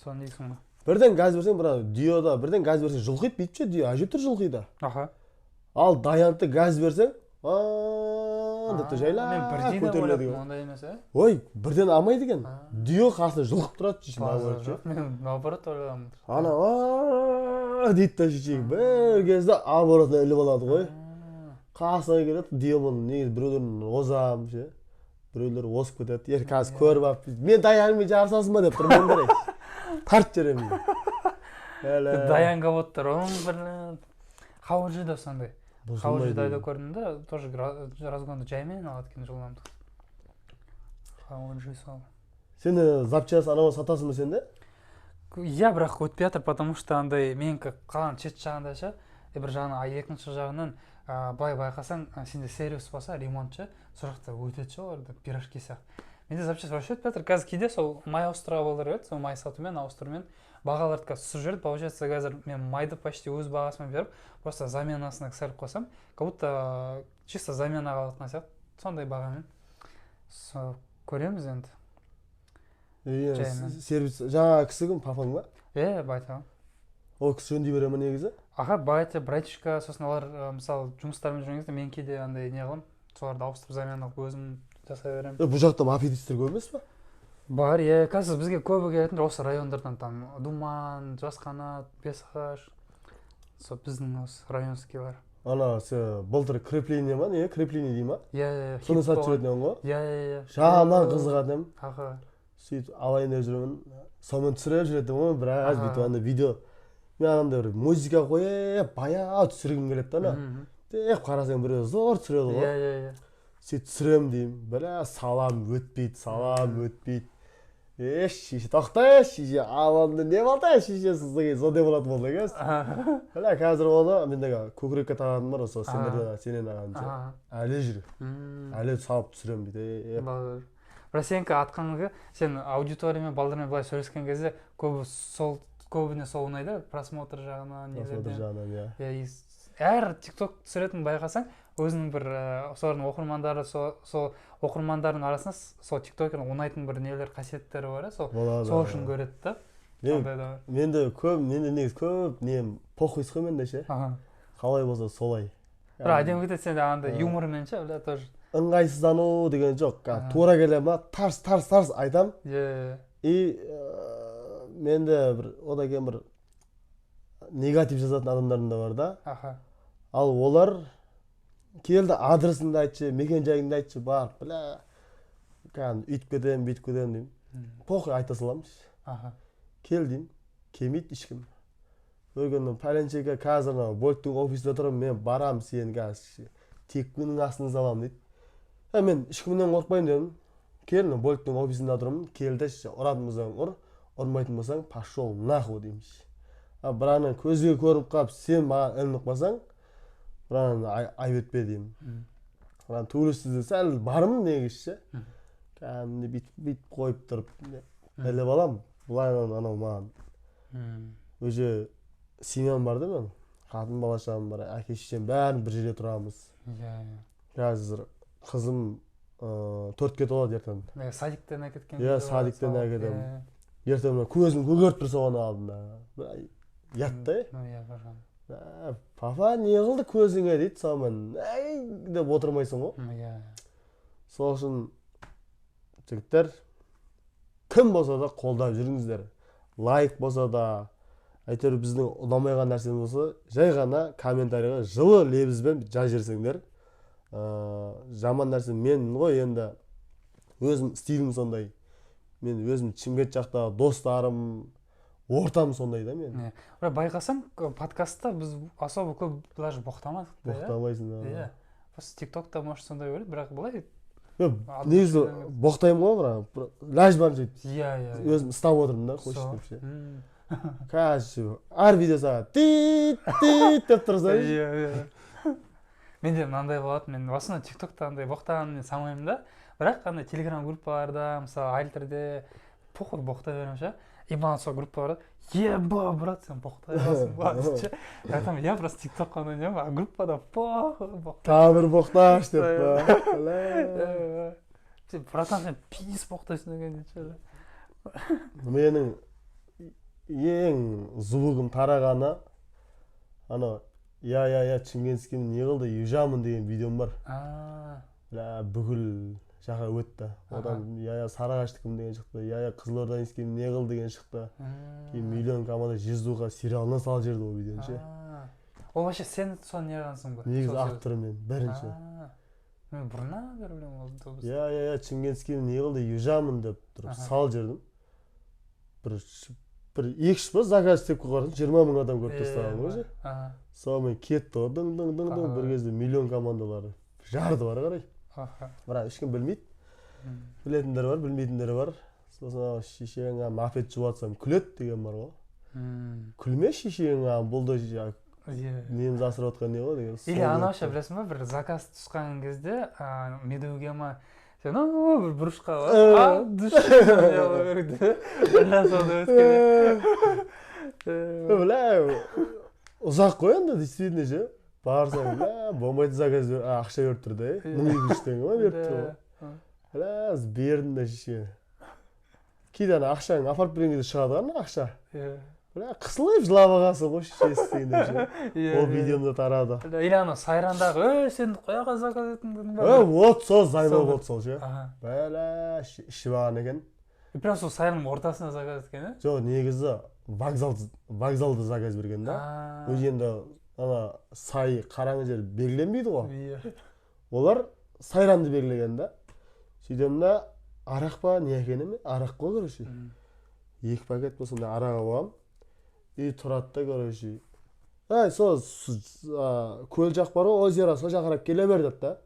соны дейсің ғой. Бірден газ берсең, бір Диода бірден газ берсең, жұлқиды бүйтіп ше, Дио әжептәуір жұлқиды. Ал Даянты газ берсең, а деп жайлап Мен бірден көтеріледі ойладым, екен. Ондай емес, ә? Ой, бірден алмайды екен. Дио қасында жұлқып тұрады шеше, Базар наоборот ше. Жоқ, мен наоборот ойладым. Ана «А» дейді да шеше, бір кезде оборотына іліп алады ғой. Қасына келеді Дио. Бұны негізі біреулерін озамын ше, біреулер озып кетеді. Ер, қазір көріп алып, мен Даянмен жарысасың ба деп тұрмын да, тартып жіберемін. Әлі. Даянға боттар, оның блин. Хауджи да сондай. Бұзылмайды Хауджиді айдап екен. Көрдім да, тоже разгонды жаймен алады екен, жылдамдық. Хауджи сол. Сен запчасть анау сатасың ба сен де? Иә, бірақ өтпей жатыр, потому что андай менікі қаланың шет жағында ше, и бір жағынан, а екінші жағынан былай байқасаң, сенде сервис болса, ремонт ше, сол жақта өтеді ше, оларда пирожки сияқты. Менде запчасть вообще өтпей жатыр қазір. Кейде сол май ауыстыруға балдар береді, сол май сатумен, ауыстырумен бағаларды қазір түсіріп жіберді. Получается, қазір мен майды почти өз бағасымен беріп, просто заменасына салып қойсам, как будто чисто замена алатын сияқты сондай бағамен. Сол, көреміз енді. Иә. Жаймен. Сервис жаңағы кісі кім, папаң ба? Иә, батя. Ол кісі жөндей бере ма негізі? Аха, батя, братишка, сосын олар мысалы, жұмыстармен жүрген кезде мен кейде андай не қыламын, соларды ауыстырып, замена қылып, өзім жасай беремін. Е, бұл жақта мопедисттер көп емес па? Бар, иә. Қазір бізге көбі келетіндер осы райондардан, там Думан, Жас Қанат, Бесағаш, сол біздің осы районскийлар. Ана се былтыр крепление ма, не крепление дей ма? Иә. Соны Хит сатып болған. жүретін едің ғой. Иә. Жаман қызығатын едім. Сөйтіп алайын деп жүрмін, сонымен түсіріп жүретін ғой біраз. Бүйтіп андай видео, мен анандай бір музыка қойып, баяу түсіргім келеді да ана. Деп қарасаң, біреу зор түсіреді ғой. Иә иә иә Сөйтіп түсіремін деймін, біраз салам, өтпейді, салам, өтпейді. Е, шеше, тоқта, шеше, аланды не болды, шеше, сізге сондай болатын болды екен. Бля, қазір оны мендегі көкірекке тағатыным бар, сол сендерден, сенен алған ше. Әлі жүр. Әлі салып түсіремін бүйтіп. Балалар. Бірақ сенікі атқаныңғы, сен аудиториямен, балдармен былай сөйлескен кезде көбі сол, көбіне сол ұнайды, просмотр жағынан, Просмотр нелерден. Жағынан, иә. Иә, и әр тикток түсіретін байқасаң, өзінің бір солардың оқырмандары, сол оқырмандардың арасында сол тиктокердің ұнайтын бір нелер, қасиеттері бар, иә, сол Болады. сол үшін көреді да. Сондай да бар. Менде көп, менде негізі көп нем, похуй ғой менде ше. Қалай болса солай. Бірақ әдемі кетеді сенде андай юмормен ше, бля, тоже. Ыңғайсыздану деген жоқ. Тура келе ма, тарс тарс тарс айтам. Иә. И менде бір одан кейін бір негатив жазатын адамдарым да бар да. Ал олар келді, адресіңді айтшы, мекен жайыңды айтшы, барып, бля, кәдімгі үйтіп кетемін, бүйтіп кетемін деймін. Похуй, айта саламын. Кел деймін, келмейді ешкім. Бір күні пәленшеге, қазір анау Вольттың офисінде тұрмын, мен барамын, сені қазір текпінің астына саламын дейді. Ә, мен ешкімнен қорықпаймын дедім. Кел, мына Вольттың офисында тұрмын, кел де, ұратын болсаң ұр, ұрмайтын болсаң, пошел нахуй деймін. А бірақ ана көзге көрініп қалып, сен маған ілініп қалсаң, бірақ ана айып етпе деймін. Бірақ төбелесуде сәл бармын негізі ше. Кәдімгідей бүйтіп бүйтіп қойып тұрып іліп аламын. Былай анау маған уже семьям бар да менің, қатын бала шағам бар, әке шешем, бәрін бір жерде тұрамыз. Иә иә Қазір қызым 4-ке толады ертең. Иә, садиктен әкеткен Иә, кезде садиктен болады, әкетемін. Иә. Ертең мына көзім көгеріп тұрса оның алдында. Бля, ұят та. Ну иә, бір жағынан. Ә, папа, не қылды көзіңе дейді, сонымен әй деп отырмайсың ғой. Иә. Сол үшін, жігіттер, кім болса да қолдап жүріңіздер, лайк болса да, әйтеуір біздің ұнамай қалған нәрсеміз болса, жай ғана комментарийға жылы лебізбен жазып жіберсеңдер. Жаман нәрсе мен ғой енді, өзім стилім сондай, мен өзім Шымкент жақтағы достарым, ортам сондай да мен. Иә. Бірақ байқасаң, подкастта біз особо көп даже боқтамадық та, иә. Боқтамайсың да. Иә, просто тиктокта может сондай көреді, бірақ былай Мен негізі боқтаймын ғой, бірақ ләж барынша өйтіп иә иә иә. өзім ұстап отырмын да, қойшы Сол. деп ше. Қазір әр видео саған тит тит деп тұрса. Иә, менде мынандай болады: мен в основном тиктокта андай боқтағанды мен салмаймын да, бірақ андай телеграм группаларда, мысалы, альтерде похуй, боқтай беремін ше. И маған сол группаларда: «Еба, брат, сен боқтай аласың ба?» дейді ше. Я айтамын: «Я просто тикток қана ойнаймын, а группада похуй боқтай». Тағы бір боқташы деп па? Бля. «Сен, братан, сен пиздец боқтайсың екен», – дейді ше. Менің Ең звугым тарағаны анау «Я, я, я, шымкентскиймін, не қылды, южамын» деген видеом бар. Бля, бүкіл жаққа өтті. Одан «Я, я, Сарыағаштікімін» деген шықты, «Я, я, Қызылординскиймін, не қыл» деген шықты. Кейін «Миллион команда» Жездуха сериалына салып жіберді ол видеоны ше. Ол вообще сен соны не қылғансың ба? Негізі авторы мен бірінші. Мен бұрыннан бері білемін ол дыбысты. «Я, я, я, шымкентскиймін, не қылды, южамын» деп тұрып салып жібердім. Бір екі үш па заказ істеп қойған, 20 000 адам көріп тастаған ғой ше. Сонымен кетті ғой, дың дың дың дың. Бір кезде «Миллион» командалары жарды ары қарай. Бірақ ешкім білмейді. Білетіндер бар, білмейтіндер бар. Сосын «Шешең мопед жуып жатсам күледі» деген бар ғой. Күлме, шешең, бұл да неміз асырап жатқан не ғой деген. Или анау ше, білесің ба, бір заказ түскен кезде Медеуге ма, сен бір бұрышқа керек. Бля, соны өткен. Бля, ұзақ қой енді, действительно ше. Барсаң, бля, болмайтын заказ, ақша беріп тұр да, 1200 теңге ма беріп тұр ғой. Бля, бердім да шеше. Кейде ана ақшаңды апарып берген кезде шығады ғой ана ақша. Бля, қысылып жылап алғансың ғой шешесі дегенде ше. Ол видеом да тарады. Или анау Сайрандағы, ей, сен қаяққа заказ еттің дедің ба? Вот сол заебал болды сол ше. Бля, ішіп алған екен. Прям сол Сайранның ортасына заказ еткен, иә? Жоқ, негізі вокзалда заказ берген да. Өзі енді ана сай қараңғы жер белгіленбейді ғой. Иә. Олар Сайранды белгілеген да. Сөйтемін да, арақ па не екені ме? Арақ қой, короче. 2 пакет болса да арақ алғам. И тұрады да, короче. Ай, сол көл жақ бар ғой, озеро, сол жаққа қарап келе бер деді да.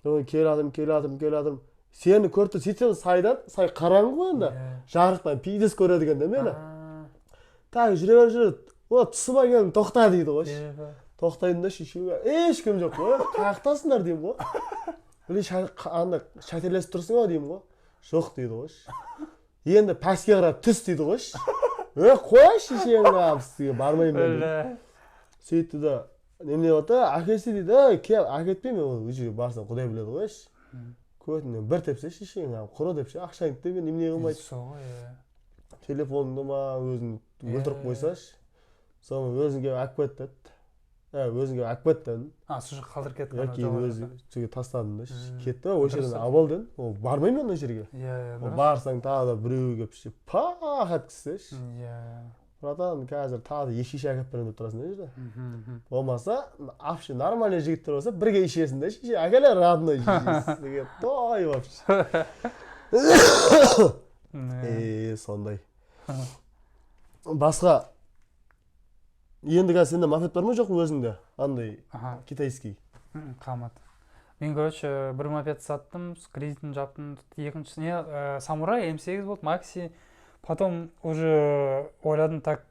Содан келе жатырмын, келе жатырмын. Сені көріп тұр, сөйтсем сайдан, сай қараңғы ғой енді. Жарықтан пиздец көреді екен да мені. Так, жүре бер, жүре. О, тұсыма келдім, тоқта дейді ғой. Тоқтаймын да, шешеме ешкім жоқ қой. Қаяқтасыңдар деймін ғой. Блин, анда шәтерлесіп тұрсың ғой деймін ғой. Жоқ дейді ғой. Енді пәске қарап түс дейді ғой. Қой шешең, сізге бармаймын мен. Сөйтті да, немене болды, әкесі дейді, кел, әкетпеймін мен, ол жерге барсам құдай біледі ғой. Көтінен бір тепсе шешең, құры деп ше, ақшаңды да мен немене қылмайды. Сол ғой, иә. Телефоныңды ма, өзің өлтіріп қойсашы. Соны өзің келіп алып кет деді. Өзің келіп алып кет дедім. Сол жаққа қалдырып кетті. Кейін өзі жерге тастадым да, кетті. Ол жерден абал дедім. Ол бармаймын мен ол жерге. Иә. Барсаң тағы да біреу келіп ше, пах еткізсе. Иә. Братан, қазір тағы да екі шеше әкеліп беремін деп тұрасың да жерде. Болмаса, вообще нормальный жігіттер болса, бірге ішесің да, шеше әкеле родной шешесі деген той вообще. Сондай. Басқа енді қазір сенде мопед бар ма, жоқ па өзіңде? Андай китайский. Қалмады. Мен, короче, бір мопед саттым, кредитін жаптым. Екіншісіне Самурай М8 болды, Макси. Потом уже ойладым, так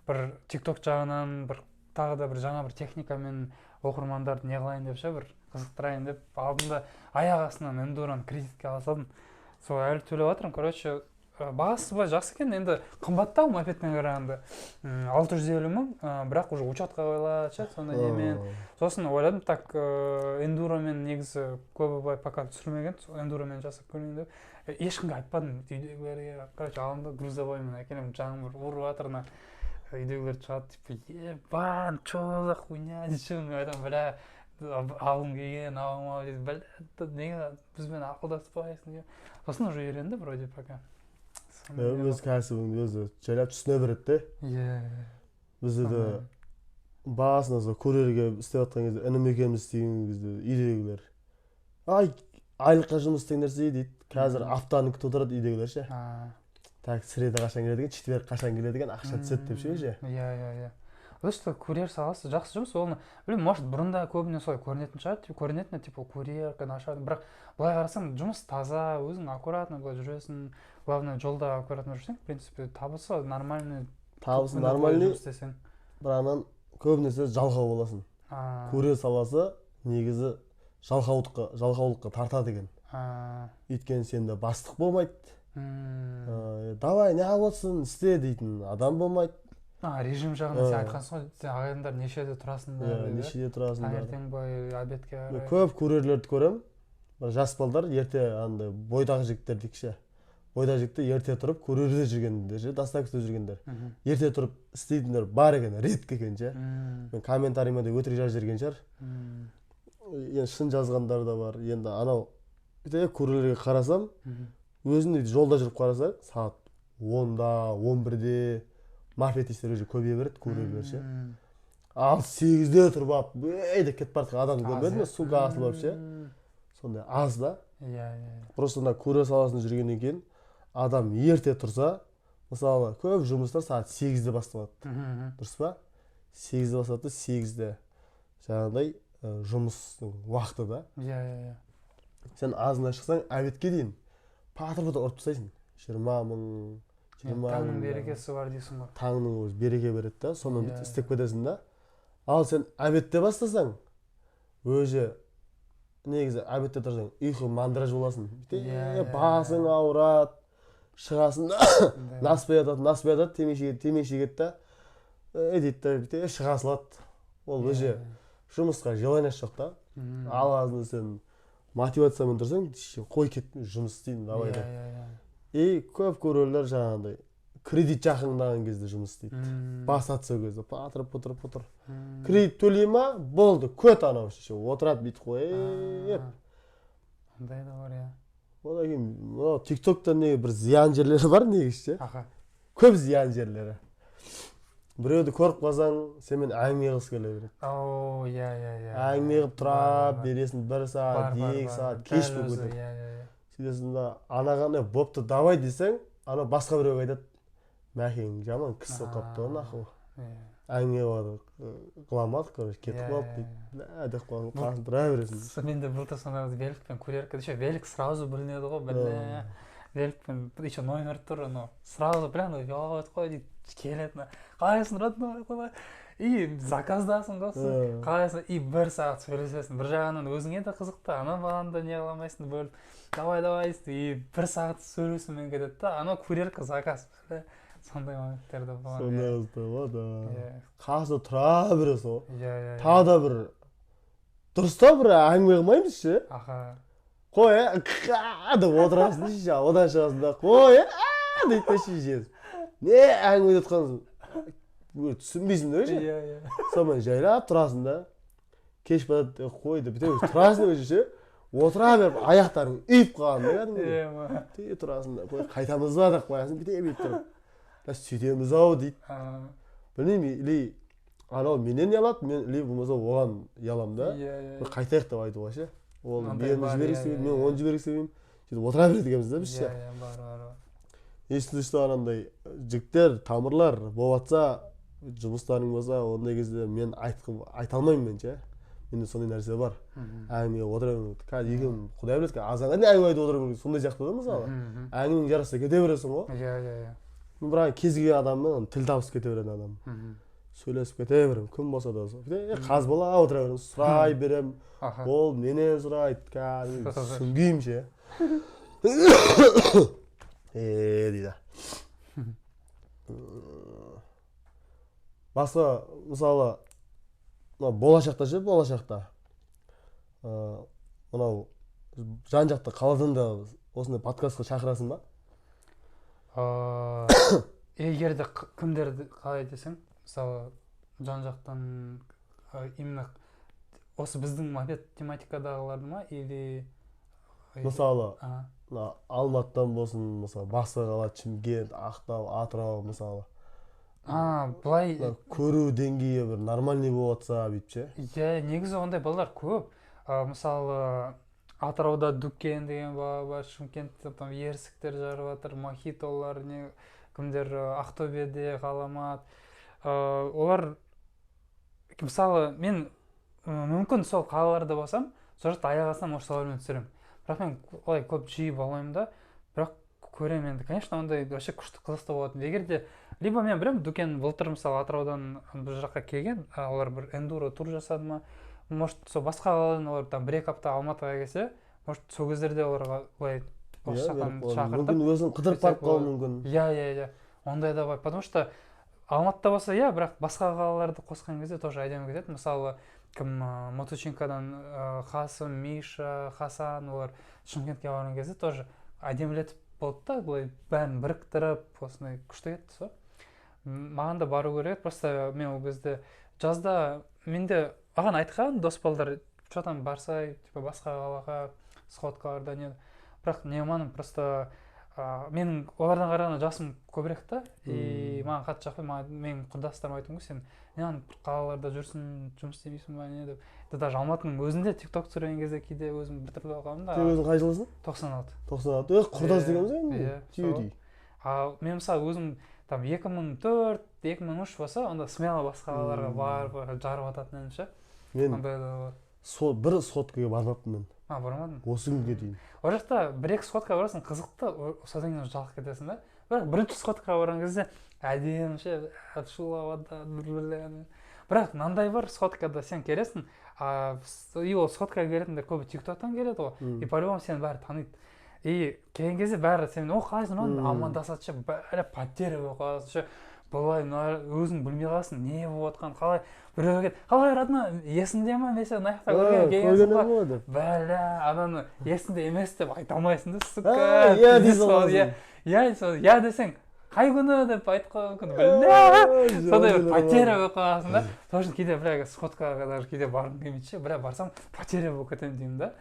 бір TikTok жағынан бір тағы да бір жаңа бір техникамен оқырмандарды не қылайын деп ше, бір қызықтырайын деп алдым да, аяқ астынан эндураны кредитке ала салдым. Сол әлі төлеп жатырмын. Короче, бағасы былай жақсы екен, енді қымбаттау мопедтен қарағанда. 650 мың, бірақ уже учетқа қойылады ше, сондай немен. Сосын ойладым, так эндуромен негізі көбі былай пока түсірмеген, сол эндуромен жасап көрейін деп. Ешкімге айтпадым, үйдегілерге, короче, алдым да грузовоймен әкелемін, жаңбыр ұрып жатыр, ана үйдегілер шығады, типа, ебан, че за хуйня дейді, мен айтамын, бля, алғым келген, алғым дейді, бля, неге бізбен ақылдаспайсың деп. Сосын уже үйренді вроде пока. Өз кәсібіңді өзі жайлап түсіне береді де. Иә. Бізде де басында сол курьерге істеп жатқан кезде, інім екеуміз істеген кезде үйдегілер, ай, айлыққа жұмыс істеген нәрсе дейді. Қазір аптаны күтіп отырады үйдегілер ше. Так, среда қашан келеді екен, четверг қашан келеді екен, ақша түседі деп ше. Иә, иә, иә. Что курьер саласы жақсы жұмыс, оны білмеймін, может бұрында көбіне солай көрінетін шығар, көрінетін, типа курьер нашар, бірақ былай қарасаң жұмыс таза, өзің аккуратно былай жүресің, главное жолда аккуратно жүрсең, в принципе табысы нормальный. Табысы нормальный, бірақ көбінесе жалқау боласың. Курьер саласы негізі жалқаулыққа тартады екен. Өйткені сенде бастық болмайды. Давай не болсын істе дейтін адам болмайды. Режим жағынан сен айтқансың ғой, сен ағайындар нешеде тұрасыңдар? Нешеде тұрасыңдар? Таңертең бой, обедке қарай. Көп курьерлерді көремін. Бір жас балдар ерте андай бойдақ жігіттер дейікші. Бойдақ жігіттер ерте тұрып курьерде жүргендер ше, доставкада жүргендер. Ерте тұрып істейтіндер бар екен, редко екен ше. Мен комментарийіме де өтірік жазып жіберген шығар. Енді шын жазғандар да бар. Енді анау бүйтіп курьерлерге қарасам, өзің де жолда жүріп қарасаң, сағат 10-да, 11-де мопедисттер уже көбейе береді, курьерлер ше. Ал 8-де тұрып алып, ей деп кетіп бара жатқан адамды көрмедім мен, сумка асылып алып ше. Сондай аз да. Иә, иә, иә. Просто мына курьер саласында жүргеннен кейін адам ерте тұрса, мысалы, көп жұмыстар сағат 8-де басталады. Дұрыс па? 8-де басталады да, 8-де жаңағыдай жұмыстың уақыты да. Иә, иә, иә. Сен азында шықсаң, обедке дейін патыр-патыр ұрып тастайсың. 20 мың, жиырма Таңның мың. берекесі бар дейсің ғой. Таңның өзі береке береді да, сонымен бүйтіп істеп кетесің да. Ал сен обедте бастасаң, өзі негізі обедте тұрсаң, ұйқы мандраж боласың. Бүйтіп басың ауырады, шығасың да, наспай жатады, наспай жатады, темекі шегеді, темекі шегеді да, дейді да, бүйтіп шыға салады. Ол өзі жұмысқа желание жоқ та. Ал азында сен мотивациямен тұрсаң, қой кет, жұмыс істеймін, давай деп. Иә, иә. И көп курьерлер жаңағыдай кредит жақындаған кезде жұмыс істейді. Басады сол кезде, патыр, пытыр, пытыр. Кредит төлей ма, болды, көт анау шеше, отырады бүйтіп қойып. Ондай да бар, иә. Одан кейін мынау тиктоктан неге бір зиян жерлері бар негізі ше? Көп зиян жерлері. Біреуді көріп қалсаң, сенімен әңгіме қылғысы келе береді. О, иә, иә, иә. Әңгіме қылып тұра бересің бір сағат, Бар, бар, екі бар. сағат, кеш Дәл болып өзі, кетеді. иә, иә, иә. Сөйтесің да, анаған бопты давай десең, анау басқа біреуге айтады, мәкең жаман кісі болып қалыпты ғой, нахуй. Әңгіме қылады, қыламадық, короче, кетіп қалды дейді. Бля, деп қойған, қасында тұра бересің. Менде былтыр сондай болды, великпен курьерка, еще велик сразу білінеді ғой, бля. Великпен еще номер тұр, анау сразу прям ұялып қой дейді, келеді, мына, қалайсың, родной, қалай? И заказдасың ғой сен, қалайсың, и бір сағат сөйлесесің, бір жағынан өзіңе де қызық та, ана баланы да не қыла алмайсың, бөліп, давай, давай, и бір сағат сөйлесумен кетеді да, анау курьерка заказ, бля, сондай моменттер де болған, Сондай иә. қызық болады, да. Иә. Қасында тұра бересің ғой. Иә, иә, иә. Тағы да бір дұрыс та бір әңгіме қылмаймыз ше. Қой, деп отырасың ше, одан шығасың да, қой, дейді да ше. Не әңгіме деп жатқанын түсінбейсің да ше. Иә, иә. Сонымен жайлап тұрасың да, кеш батады, қой деп бітеміз, тұрасың өзі ше. Отыра беріп аяқтарың үйіп қалған да кәдімгідей. Иә, ма. Түй тұрасың да, қой, қайтамыз ба деп қоясың, бітемей бүйтіп тұрып. Да, сөйтеміз ау дейді. Білмеймін, или анау менен ұялады, мен или болмаса оған ұяламын да. Иә, иә, Бір қайтайық деп айтуға ше. Ол Мынандай мені бар, жібергісі иә, келмейді, иә, мен иә. оны жібергісі келмеймін. Сөйтіп отыра береді екенбіз да біз ше. Иә, иә, бар, бар, бар. Если что, анандай жігіттер, тамырлар болып жатса, жұмыстарың болса, ондай кезде мен айта алмаймын мен ше. Менде сондай нәрсе бар. Әңгімеге отыра беремін. Қазір екеуміз, құдай біледі, қазір азанға дейін әңгіме айтып отыра береміз. Сондай сияқты да мысалы. Әңгімең жарасса кете бересің ғой. Иә, иә, иә. Мен бірақ кез келген адаммен тіл табысып кете беретін адаммын. Сөйлесіп кете беремін, кім болса да сол. Қазбалап отыра беремін, сұрай беремін. Ол менен сұрайды, кәдімгі сүңгимін ше. Дейді. Басқа, мысалы, мынау болашақта ше, болашақта. Мынау жан жақта қаладан да осындай подкастқа шақырасың ба? Егер де кімдерді қалай десең, мысалы, жан жақтан, именно осы біздің мопед тематикадағыларды ма, или Мысалы, мына Алматыдан болсын, мысалы, басқа қала, Шымкент, Ақтау, Атырау, мысалы. Былай Мына көру деңгейі бір нормальный болып жатса, бүйтіп ше? Иә, негізі ондай балалар көп. Мысалы, Атырауда Дүкен деген бала бар, Шымкентте там Ерсіктер жарып жатыр, Мохитолар, не кімдер, Ақтөбеде Ғаламат. Олар, мысалы, мен, мүмкін сол қалаларда болсам, сол жақта аяқ астынан может солармен түсіремін. Бірақ мен олай көп жиі болмаймын да, бірақ көремін енді. Конечно, ондай вообще күшті қызықты болатын. Егер де, либо мен білемін, Дүкен былтыр, мысалы, Атыраудан бұл жаққа келген, олар бір эндуро тур жасады ма, может, сол басқа қаладан олар там бір-екі апта Алматыға келсе, может, сол кездерде оларға былай осы Иә, жақтан беріп қояды. шақыртып Мүмкін өзің қыдырып сөйтсек барып қалуы болады. мүмкін. Иә, иә, иә. Ондай да бар. Потому что Алматыда болса, иә, бірақ басқа қалаларды қосқан кезде тоже әдемі кетеді. Мысалы, кім, Моточинкадан, Қасым, Миша, Хасан, олар Шымкентке барған кезде тоже әдемілетіп болды да, былай бәрін біріктіріп, осындай күшті кетті сол. Маған да бару керек еді, просто мен ол кезде жазда менде маған айтқан дос балдар, че там, барсай, типа басқа қалаға сходкаларда не, бірақ не қылмадым, просто менің олардан қарағанда жасым көбірек та, и маған қатты жақпайды. Маған менің құрдастарым айтты ғой, сен неғып бір қалаларда жүрсің, жұмыс істемейсің ба, не деп. Да, даже Алматының өзінде тик ток түсірген кезде кейде өзім біртүрлі болып қаламын да. Сен өзің қай жылысың? 96. 96, е, құрдас Иә, дегенбіз енді. Иә, түйедей. Ал мен, мысалы, өзім там 2004, 2003 болса, онда смело басқа қалаларға барып жарып ататын едім ше. Мен Ондай да болады. Сол бір сходкаға бармаппын мен. А, бармадың? Осы күнге дейін. Ол жақта бір екі сходкаға барасың, қызықты, содан кейін уже жалығып кетесің да. Бірақ бірінші сходкаға барған кезде әдемі ше, шулап жатады бір бірлеріне. Бірақ мынандай бар: сходкада сен келесің, и ол сходкаға келетіндер көбі тик токтан келеді ғой, и по любому сені бәрі таниды, и келген кезде бәрі сен: «О, қалайсың, Нұрлан?» Амандасады ше, бәрі потеря болып қаласың ше, былай мына өзің білмей қаласың не болып жатқанын, қалай біреу келеді: «Қалай, родной, есіңде ма, мен сені мына жақта көргенмін, келгенсің Көрген ғой». едім ғой деп. Бәлә, ананы есіңде емес деп айта алмайсың да, сука. Иә дей Пиздец. Саласың. Иә, сол иә десең, қай күні деп айтып қалуы мүмкін, бля, сондай бір потеря болып қаласың да. Сол үшін кейде, бля, сходкаға даже кейде барғым келмейді ше, бля, барсам, потеря болып кетемін деймін да.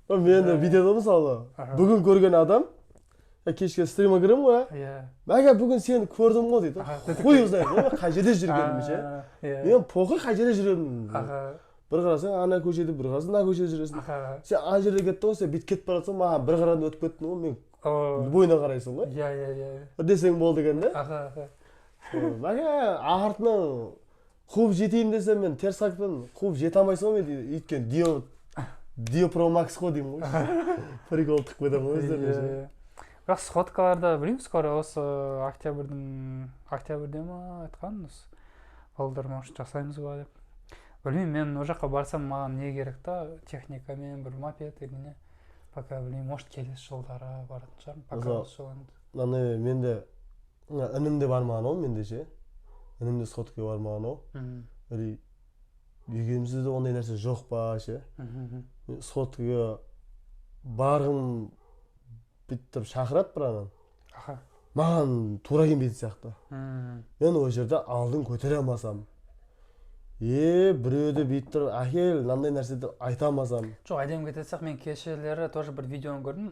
Мен де бүйтеді ғой, мысалы, бүгін көрген адам, кешке стримға кіремін ғой, иә. «Мәке, бүгін сені көрдім ғой», — дейді. Хуй его знает мен қай жерде жүргенімді ше. Мен похуй қай жерде жүремін. Бір қарасаң, ана көшеде, бір қарасаң, мына көшеде жүресің. Сен ана жерде кетті ғой, сен бүйтіп кетіп бара жатсаң, маған бір қарадың, өтіп кеттің ғой, мен любойына қарайсың ғой иә иә иә десең болды екен да. аха аха Мәке, артынан қуып жетейін десем, мен теріс қарап қуып жете алмайсың ғой мен, өйткені дио дио про макс қой деймін ғой, прикол тығып кетемін ғой өздеріне ше. Иә. Бірақ сходкаларда білмеймін, скоро осы октябрьдің, октябрьде ма айтқан осы балдар, может, жасаймыз ба деп. Білмеймін, мен ол жаққа барсам, маған не керек та, техникамен бір мопед или не, пока білмеймін, может, келесі жылдары баратын шығармын, пока осы жылы енді. Мынандай, менде мына інім де бармаған ғой, менде ше, інім де сходкаға бармаған ғой. Или екеумізде де ондай нәрсе жоқ па ше. Мен сходкаға барғым бүйтіп тұрып шақырады, бір анан маған тура келмейтін сияқты. Мен ол жерде алдын көтере алмасам, е, біреуді бүйтіп тұрып әкел мынандай нәрсе деп айта алмасам. Жоқ, әдемі кететін сияқты. Мен кешелері тоже бір видеоны көрдім,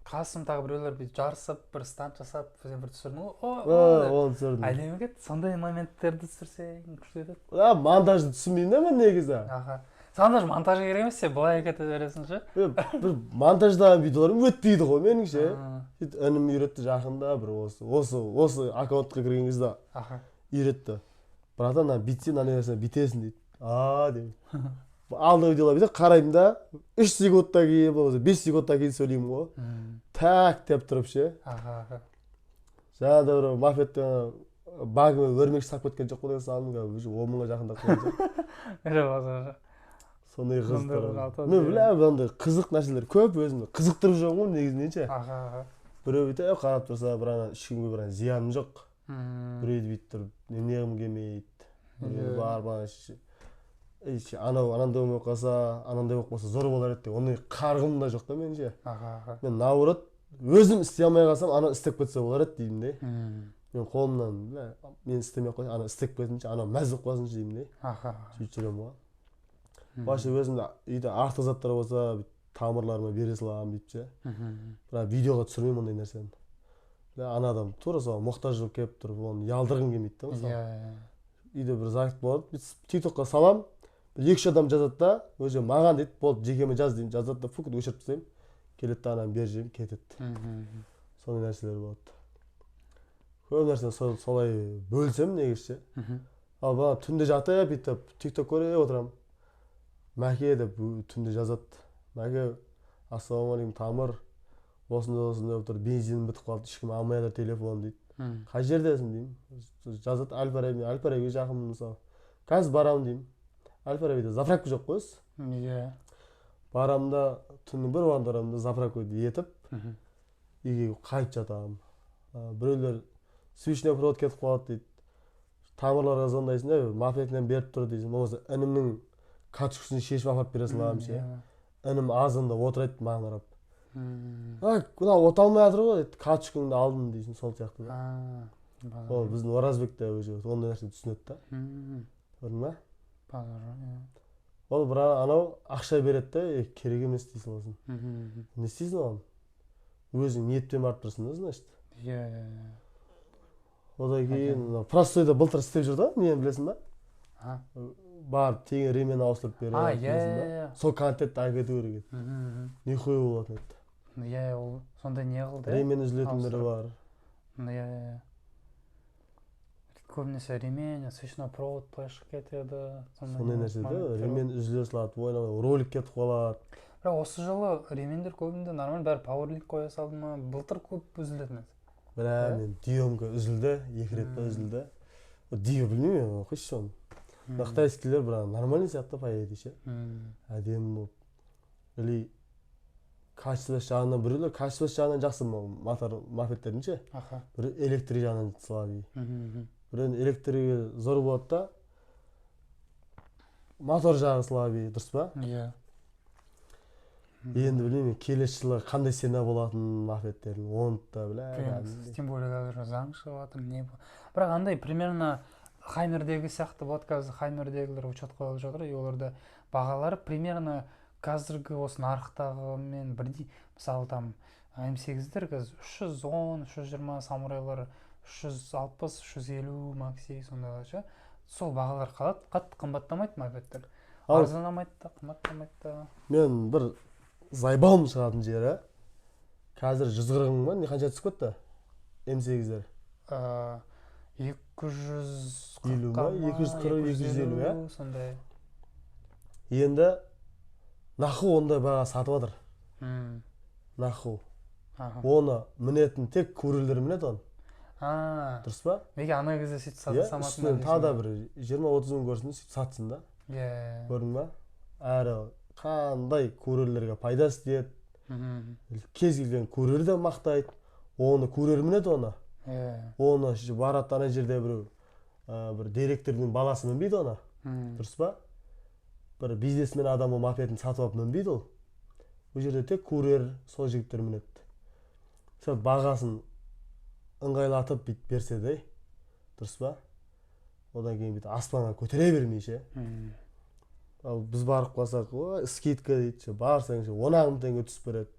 Қасым, тағы біреулер бүйтіп жарысып, бір стант жасап, сен бір түсірдің ғой, о, о деп. Оны түсірдім. Әдемі кетті, сондай моменттерді түсірсең, күшті кетеді. А, монтажды түсінбеймін да мен негізі. Аха, саған даже монтаж керек емес, сен былай кете бересің ше. Е, бір монтаждаған видеоларым өтпейді ғой менің ше. Сөйтіп інім үйретті жақында бір осы аккаунтқа кірген кезде үйретті: «Братан, мына бүйтсең, мынандай нәрсені бүйтесің», — дейді. А деймін, алдыңғы видеолар бүйтіп қараймын да, 3 секундтан кейін, болмаса 5 секундтан кейін сөйлеймін ғой. Так деп тұрып ше. Аха аха Жаңа да бір мопедті багымен өрмекші салып кеткен жоқ қой деген салдым, қазір уже 10 мыңға жақындап қалған Біліп алса. Сондай Сондай қызықтар. бір атады, Мен иә. білемін, андай қызық нәрселер көп, өзімді қызықтырып жүремін ғой негізінен ше. аха аха Біреу бүйтіп қарап тұрса, бір ана ешкімге бір ана зияным жоқ. Біреуді бүйтіп тұрып немене қылғым келмейді. Біреу барып ана ей, анау анандай болып қалса, анандай болып қалса, зор болар еді деп ондай қарғым да жоқ та менің ше. аха аха Мен наоборот, өзім істей алмай қалсам, анау істеп кетсе болар еді деймін де. Мен қолымнан, бля, мен істемей ақ қояйын, анау істеп кетсінші, анау мәз болып қалсыншы деймін де. Аха сөйтіп жүремін ғой. Вообще өзімде үйде артық заттар болса, бүйтіп тамырларыма бере саламын бүйтіп ше. Бірақ видеоға түсірмеймін ондай нәрсені. Бля, ана адам тура соған мұқтаж болып келіп тұрып, оны ұялдырғым келмейді да. Мысалы, иә иә үйде бір зат болады, бүйтіп тиктокқа саламын, бір екі үш адам жазады да, уже маған дейді, болды, жекеме жаз деймін, жазады да, фук, өшіріп тастаймын. Келеді да, ананы беріп жіберемін, кетеді. Сондай нәрселер болады, көп нәрсені солай бөлсем негізі ше. Ал бағана түнде жатып, бүйтіп тикток көріп отырамын, Мәке деп түнде жазады: «Мәке, ассалаумағалейкум, тамыр, осындай осындай болып тұр, бензинім бітіп қалды, ешкім алмай жатыр телефон», — дейді. «Қай жердесің?» — деймін. Жазады: «Әл Фараби, Әл Фарабиге жақынмын», мысалы. «Қазір барамын», — деймін. Әл Фарабиде заправка жоқ қой өзі. Барамын да, түннің бір уағында барамын да, заправка етіп, үйге қайтып жатамын. Біреулер свечной провод кетіп қалады дейді, тамырларға звондайсың да, мопедінен беріп тұр дейсің, болмаса інімнің катушкасын шешіп апарып бере саламын ше. Інім азанда отырады маған қарап. А, мынау ота алмай жатыр ғой, катушкаңды алдым дейсің, сол сияқты да. Ол біздің Оразбек те уже ондай нәрсе түсінеді да. Көрдің ба? Ол бірақ анау ақша береді да, керек емес дей саласың. Не істейсің оған? Өзің ниетпен барып тұрсың да, значит. Иә. Одан кейін простойда былтыр істеп жүр да, нені білесің ба? Барып тегін ремень ауыстырып береді. Иә. Сол контентті алып кету керек еді. Нихуя болатын еді. Иә, ол сондай не қылды? Ремень үзілетіндері бар. Иә. Көбінесе ремень, свечной провод былай шығып кетеді. Сондай нәрсе да, ремень үзіле салады, ойнамай ролик кетіп қалады. Бірақ осы жылы ремендер көбінде нормально, бәрі пауэрлинк қоя салды ма? Былтыр көп үзілетін еді. Бля, мен Диомка үзілді, 2 рет па үзілді. Дио білмеймін, қойшы соны. Мына қытайскийлер бірақ нормальный сияқты по идее ше. Әдемі болып. Или качество жағынан біреулер качество жағынан жақсы мотор мопедтердің ше. Біреу электрик жағынан слабый. Біреудің электригі зор болады да, мотор жағы слабый, дұрыс па? Иә. Енді білмеймін, келесі жылы қандай цена болатынын мопедтердің, оны да бля. Тем более қазір заң шығып жатыр, не. Бірақ андай примерно Хаммердегі сияқты болады, қазір Хаммердегілер учет қойылып жатыр, и оларда бағалары примерно қазіргі осы нарықтағымен бірдей. Мысалы там М8-дер қазір 310, 320, самурайлар 360, 350 макси сондайлар ше. Сол бағалар қалады, қатты қымбаттамайды мопедтер. Арзандамайды да, қымбаттамайды да. Мен бір зайбалым шығатын жері қазір 140 мың ба, не қанша түсіп кетті М8-дер? 240 ма? 240, 250, иә? Сондай. Енді наху ондай баға сатып жатыр. Наху. Оны мінетін тек курьерлер мінеді оны. Дұрыс па? Неге ана кезде сөйтіп сата салмадың? Үстінен тағы да бір 20-30 мың көрсін, сөйтіп сатсын да. Көрдің ба? Әрі қандай курьерлерге пайдасы тиеді. Кез келген курьер де мақтайды. Оны курьер мінеді оны. Оны барады ана жерде біреу, бір директордың баласы мінбейді оны. Дұрыс па? Бір бизнесмен адам ол мопедін сатып алып мінбейді ол. Ол жерде тек курьер, сол жігіттер мінеді. Сол бағасын ыңғайлатып бүйтіп берсе де, дұрыс па? Одан кейін бүйтіп аспанға көтере бермей ше. Ал біз барып қалсақ, ой, скидка дейді ше, барсаң ше, 10 мың теңге түсіп береді.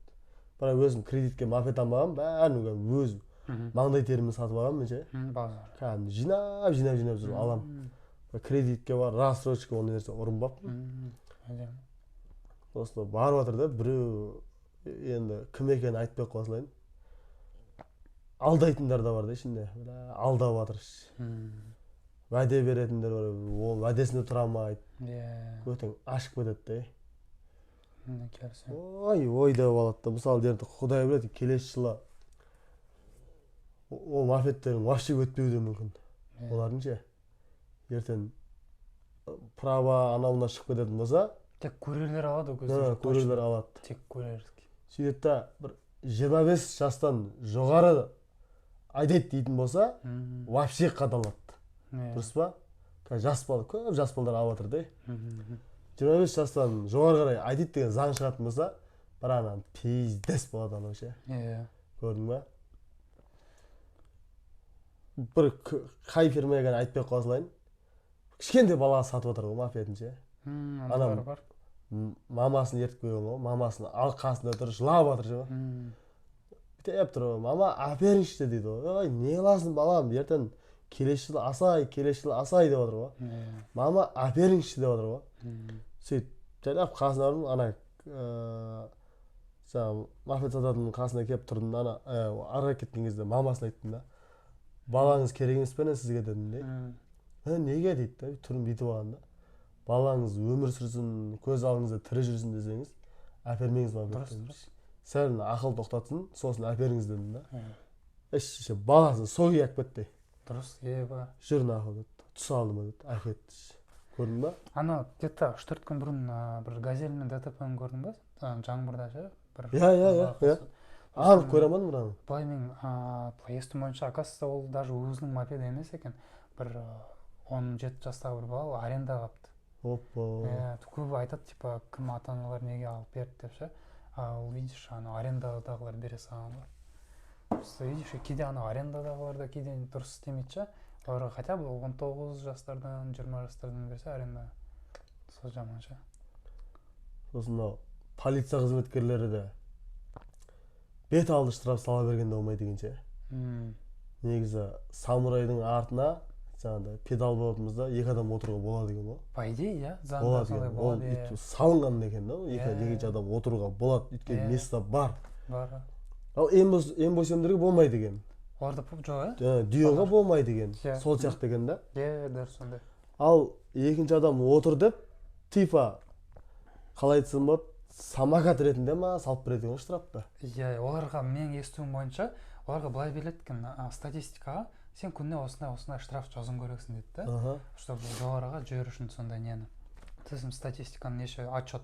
Бірақ өзім кредитке мопед алмағанмын, бәрін өзім маңдай теріммен сатып алғанмын ше. Кәдімгі жинап, жинап, жинап жүріп аламын. Кредитке бар, рассрочка, ондай нәрсе ұрынбаппын. Осылай барып жатыр да, біреу енді кім екенін айтпай қоя салайын. Алдайтындар да бар да ішінде. Алдап жатыр. Уәде беретіндер бар, ол уәдесінде тұра алмайды. Көтің ашып кетеді де. Ой, ой деп алады да. Мысалы, дерді Құдай біледі, келесі жылы ол мопедтердің вообще өтпеуі де мүмкін. Олардың ше, ертең права анау-мынау шығып кететін болса, тек курьерлер алады ол кезде. Курьерлер алады. Тек курьерский. Сөйтеді да, бір 25 жастан жоғары айдайды дейтін болса, вообще қадалады. Дұрыс па? Қазір жас бала, көп жас балдар алып жатыр да. 25 жастан жоғары қарай айдайды деген заң шығатын болса, бір анан пиздец болады анау ше. Көрдің ба? Бір қай фирма екенін айтпай қоя салайын. Кішкентай балаға сатып жатыр ғой мопедін ше. Анам мамасын ертіп келген ғой, мамасын ал қасында тұр, жылап жатыр ше. Бүйтіп тұр, мама әперіңізші дейді ғой. Ой, не қыласың балам, ертең келесі жылы асай, келесі жылы асай деп жатыр ғой. Мама әперіңізші деп жатыр ғой. Сөйтіп жайлап қасына бардым, ана жаңағы мопед сататынның қасына келіп тұрдым да, ана ары кеткен кезде мамасына айттым да, балаңыз керек емес пе не сізге дедім де. Неге дейді да, түрін бүйтіп алған да. Балаңыз өмір сүрсін, көз алдыңызда тірі жүрсін десеңіз, әпермеңіз мопед. Сәл ақыл тоқтатсын, сосын әперіңіз дедім да. Еш, баласын сол күйі алып кетті. Дұрыс, еба. Жүр нахуй деді, түс алды ма деді, әкетті. Көрдің ба? Ана, где-то 3-4 күн бұрын бір газельмен ДТП-ні көрдің ба? Жаңбырда ше? Иә. Анық көре алмадым бірақ. Былай мен былай естуім бойынша, оказывается, ол даже өзінің мопеді емес екен. Бір 17 жастағы бір бала арендаға алыпты. Опа. Көбі айтады, типа, кім ата-аналар неге алып берді деп ше. А ол, видишь, анау арендадағылар бере салған ғой. Просто, видишь, кейде анау арендадағылар да кейде дұрыс істемейді ше. Оларға хотя бы 19 жастардан, 20 жастардан берсе аренда, сол жаман ше. Сосын мынау полиция қызметкерлері де бет алды штраф сала бергенде болмайды екен ше. Негізі Самурайдың артына жаңағыдай педал болатын болса, екі адам отыруға болады екен ғой. По идее, иә, заңда болады солай екен ол. Болады, иә. Салынған екен да ол, екі екінші адам отыруға болады, өйткені место бар. Бар. Ал М8-дерге болмайды екен. Оларда жоқ, иә. Дүйоға болмайды екен. Иә. Сол сияқты екен да. Иә, дәл сондай. Ал екінші адам отыр деп, типа, қалай айтсам болады, самокат ретінде ма салып береді екен ғой штрафты. Иә, оларға, менің естуім бойынша, оларға былай беріледі екен: статистикаға сен күніне осындай осындай штраф жазуың керексің дейді да, чтобы жоғарыға жіберу үшін сондай нені, сосын статистиканы, неше отчет.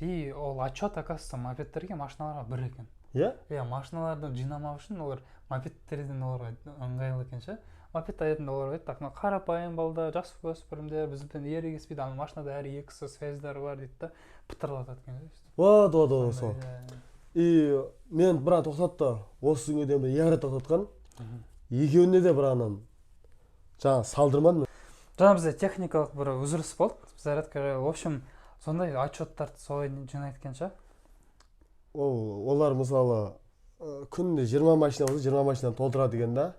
И ол отчет, оказывается, мопедтерге, машиналарға бір екен. Иә. Иә, машиналарды жинамау үшін олар мопедтерден, оларға ыңғайлы екен ше. Мопед айдайтын олар айтады: так, мына қарапайым балдар, жасөспірімдер бізбен ерегеспейді, ана машинада әрі екісі связьдары бар дейді да, пытырлатады екен ше өйстіп. Вот, вот, вот. Сондай, Сол. Иә. И мен бір тоқтатты осы күнге дейін, бір екі рет тоқтатқан. Екеуіне де бір анан жаңағы салдырмадым. Жаңа бізде техникалық бір үзіліс болды, зарядка жайлы. В общем, сондай отчеттарды солай жинайды екен ше. Ол олар, мысалы, күніне 20 машина болса, 20 машинаны толтырады екен да.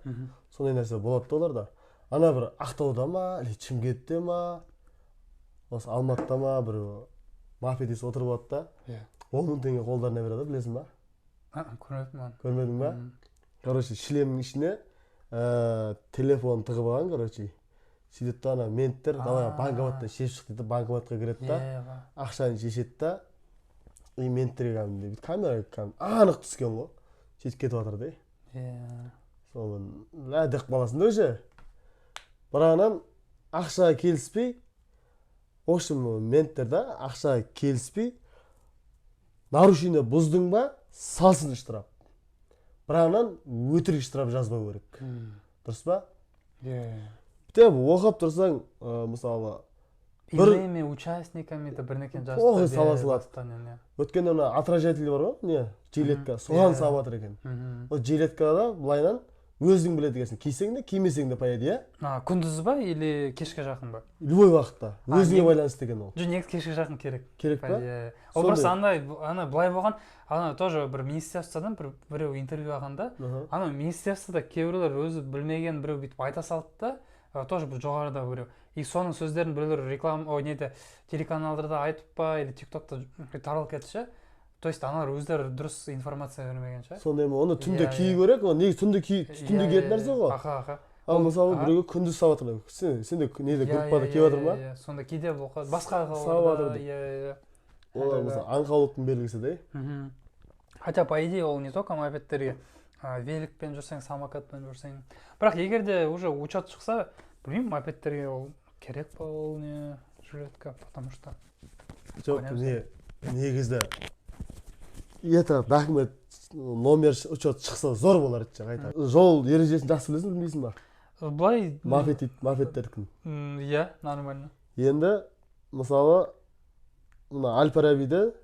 Сондай нәрсе болады да оларда. Ана бір Ақтауда ма или Шымкентте ма, осы Алматыда ма, бір мопедист отырып алады да, 10 000 теңге қолдарына береді, білесің ба? Көрмеппін оны. Көрмедің ба? Короче, шлемнің ішіне телефон тығып алған. Короче, сөйтеді да, ана менттер: «Давай, банкоматтан шешіп шық», – дейді да, банкоматқа кіреді да, ақшаны шешеді да, и менттерге кәдімгідей бүйтіп камера кәдімгі анық түскен ғой, сөйтіп кетіп жатыр да. Сонымен лә деп қаласың да уже. Бірағынан ақша келіспей, в общем, менттер да ақша келіспей, нарушение бұздың ба, салсын штраф, бірағынан өтірік штраф жазбау керек, дұрыс па? Иә. Бүйтіп оқып тұрсаң, мысалы, Иными участниками деп бірдеңені жазып Похуй, тастады, сала иә, салады. бастан, иә. Өткенде мына отражатель бар ғой, не, жилетка, соған салып жатыр екен. Ол жилеткада былайынан өзің біледі екенсің, кисең де, кимесең де, по идее, иә. А, күндіз ба или кешке жақын ба? Любой уақытта, өзіңе байланысты екен ол. Жоқ, негізі кешке жақын керек. Керек па? Иә, ол просто андай, ана былай болған, ана тоже бір министерстводан бір біреу интервью алғанда, ана министерствода кейбіреулер өзі білмеген, біреу бүйтіп айта салды да, тоже бір жоғарыда біреу, и соның сөздерін біреулер реклама, ой, неде, телеканалдарда айтып па или Тик Токта таралып кетті ше. То есть аналар өздері дұрыс информация бермеген ше. Сондай ма? Оны түнде Иә, кию иә. керек. Ол негізі түнде ки, түнде киетін нәрсе ғой. аха аха Ал мысалы, біреуге күндіз салып жатыр. Сен де неде, группада киіп жатыр ма? Иә, сонда кейде болып қалады басқа Салып қалаларда. жатыр деп. Иә. Олар, мысалы, аңқаулықтың белгісі да. Хотя, по идее, ол не только мопедтерге, великпен жүрсең, самокатпен жүрсең. Бірақ егер де уже учет шықса, білмеймін, мопедтерге ол керек па, ол не, жилетка, потому что Жоқ. Көреміз. Не, негізі это документ, номер, учет шықса, зор болар еді. Қайта жол ережесін жақсы білесің, білмейсің ба? Былай. Мопед дейді, мопедтердікін. Иә, нормально. Енді, мысалы, мына Әл Фарабиде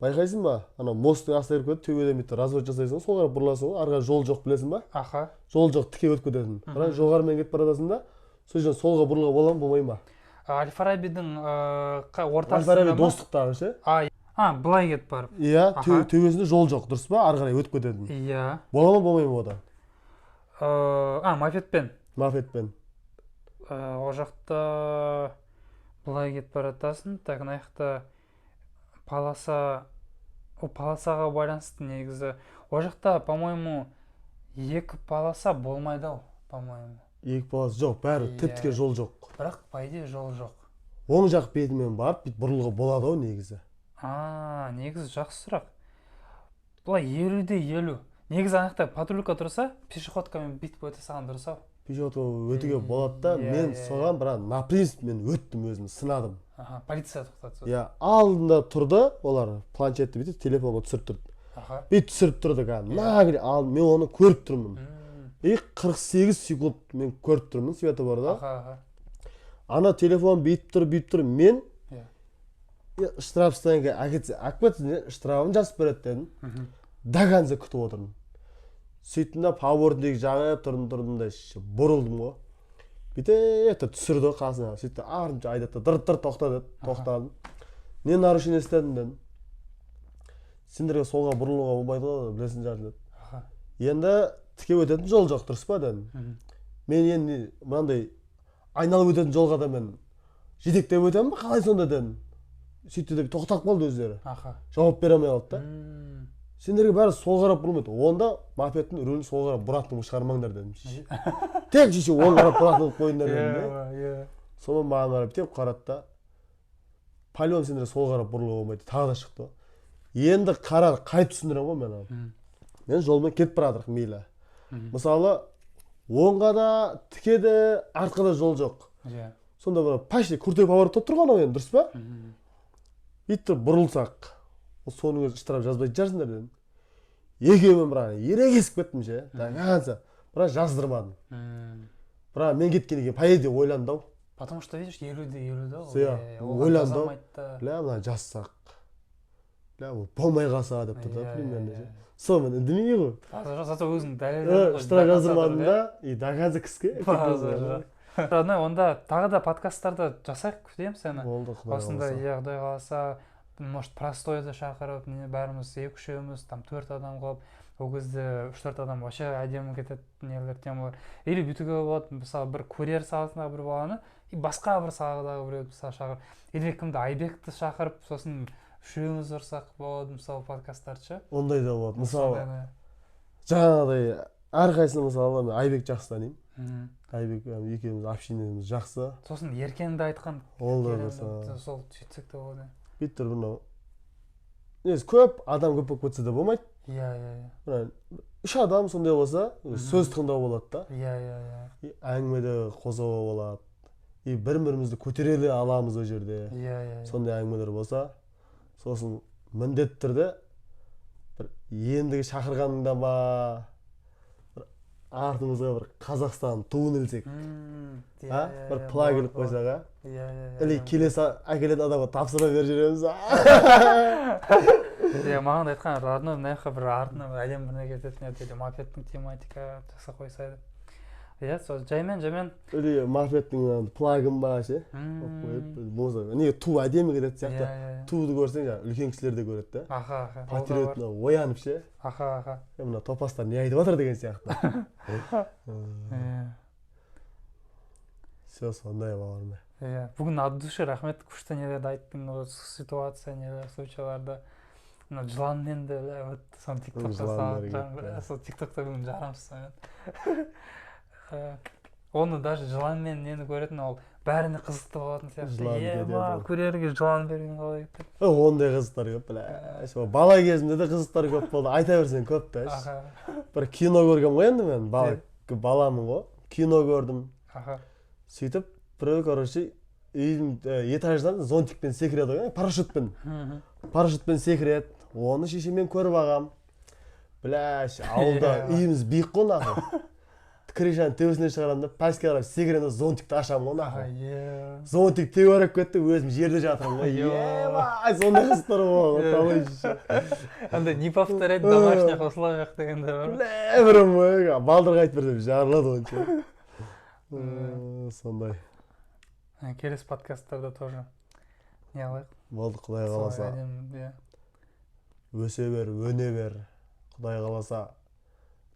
байқайсың ба, ана мосттың астына кіріп кетіп, төбеден бүйтіп разворот жасайсың ғой, солға қарай бұрыласың ғой, ары қарай жол жоқ, білесің ба? Аха. Жол жоқ, тіке өтіп кетесің. Бірақ жоғарымен кетіп бара жатасың да, сол жерден солға бұрылуға бола ма, болмай ма? Әл Фарабидің Әл ортасында Фараби ма? Достықтағы ше. А, былай кетіп барып. Иә. Аха. Төбесінде жол жоқ, дұрыс па? Ары қарай өтіп кететін. Иә. Бола ма, болмай ма одан? А, мопедпен? Мопедпен. Ол жақта былай кетіп бара жатасың, так, мына жақта полоса, ол полосаға байланысты негізі. Ол жақта, по моему, екі полоса болмайды ау, по моему. Екі полоса жоқ, бәрі тіп тіке, жол жоқ. Бірақ, по идее, жол жоқ. Оң жақ бетімен барып, бүйтіп бұрылуға болады ау негізі. А, негізі жақсы сұрақ. Былай 50 де 50 негізі. Ана жақта патрулька тұрса, пешеходкамен бүйтіп өте салған дұрыс ау. Пешеходка өтуге болады да. Иә, Мен иә, соған бірақ на принцип мен өттім, өзім сынадым. Аха, полиция тоқтатты? Иә, алдында тұрды олар, планшетті бүйтіп телефонға түсіріп тұрды. Бүйтіп түсіріп тұрды кәдімгі нагри ал, мен оны көріп тұрмын. И 48 секунд мен көріп тұрмын светофорда. аха аха Ана телефон бүйтіп тұр, бүйтіп тұр, мен Штраф стоянка әкетсе, алып кетсін, штрафын жазып береді дедім. До конца күтіп отырдым. Сөйттім да, поворотник жағып тұрдым да, бұрылдым ғой. Бүйтіп түсірді қасына. Сөйтті, артынша айдатты, дыр дыр тоқта деді. Тоқтадым. Не нарушение істедің дедім. Сендерге солға бұрылуға болмайды ғой, білесің шығар деді. Енді тіке өтетін жол жоқ, дұрыс па дедім. Мен енді мынандай айналып өтетін жолға да мен жетектеп өтемін ба, қалай сонда дедім. Сөйтті деп тоқтап қалды өздері. Жауап бере алмай қалды да. Сендерге бәрі сол қарап бұрылмайды. Онда мопедтің рөлін сол қарап бұратын шығармаңдар дедім. Тек шеше оң қарап бұратын қылып қойыңдар дедім де. Сонымен маған қарап тек қарады да, по-любому сендерге сол қарап бұрылуға болмайды. Тағы да шықты. Енді қара, қайтып түсіндіремін ғой мен оны. Мен жолмен кетіп бара жатырмын мейлі. Мысалы, оңға да, тіке де, артқа да жол жоқ. Сонда бір почти крутой поворот болып тұрған ғой енді, дұрыс па? Бүйтіп тұрып бұрылсақ, соның өзі штраф жазбайтын шығарсыңдар дедім. Екеуімен бірақ ерегесіп кеттім ше, до конца. Бірақ жаздырмадым. Бірақ мен кеткеннен кейін по идее ойланды ау. Потому что, видишь, 50 де 50 да ол. Иә, ойланды ау. Бля, мына жазсақ, бля, ол болмай қалса деп тұр да, примерно ше. Сонымен үндемей ғой. Зато өзің дәлелдедің. Штраф жаздырмадым да, и до конца кіске. Родной, онда тағы да подкасттарды жасайық, күтемін сені. Болды, құдай осындай, иә, құдай қаласа, может, простойды шақырып, не, бәріміз екі үшеуміз, там төрт адам қылып, ол кезде үш төрт адам вообще әдемі кетеді нелер, темалар. Или бүйтуге болады, мысалы, бір курьер саласындағы бір баланы и басқа бір саладағы біреуді, мысалы, шақырып, или кімді, Айбекті шақырып, сосын үшеуміз ұрсақ болады, мысалы, подкасттарды ше. Ондай да болады. Мысалы, жаңағыдай әрқайсысын, мысалы, мен Айбек жақсы танимын. Айбек екеуміз общениеміз жақсы. Сосын Еркенді айтқан. Ол да бір. Сол сөйтсек те болады. Бүйтіп тұрып мынау негізі көп адам көп болып кетсе де болмайды. Иә иә иә. Мына үш адам сондай болса, сөз тыңдау болады да. Иә иә иә. Әңгіме де қозғауға болады. И бір бірімізді көтере де аламыз ол жерде. Иә иә. Сондай әңгімелер болса, сосын міндетті түрде бір ендігі шақырғаныңда ма, бір артымызға бір Қазақстан туын ілсек, а бір флаг іліп қойсақ, а Иә иә иә. Или келесі әкелетін адамға тапсырма беріп жібереміз. Иә, маған да айтқан, родной, мына жаққа бір артына бір әдемі бір не кететін еді, или мопедтің тематика жасап қойса деп. Иә, сол жаймен жаймен. Или мопедтің флагын ба ше қойып, болмаса неге ту әдемі кететін сияқты. Иә. Туды көрсең, жаңағы үлкен кісілер де көреді да. Аха аха. Патриот оянып ше. Аха аха. Мына топастар не айтып жатыр деген сияқты. Иә. Все, сондай, бауырым. Иә, бүгін от души рахмет, күшті нелерді айттың, осы ситуация, нелер, случайларды. Мына жыланмен де, вот соны тиктокта салып, сол тиктокта бүгін жарамсыз сонымен. Оны даже жыланмен нені көретін, ол бәріне қызықты болатын сияқты. Ема, курьерге жылан берген қалай деп. Ондай қызықтар көп, бля. Бала кезімде де қызықтар көп болды, айта берсең көп та. Бір кино көргенмін ғой енді мен, баламын ғой, кино көрдім. Сөйтіп біреу, короче, үйдің этаждан зонтикпен секіреді ғой, парашютпен. Парашютпен секіреді. Оны шешеммен көріп ағам. Бля, ауылда үйіміз биік қой нахуй. Крышаның төбесіне шығарамын да, пәске қарап секіремін, зонтикті ашамын ғой нахуй. Зонтик теуіп кетті, өзім жерде жатырмын ғой. Ема, сондай қызықтар болған талай. Андай не повторять в домашних условиях дегендер бар. Бля, бір ғой, балдырға айтып бер деп жарылады ғой. Сондай. Келесі подкасттарда тоже не қылайық. Болды, құдай қаласа. Өсе бер, өне бер. Құдай қаласа,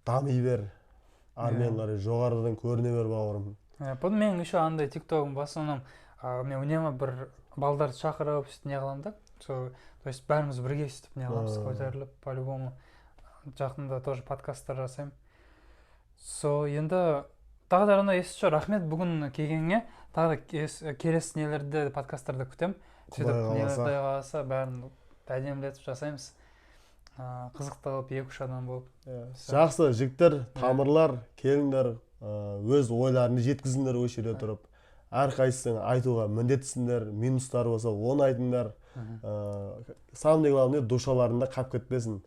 дами бер. Армен қарай жоғарыдан көріне бер, бауырым. Бұны менің еще андай тиктогым в основном мен үнемі бір балдарды шақырып сөйтіп не қыламын да. То есть бәріміз бірге сөйтіп не қыламыз, көтеріліп по-любому. Жақында тоже подкасттар жасаймын. Со енді тағы да, родной, если что, рахмет бүгін келгеніңе. Тағы да келесі нелерді, подкасттарды күтемін. Сөйтіп құдай қаласа бәрін әдемілетіп жасаймыз. Қызықты қылып, екі үш адам болып. Жақсы, жігіттер, тамырлар, келіңдер, өз ойларыңды жеткізіңдер осы жерде тұрып. Әрқайсысын айтуға міндеттісіңдер, минустары болса, оны айтыңдар. Самое главное, душаларында қап кетпесін.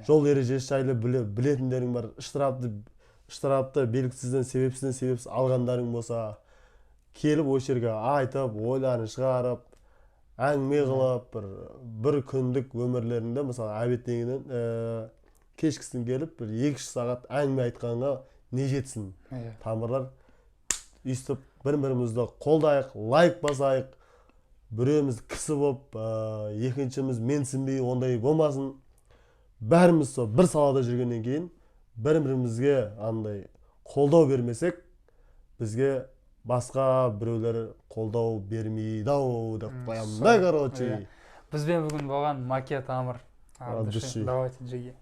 Жол ережесі жайлы білетіндерің бар, штрафты белгісізден, себепсізден себепсіз алғандарың болса, келіп осы жерге айтып, ойларын шығарып, Әңгіме қылып, бір күндік өмірлерінде, мысалы, обедтен кейін, кешкісін келіп, бір 2-3 сағат әңгіме айтқанға не жетсін? Тамырлар, өйстіп бір бірімізді қолдайық, лайк басайық. Біреуміз кісі болып, екіншіміз менсінбей, ондай болмасын. Бәріміз сол бір салада жүргеннен кейін, бір бірімізге андай қолдау бермесек, бізге басқа біреулер қолдау бермейді ау деп қоямын да, короче. Иә. Бізбен бүгін болған Маке Тамыр. От От души. Души. Давайте, джиги.